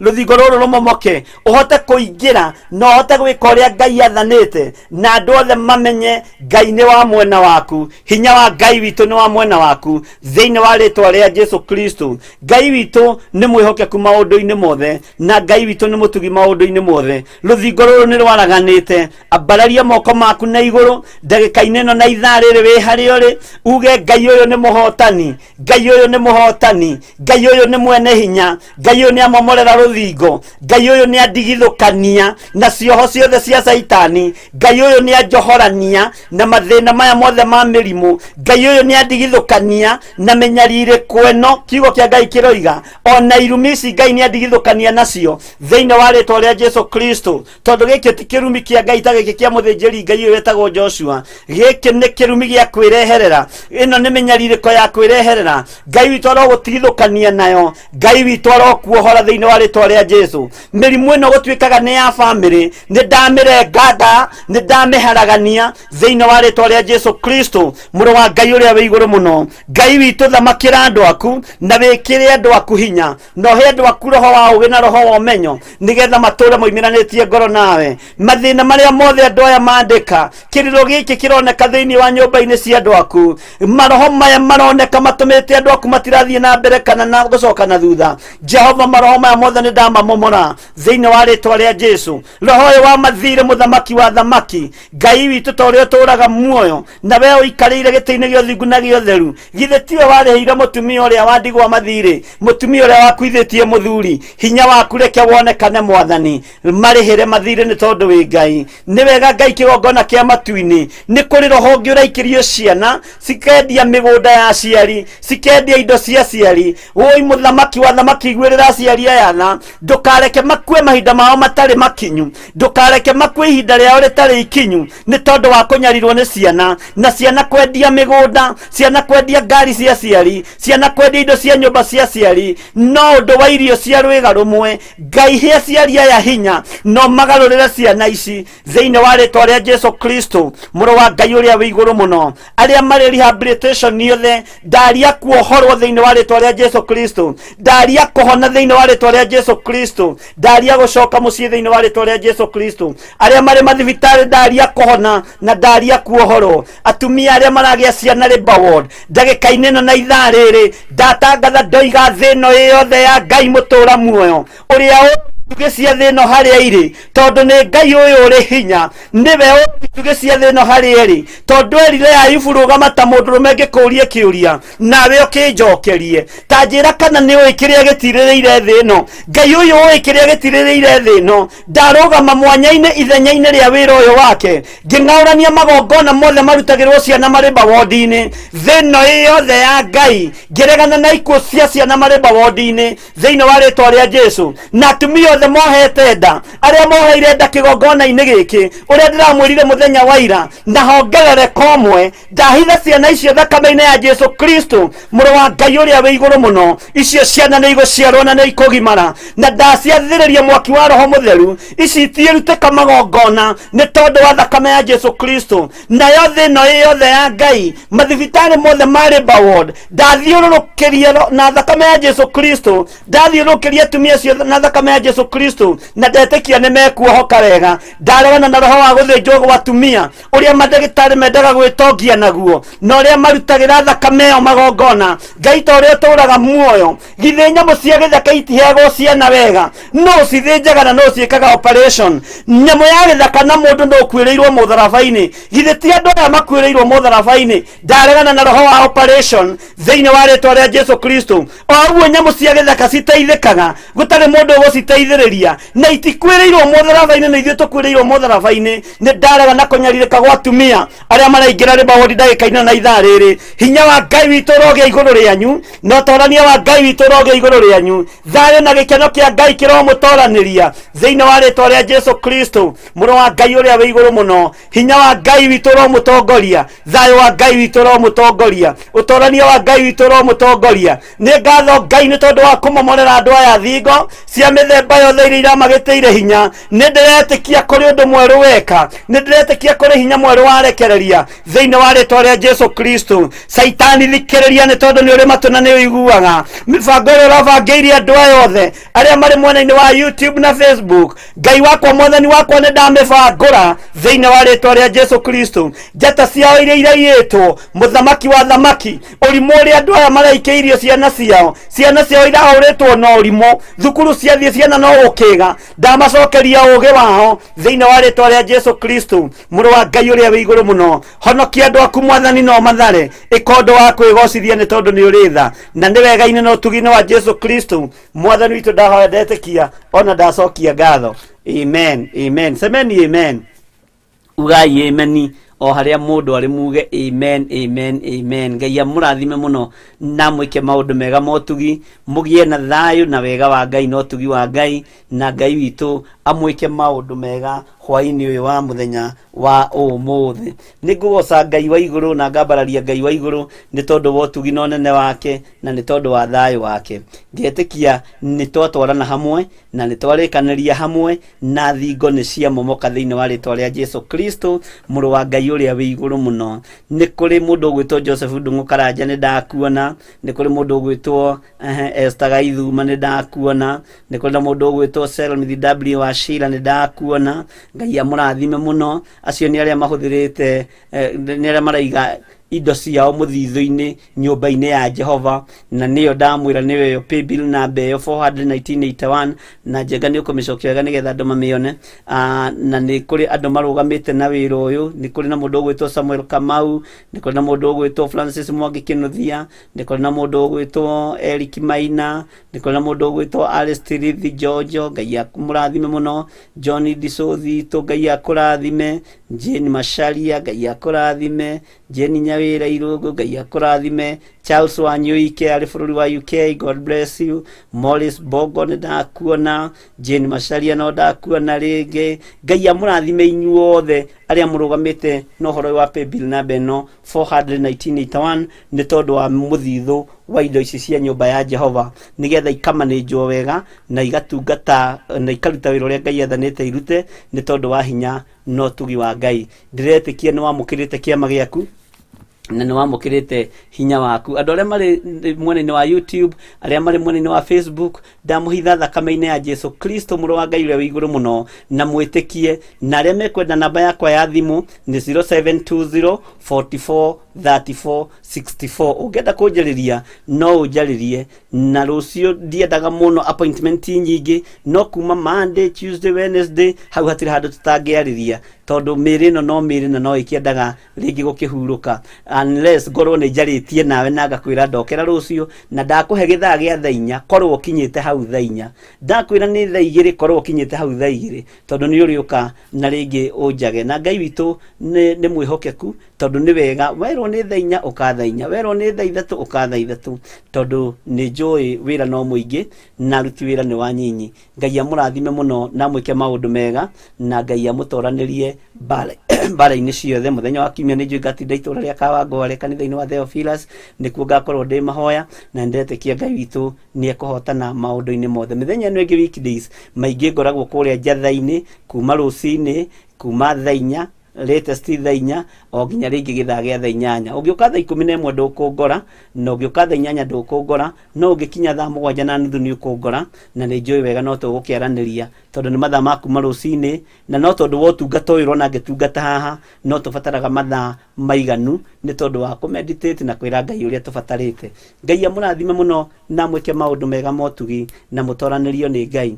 rũthingo rũrũ rũmomoke, ũhote kũingĩra na ũhote gwĩka ũrĩa Ngai athanĩte, na andũ othe mamenye Ngai nĩ wa mwena waku, hinya wa Ngai witũ nĩ wa mwena waku, thĩinĩ wa rĩtwa rĩa Jesu Kristo. Ngai witũ nĩ mwĩhokeku maũndũ-inĩ mothe, na Ngai witũ nĩ mũtugi maũndũ-inĩ mothe. Rũthingo rũrũ nĩ rwaraganĩte. Ambararia moko maku na igũrũ ndagĩka-inĩ ĩno na ithaa rĩrĩ wĩ harĩa ũrĩ, uge Ngai ũyũ nĩ mũhotani, Ngai ũyũ nĩ mũhotani, Ngai ũyũ nĩ mwene hinya, Ngai ũyũ nĩ amomorera rũthingo, Ngai ũyũ nĩ andigithũkania na cioho ciothe cia Caitani, Ngai ũyũ nĩ anjohorania na mathĩna maya mothe ma mĩrimũ, Ngai ũyũ nĩ andigithũkania na mĩnyarirĩko ĩno. Kiugo kĩa Ngai kĩroiga ona irumi ici Ngai nĩ andigithũkania nacio thĩinĩ wa rĩtwa rĩa Jesu Kristo, tondũ gĩkĩ ti kĩrumi kĩa Ngai ta gĩkĩ kĩa mũthĩnjĩri Ngai ũyũ wetagwo Joshua. Gĩkĩ nĩ kĩrumi gĩa kwĩreherera, ĩno nĩ mĩnyarirĩko ya kwĩreherera. Ngai witũ arogũtigithũkania nayo, Ngai witũ aro Arokuohora thĩinĩ wa rĩtwa rĩa Jesu. Mĩrimũ ĩno gũtuĩkaga nĩ ya bamĩrĩ, nĩ ndamĩrenga nda, nĩ ndamĩharagania thĩinĩ wa rĩtwa rĩa Jesu Kristo, mũrũ wa Ngai ũrĩa wĩ igũrũ mũno. Ngai witũ, thamakĩra andũ aku na wĩkĩre andũ aku hinya, na ũhe andũ aku roho wa ũgĩ na roho wa ũmenyo, nĩgetha matũre moimĩranĩtie ngoro nawe. Mathĩna marĩa mothe andũ aya mandĩka, kĩrĩro gĩkĩ kĩroneka thĩinĩ wa nyũmba-inĩ cia andũ aku, maroho maya maroneka matũmĩte andũ aku matirathiĩ na mbere kana na gũcoka na thutha. Jehova, maroho maya mothe nĩ ndamamomora thĩinĩ wa rĩtwa rĩa Jesu. Roho ũyũ wa mathirĩ, mũthamaki wa thamaki, Ngai witũ, ta ũrĩa ũtũũraga muoyo na we ũikarĩire gĩtĩ-inĩ gĩa ũthingu na gĩa ũtheru, githĩ tiwe warĩhĩire mũtumia ũrĩa wa ndigwa mathirĩ, mũtumia ũrĩa wakuithĩtie mũthuri? Hinya waku reke wonekane, Mwathani, marĩhĩre mathirĩ nĩ tondũ wĩ Ngai. Nĩ wega Ngai, kĩgongona kĩa matu-inĩ, nĩ kũrĩ roho ũngĩ ũraikĩrio ciana cikendia mĩgũnda ya aciari, cikendia indo cia aciari. Woi mũthamaki wa thamaki, iguĩrĩra aciari aya tha, ndũkareke makue mahinda mao matarĩ makinyu, ndũkareke makue ihinda rĩao rĩtarĩ ikinyu, nĩ tondũ wa kũnyarirwo nĩ ciana, na ciana kwendia mĩgũnda, ciana kwendia ngari cia aciari, ciana kwendia indo cia nyũmba cia aciari, no ũndũ wa irio cia rwĩga rũmwe. Ngai, he aciari aya hinya no magarũrĩre ciana ici thĩinĩ wa rĩtwa rĩa Jesu Kristo, mũrũ wa Ngai ũrĩa wĩ igũrũ mũno. Arĩa marĩ rehabilitation othe, ndaria kuohorwo thĩinĩ wa rĩtwa rĩa Jesu Kristo, ndaria kũhona thĩinĩ wa rĩtwa rĩa Jesu Kristo, ndaria gũcoka mũciĩ thĩinĩ wa rĩtwa rĩa Jesu Kristo. Arĩa marĩ mathibitarĩ, ndaria kũhona na ndaria kuohorwo. Atumia arĩa maragĩa ciana labour ward, ndagĩka-inĩ ĩno na ithaa rĩrĩ ndatangatha, ndoiga thĩ ĩno ĩ yothe ya Ngai mũtũra muoyo, ũrĩa ũĩ itugĩ cia thĩ ĩno harĩa irĩ, tondũ nĩ Ngai ũyũ ũrĩ hinya, nĩwe ũĩ itugĩ cia thĩ ĩno harĩa ĩrĩ, tondũ erire Ayubu, rũgama ta mũndũrũme ngĩkũrie kĩũria nawe ũkĩnjokerie, ta njĩra kana nĩ ũĩ kĩrĩa gĩtirĩrĩire thĩ ĩno. Ngai ũyũ ũĩ kĩrĩa gĩtirĩrĩire thĩ ĩno, ndarũgama mwanya-inĩ ithenya-inĩ rĩa wĩra ũyũ wake, ngĩng'aũrania magongona mothe marutagĩrwo ciana marĩ mawodi-inĩ thĩ ĩno ĩ yothe ya Ngai, ngĩregana na ikuũ cia ciana marĩ mawodi-inĩ thĩinĩ wa rĩtwa rĩa Jesu. Na atumia othe mohete nda, arĩa moheire nda kĩgongona-inĩ gĩkĩ, ũrĩa ndĩramwĩrire mũthenya wa ira, na hongerereka ũmwe, ndahitha ciana icio thakame-inĩ ya Jesu Kristo, mũrũ wa Ngai ũrĩa wĩ igũrũ mũno. Icio ciana nĩ igũciarwo na nĩ ikũgimara, na ndaciathĩrĩria mwaki wa Roho Mũtheru. Ici itiĩrutĩka magongona nĩ tondũ wa thakame ya Jesu Kristo. Nayo thĩ ĩno ĩ yothe ya Ngai, mathibitarĩ mothe ma labour ward, ndathiũrũrũkĩria na thakame ya Jesu Kristo, ndathiũrũrũkĩria atumia acio na thakame ya Jesu Kristo, na ndetĩkia nĩ mekuohoka wega. Ndaregana na roho wa gũthĩnjwo gwa atumia, ũrĩa mandagĩtarĩ mendaga gwĩtongia naguo, na ũrĩa marutagĩra thakame ĩyo magongona. Ngai, ta ũrĩa ũtũũraga muoyo, githĩ nyamũ cia gĩthaka itiheagwo ciana wega? No cithĩnjaga na no ciĩkaga operation. Nyamũ ya gĩthaka na mũndũ no ũkuĩrĩirwo mũtharaba-inĩ, githĩ ti andũ aya makuĩrĩirwo mũtharaba-inĩ? Ndaregana na roho wa operation thĩinĩ wa rĩtwa rĩa Jesu Kristo. O ũguo nyamũ cia gĩthaka citeithĩkaga gũtarĩ mũndũ ũgũciteithĩrĩria na itikuĩrĩirwo mũtharaba-inĩ, na ithuĩ tũkuĩrĩirwo mũtharaba-inĩ. Nĩ ndarega na kũnyarirĩka gwa atumia arĩa maraingĩra labour ward ndagĩka-inĩ na ithaa rĩrĩ. Hinya wa Ngai witũ ũrogĩa igũrũ rĩanyu, na ũtorania wa Ngai witũ ũrogĩa igũrũ rĩanyu. Thayũ na gĩkeno kĩa Ngai kĩromũtoranĩria thĩinĩ wa rĩtwa rĩa Jesu Kristo, mũrũ wa Ngai ũrĩa wĩ igũrũ mũno. Hinya wa Ngai witũ ũromũtongoria, thayũ wa Ngai witũ ũromũtongoria, ũtorania wa Ngai witũ ũromũtongoria. Nĩ ngatho Ngai nĩ tondũ wa kũmomorera andũ aya thingo cia mĩthemba yothe iria iramagĩtĩire hinya. Nĩ ndĩretĩkia kũrĩ ũndũ mwerũ weka, nĩ ndĩretĩkia kũrĩ hinya mwerũ warekereria thĩinĩ wa rĩtwa rĩa Jesu Kristo. Caitani, thikĩrĩria, nĩ tondũ nĩ ũrĩ matũ na nĩ ũiguaga mĩbango ĩrĩa ũrabangĩirie andũ aya othe arĩa marĩ mwena-inĩ wa YouTube na Facebook. Ngai wakwa, Mwathani wakwa, nĩ ndamĩbangũra thĩinĩ wa rĩtwa rĩa Jesu Kristo. Njata ciao iria iraiyĩtwo, mũthamaki wa thamaki, ũrimũ ũrĩa andũ aya maraikĩirio ciana ciao, ciana ciao irahũrĩtwo na ũrimũ, thukuru ciathiĩ ciana no gũkĩga, ndamacokeria ũgĩ wao thĩinĩ wa rĩtwa rĩa Jesu Kristo, mũrũ wa Ngai ũrĩa wĩ igũrũ mũno. Honokia andũ aku, Mwathani, no mathare, ĩka ũndũ wa kwĩgocithia nĩ tondũ nĩ ũrĩ tha na nĩ wega-inĩ na ũtugi-inĩ wa Jesu Kristo Mwathani witũ. Ndahoya, ndetĩkia, ona ndacokia ngatho. Amen, amen. Semeni amen, ugai ameni o harĩa mũndũ arĩ, muge amen, amen, amen. Ngai amũrathime mũno na mwĩke maũndũ mega motugi, mũgĩe na thayũ na wega wa Ngai na ũtugi wa Ngai, na Ngai witũ amwĩke maũndũ mega. Hwaĩ-inĩ ũyũ wa mũthenya wa ũmũthĩ nĩ ngũgoca Ngai wa igũrũ na ngambararia Ngai wa igũrũ nĩ tondũ wa ũtugi na ũnene wake na nĩ tondũ wa thayũ wake. Ngetĩkia nĩ twatwarana hamwe na nĩ twarĩkanĩria hamwe na thingo nĩ ciamomoka thĩinĩ wa rĩtwa rĩa Jesu Kristo, mũrũ wa Ngai ũrĩa wĩ igũrũ mũno. Nĩ kũrĩ mũndũ ũgwĩtwo Joseph Ndung'u Karanja, nĩ ndakuona. Nĩ kũrĩ mũndũ ũgwĩtwo Esther Gaithuma, nĩ ndakuona. Nĩ kũrĩ na mũndũ ũgwĩtwo Selmith W wa Sheila, nĩ ndakuona. Ngai amũrathime mũno. Acio nĩ arĩa mahũthĩrĩte, nĩ arĩa maraiga indo ciao mũthithũ-inĩ nyũmba-inĩ ya Jehova, na nĩyo ndamwĩra nĩyo ĩyo paybill namba ĩyo 41981, na Njenga nĩ ũkũmĩcokia wega nĩgetha andũ mamĩone. Na nĩ kũrĩ andũ marũgamĩte na wĩra ũyũ. Nĩ kũrĩ na mũndũ ũgwĩtwo Samuel Kamau, nĩ kũrĩ na mũndũ ũgwĩtwo Francis Mwangi Kĩnuthia, nĩ kũrĩ na mũndũ ũgwĩtwo Eric Maina, nĩ kũrĩ na mũndũ ũgwĩtwo Alice Tirithi Jojo, Ngai akũmũrathime mũno. John Ndicũthitũ, Ngai akũrathime. Jane Macharia, Ngai akũrathime. Jane Nyawĩra Irũngũ, Ngai akũrathime. Charles Wanyuike arĩ bũrũri wa UK, God bless you. Morris Bongo, nĩ ndakuona. Jane Macharia, no ndakuona rĩngĩ. Ngai amũrathime inyuothe arĩa mũrũgamĩte na ũhoro ũyũ wa paybill namba ĩno 41981 nĩ tondũ wa mũthithũ wa indo ici cia nyũmba ya Jehova, nĩgetha ikamanĩnjwo wega na igatungata na ikaruta wĩra ũrĩa Ngai athanĩte irute nĩ tondũ wa hinya na ũtugi wa Ngai. Ndĩretĩkia nĩ wamũkĩrĩte kĩama gĩaku na nĩ wamũkĩrĩte hinya waku. Andũ arĩa marĩ mwena-inĩ wa YouTube, arĩa marĩ mwena-inĩ wa Facebook, ndamũhitha thakame-inĩ ya Jesu Kristo, mũrũ wa Ngai ũrĩa wĩ igũrũ mũno, na mwĩtĩkie. Na arĩa mekwenda namba yakwa ya thimũ nĩ 0720 44 34 64. Ũngĩenda kũnjarĩria no ũnjarĩrie, na rũciũ ndiendaga mũno appointment nyingĩ, no kuma Monday, Tuesday, Wednesday hau hatirĩ handũ tũtangĩarĩria, tondũ mĩĩrĩ ĩno no mĩĩrĩ na no ĩkĩendaga rĩngĩ gũkĩhurũka, unless ngorwo nĩ njarĩtie nawe na ngakwĩra ndokera rũciũ na ndakũhe gĩthaa gĩa thaa 4, korwo ũkinyĩte hau thaa 4. Ndakwĩra nĩ thaa 2, korwo ũkinyĩte hau thaa 2, tondũ nĩ ũrĩũka na rĩngĩ ũnjage. Na Ngai witũ nĩ mwĩhokeku, tondũ nĩ wega werwo nĩ thaa 4 ũka thaa 4, werwo nĩ thaa 3 ũka thaa 3, tondũ nĩ njũĩ wĩra no mũingĩ na aruti wĩra nĩ wanyinyi. Ngai amũrathime mũno na amwĩke maũndũ mega, na Ngai amũtoranĩrie mbara-inĩ ciothe. Mũthenya wa kiumia nĩ njũĩ ngatinda itũra rĩa Kawangware kanitha-inĩ wa Theophilus, nĩkuo ngakorwo ndĩ mahoya, na nĩndetĩkia Ngai witũ nĩ ekũhotana maũndũ-inĩ mothe. Mĩthenya ĩno ĩngĩ weekdays maingĩ ngoragwo kũrĩa Njatha-inĩ kuma rũcinĩ, kuma thaa 4 latest thaa 4 o nginya rĩngĩ gĩthaa gĩa thaa 8. Ũngĩũka thaa 11 ndũkũngora, na ũngĩũka thaa 8 ndũkũngora, no ũngĩkinya thaa 7:30 nĩ ũkũngora, na nĩ njũĩ wega no tũgũkĩaranĩria, tondũ nĩ mathaa ma kuma rũcinĩ, na no tondũ wa ũtungata ũyũ ũrona ngĩtungata haha, no tũbataraga mathaa maiganu nĩ tondũ wa kũmeditate na kwĩra Ngai ũrĩa tũbatarĩte. Ngai amũrathime mũno na amwĩke maũndũ mega motugi, na mũtoranĩrio nĩ Ngai,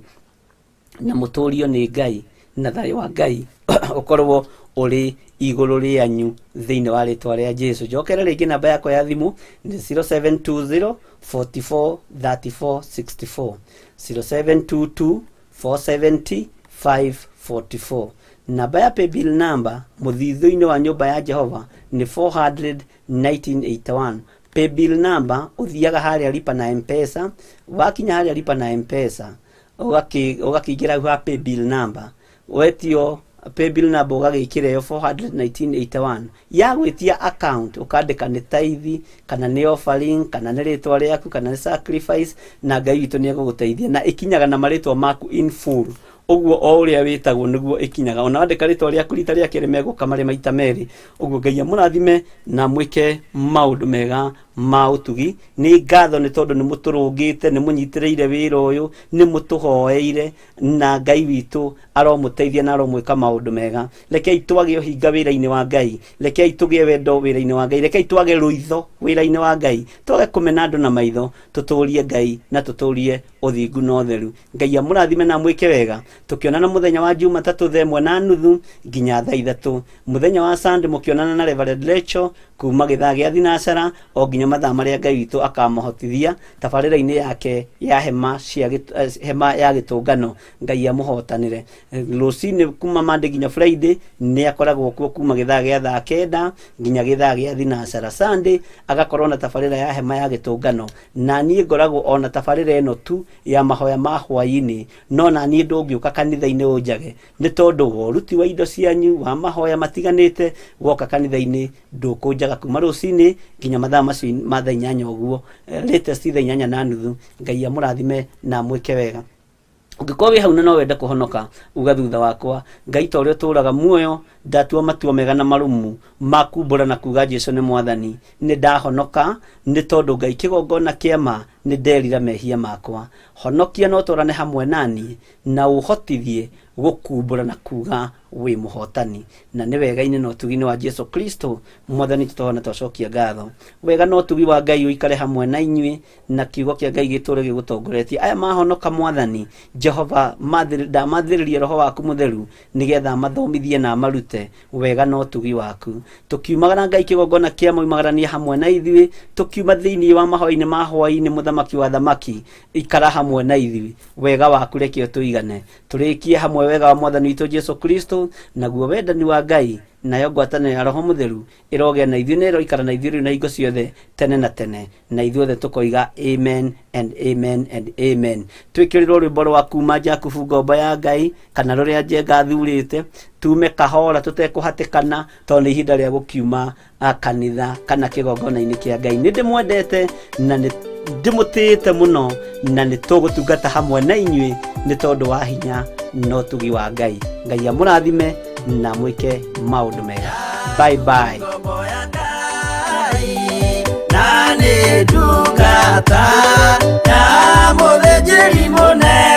na mũtũrio nĩ Ngai, na thayũ wa Ngai ũkorwo ũrĩ igũrũ rĩanyu thĩinĩ wa rĩtwa rĩa Jesu. Njokere rĩngĩ, namba yakwa ya thimũ nĩ 0720 44 34 64, 0722 470 544. Namba ya paybill number mũthithũ-inĩ wa nyũmba ya Jehova nĩ 400 1981. Paybill number ũthiaga harĩa lipa na Mpesa, wakinya harĩa lipa na Mpesa ũgakĩingĩra hau ha paybill number, wetio paybill number ũgagĩkĩra ĩyo 41981. Ya gwĩtia account ũkandĩka nĩ tithe kana nĩ offering kana nĩ rĩtwa rĩaku kana nĩ sacrifice, na Ngai witũ nĩ egũgũteithia, na ĩkinyaga na marĩtwa maku in full, ũguo o ũrĩa wĩtagwo nĩguo ĩkinyaga. Ona wandĩka rĩtwa rĩaku rita rĩa kerĩ, megũka marĩ maita merĩ ũguo. Ngai amũrathime na mwĩke maũndũ mega ma ũtugi. Nĩ ngatho nĩ tondũ nĩ mũtũrũngĩte, nĩ mũnyitĩrĩire wĩra ũyũ, nĩ mũtũhoeire, na Ngai witũ aromũteithia na aromwĩka maũndũ mega. Rekei twage ũhinga wĩra-inĩ wa Ngai, rekei tũgĩe wendo wĩra-inĩ wa Ngai, rekei twage rũitho wĩra-inĩ wa Ngai, twage kũmena andũ na maitho, tũtũrie Ngai na tũtũrie ũthingu na ũtheru. Ngai amũrathime na amwĩke wega. Tũkĩonana mũthenya wa Jumatatũ 1:30 nginya 3:00. Mũthenya wa Sunday mũkĩonana na Reverend Rachel kuma gĩthaa gĩa thinacara o nginya mathaa marĩa Ngai witũ akamũhotithia tabarĩra-inĩ yake ya hema cia hema ya gĩtũngano. Ngai amũhotanĩre. Rũcinĩ kuma Monday nginya Friday nĩ akoragwo kuo kuma gĩthaa gĩa thaa 9 nginya gĩthaa gĩa thinacara. Sunday agakorwo na tabarĩra ya hema ya gĩtũngano, na niĩ ngoragwo ona tabarĩra ĩno tu ya mahoya ma hwaĩ-inĩ. No na niĩ ndũngĩũka kanitha-inĩ ũnjage, nĩ tondũ wa ũruti wa indo cianyu wa mahoya matiganĩte. Woka kanitha-inĩ ndũkũnjaga kuma rũcinĩ nginya mathaa macio ma thaa 8 ũguo, latest thaa 8:30. Ngai amũrathime na amwĩke wega. Ũngĩkorwo wĩ hau na no wende kũhonoka, uga thutha wakwa: Ngai, ta ũrĩa ũtũũraga muoyo, ndatua matua mega na marũmu ma kumbũra na kuga Jesu nĩ Mwathani. Nĩ ndahonoka nĩ tondũ Ngai kĩgongona kĩama nĩ nderira mehia makwa. Honokia na ũtwarane hamwe nani na ũhotithie gũkumbũra na kuga wĩ mũhotani. Na nĩ wega-inĩ na ũtugi-inĩ wa Jesu Kristo Mwathani tũtohona twacokia ngatho. Wega na ũtugi wa Ngai ũikare hamwe na inyuĩ, na kiugo kĩa Ngai gĩtũre gĩgũtongoretie. Aya mahonoka, Mwathani Jehova, ndamathĩrĩrie roho waku mũtheru nĩgetha mathomithie na marute wega na ũtugi waku. Tũkiumagara, Ngai kĩgongona kĩa maumagaranie hamwe na ithuĩ. Tũkiuma thĩinĩ wa mahoya-inĩ ma hwaĩ-inĩ, Mũthamaki wa thamaki, ikara hamwe na ithuĩ. Wega waku reke ũtũigane. Tũrĩkie hamwe. Wega wa Mwathani witũ Jesu Kristo, naguo wendani wa Ngai, nayo ngwatanĩro ya Roho Mũtheru ĩrogĩa na ithuĩ na ĩroikara na ithuĩ rĩu na hingo ciothe tene na tene. Na ithuothe tũkoiga amen and amen and amen. Twĩkĩrĩrwo rwĩmbo rwa kuma Jakubu ngombo ya Ngai kana rũrĩa Njenga athurĩte, tume kahora tũtekũhatĩkana, tondũ nĩ ihinda rĩa gũkiuma kanitha kana kĩgongona-inĩ kĩa Ngai. Nĩ ndĩmwendete na nĩ ndĩmũtĩĩte mũno, na nĩ tũgũtungata hamwe na inyuĩ nĩ tondũ wa hinya na ũtugi wa Ngai. Ngai amũrathime na mwĩke maũndũ mega. Bye bye. Ngombo ya Ngai, na nĩ ndungata ya mũthĩnjĩri mũnene.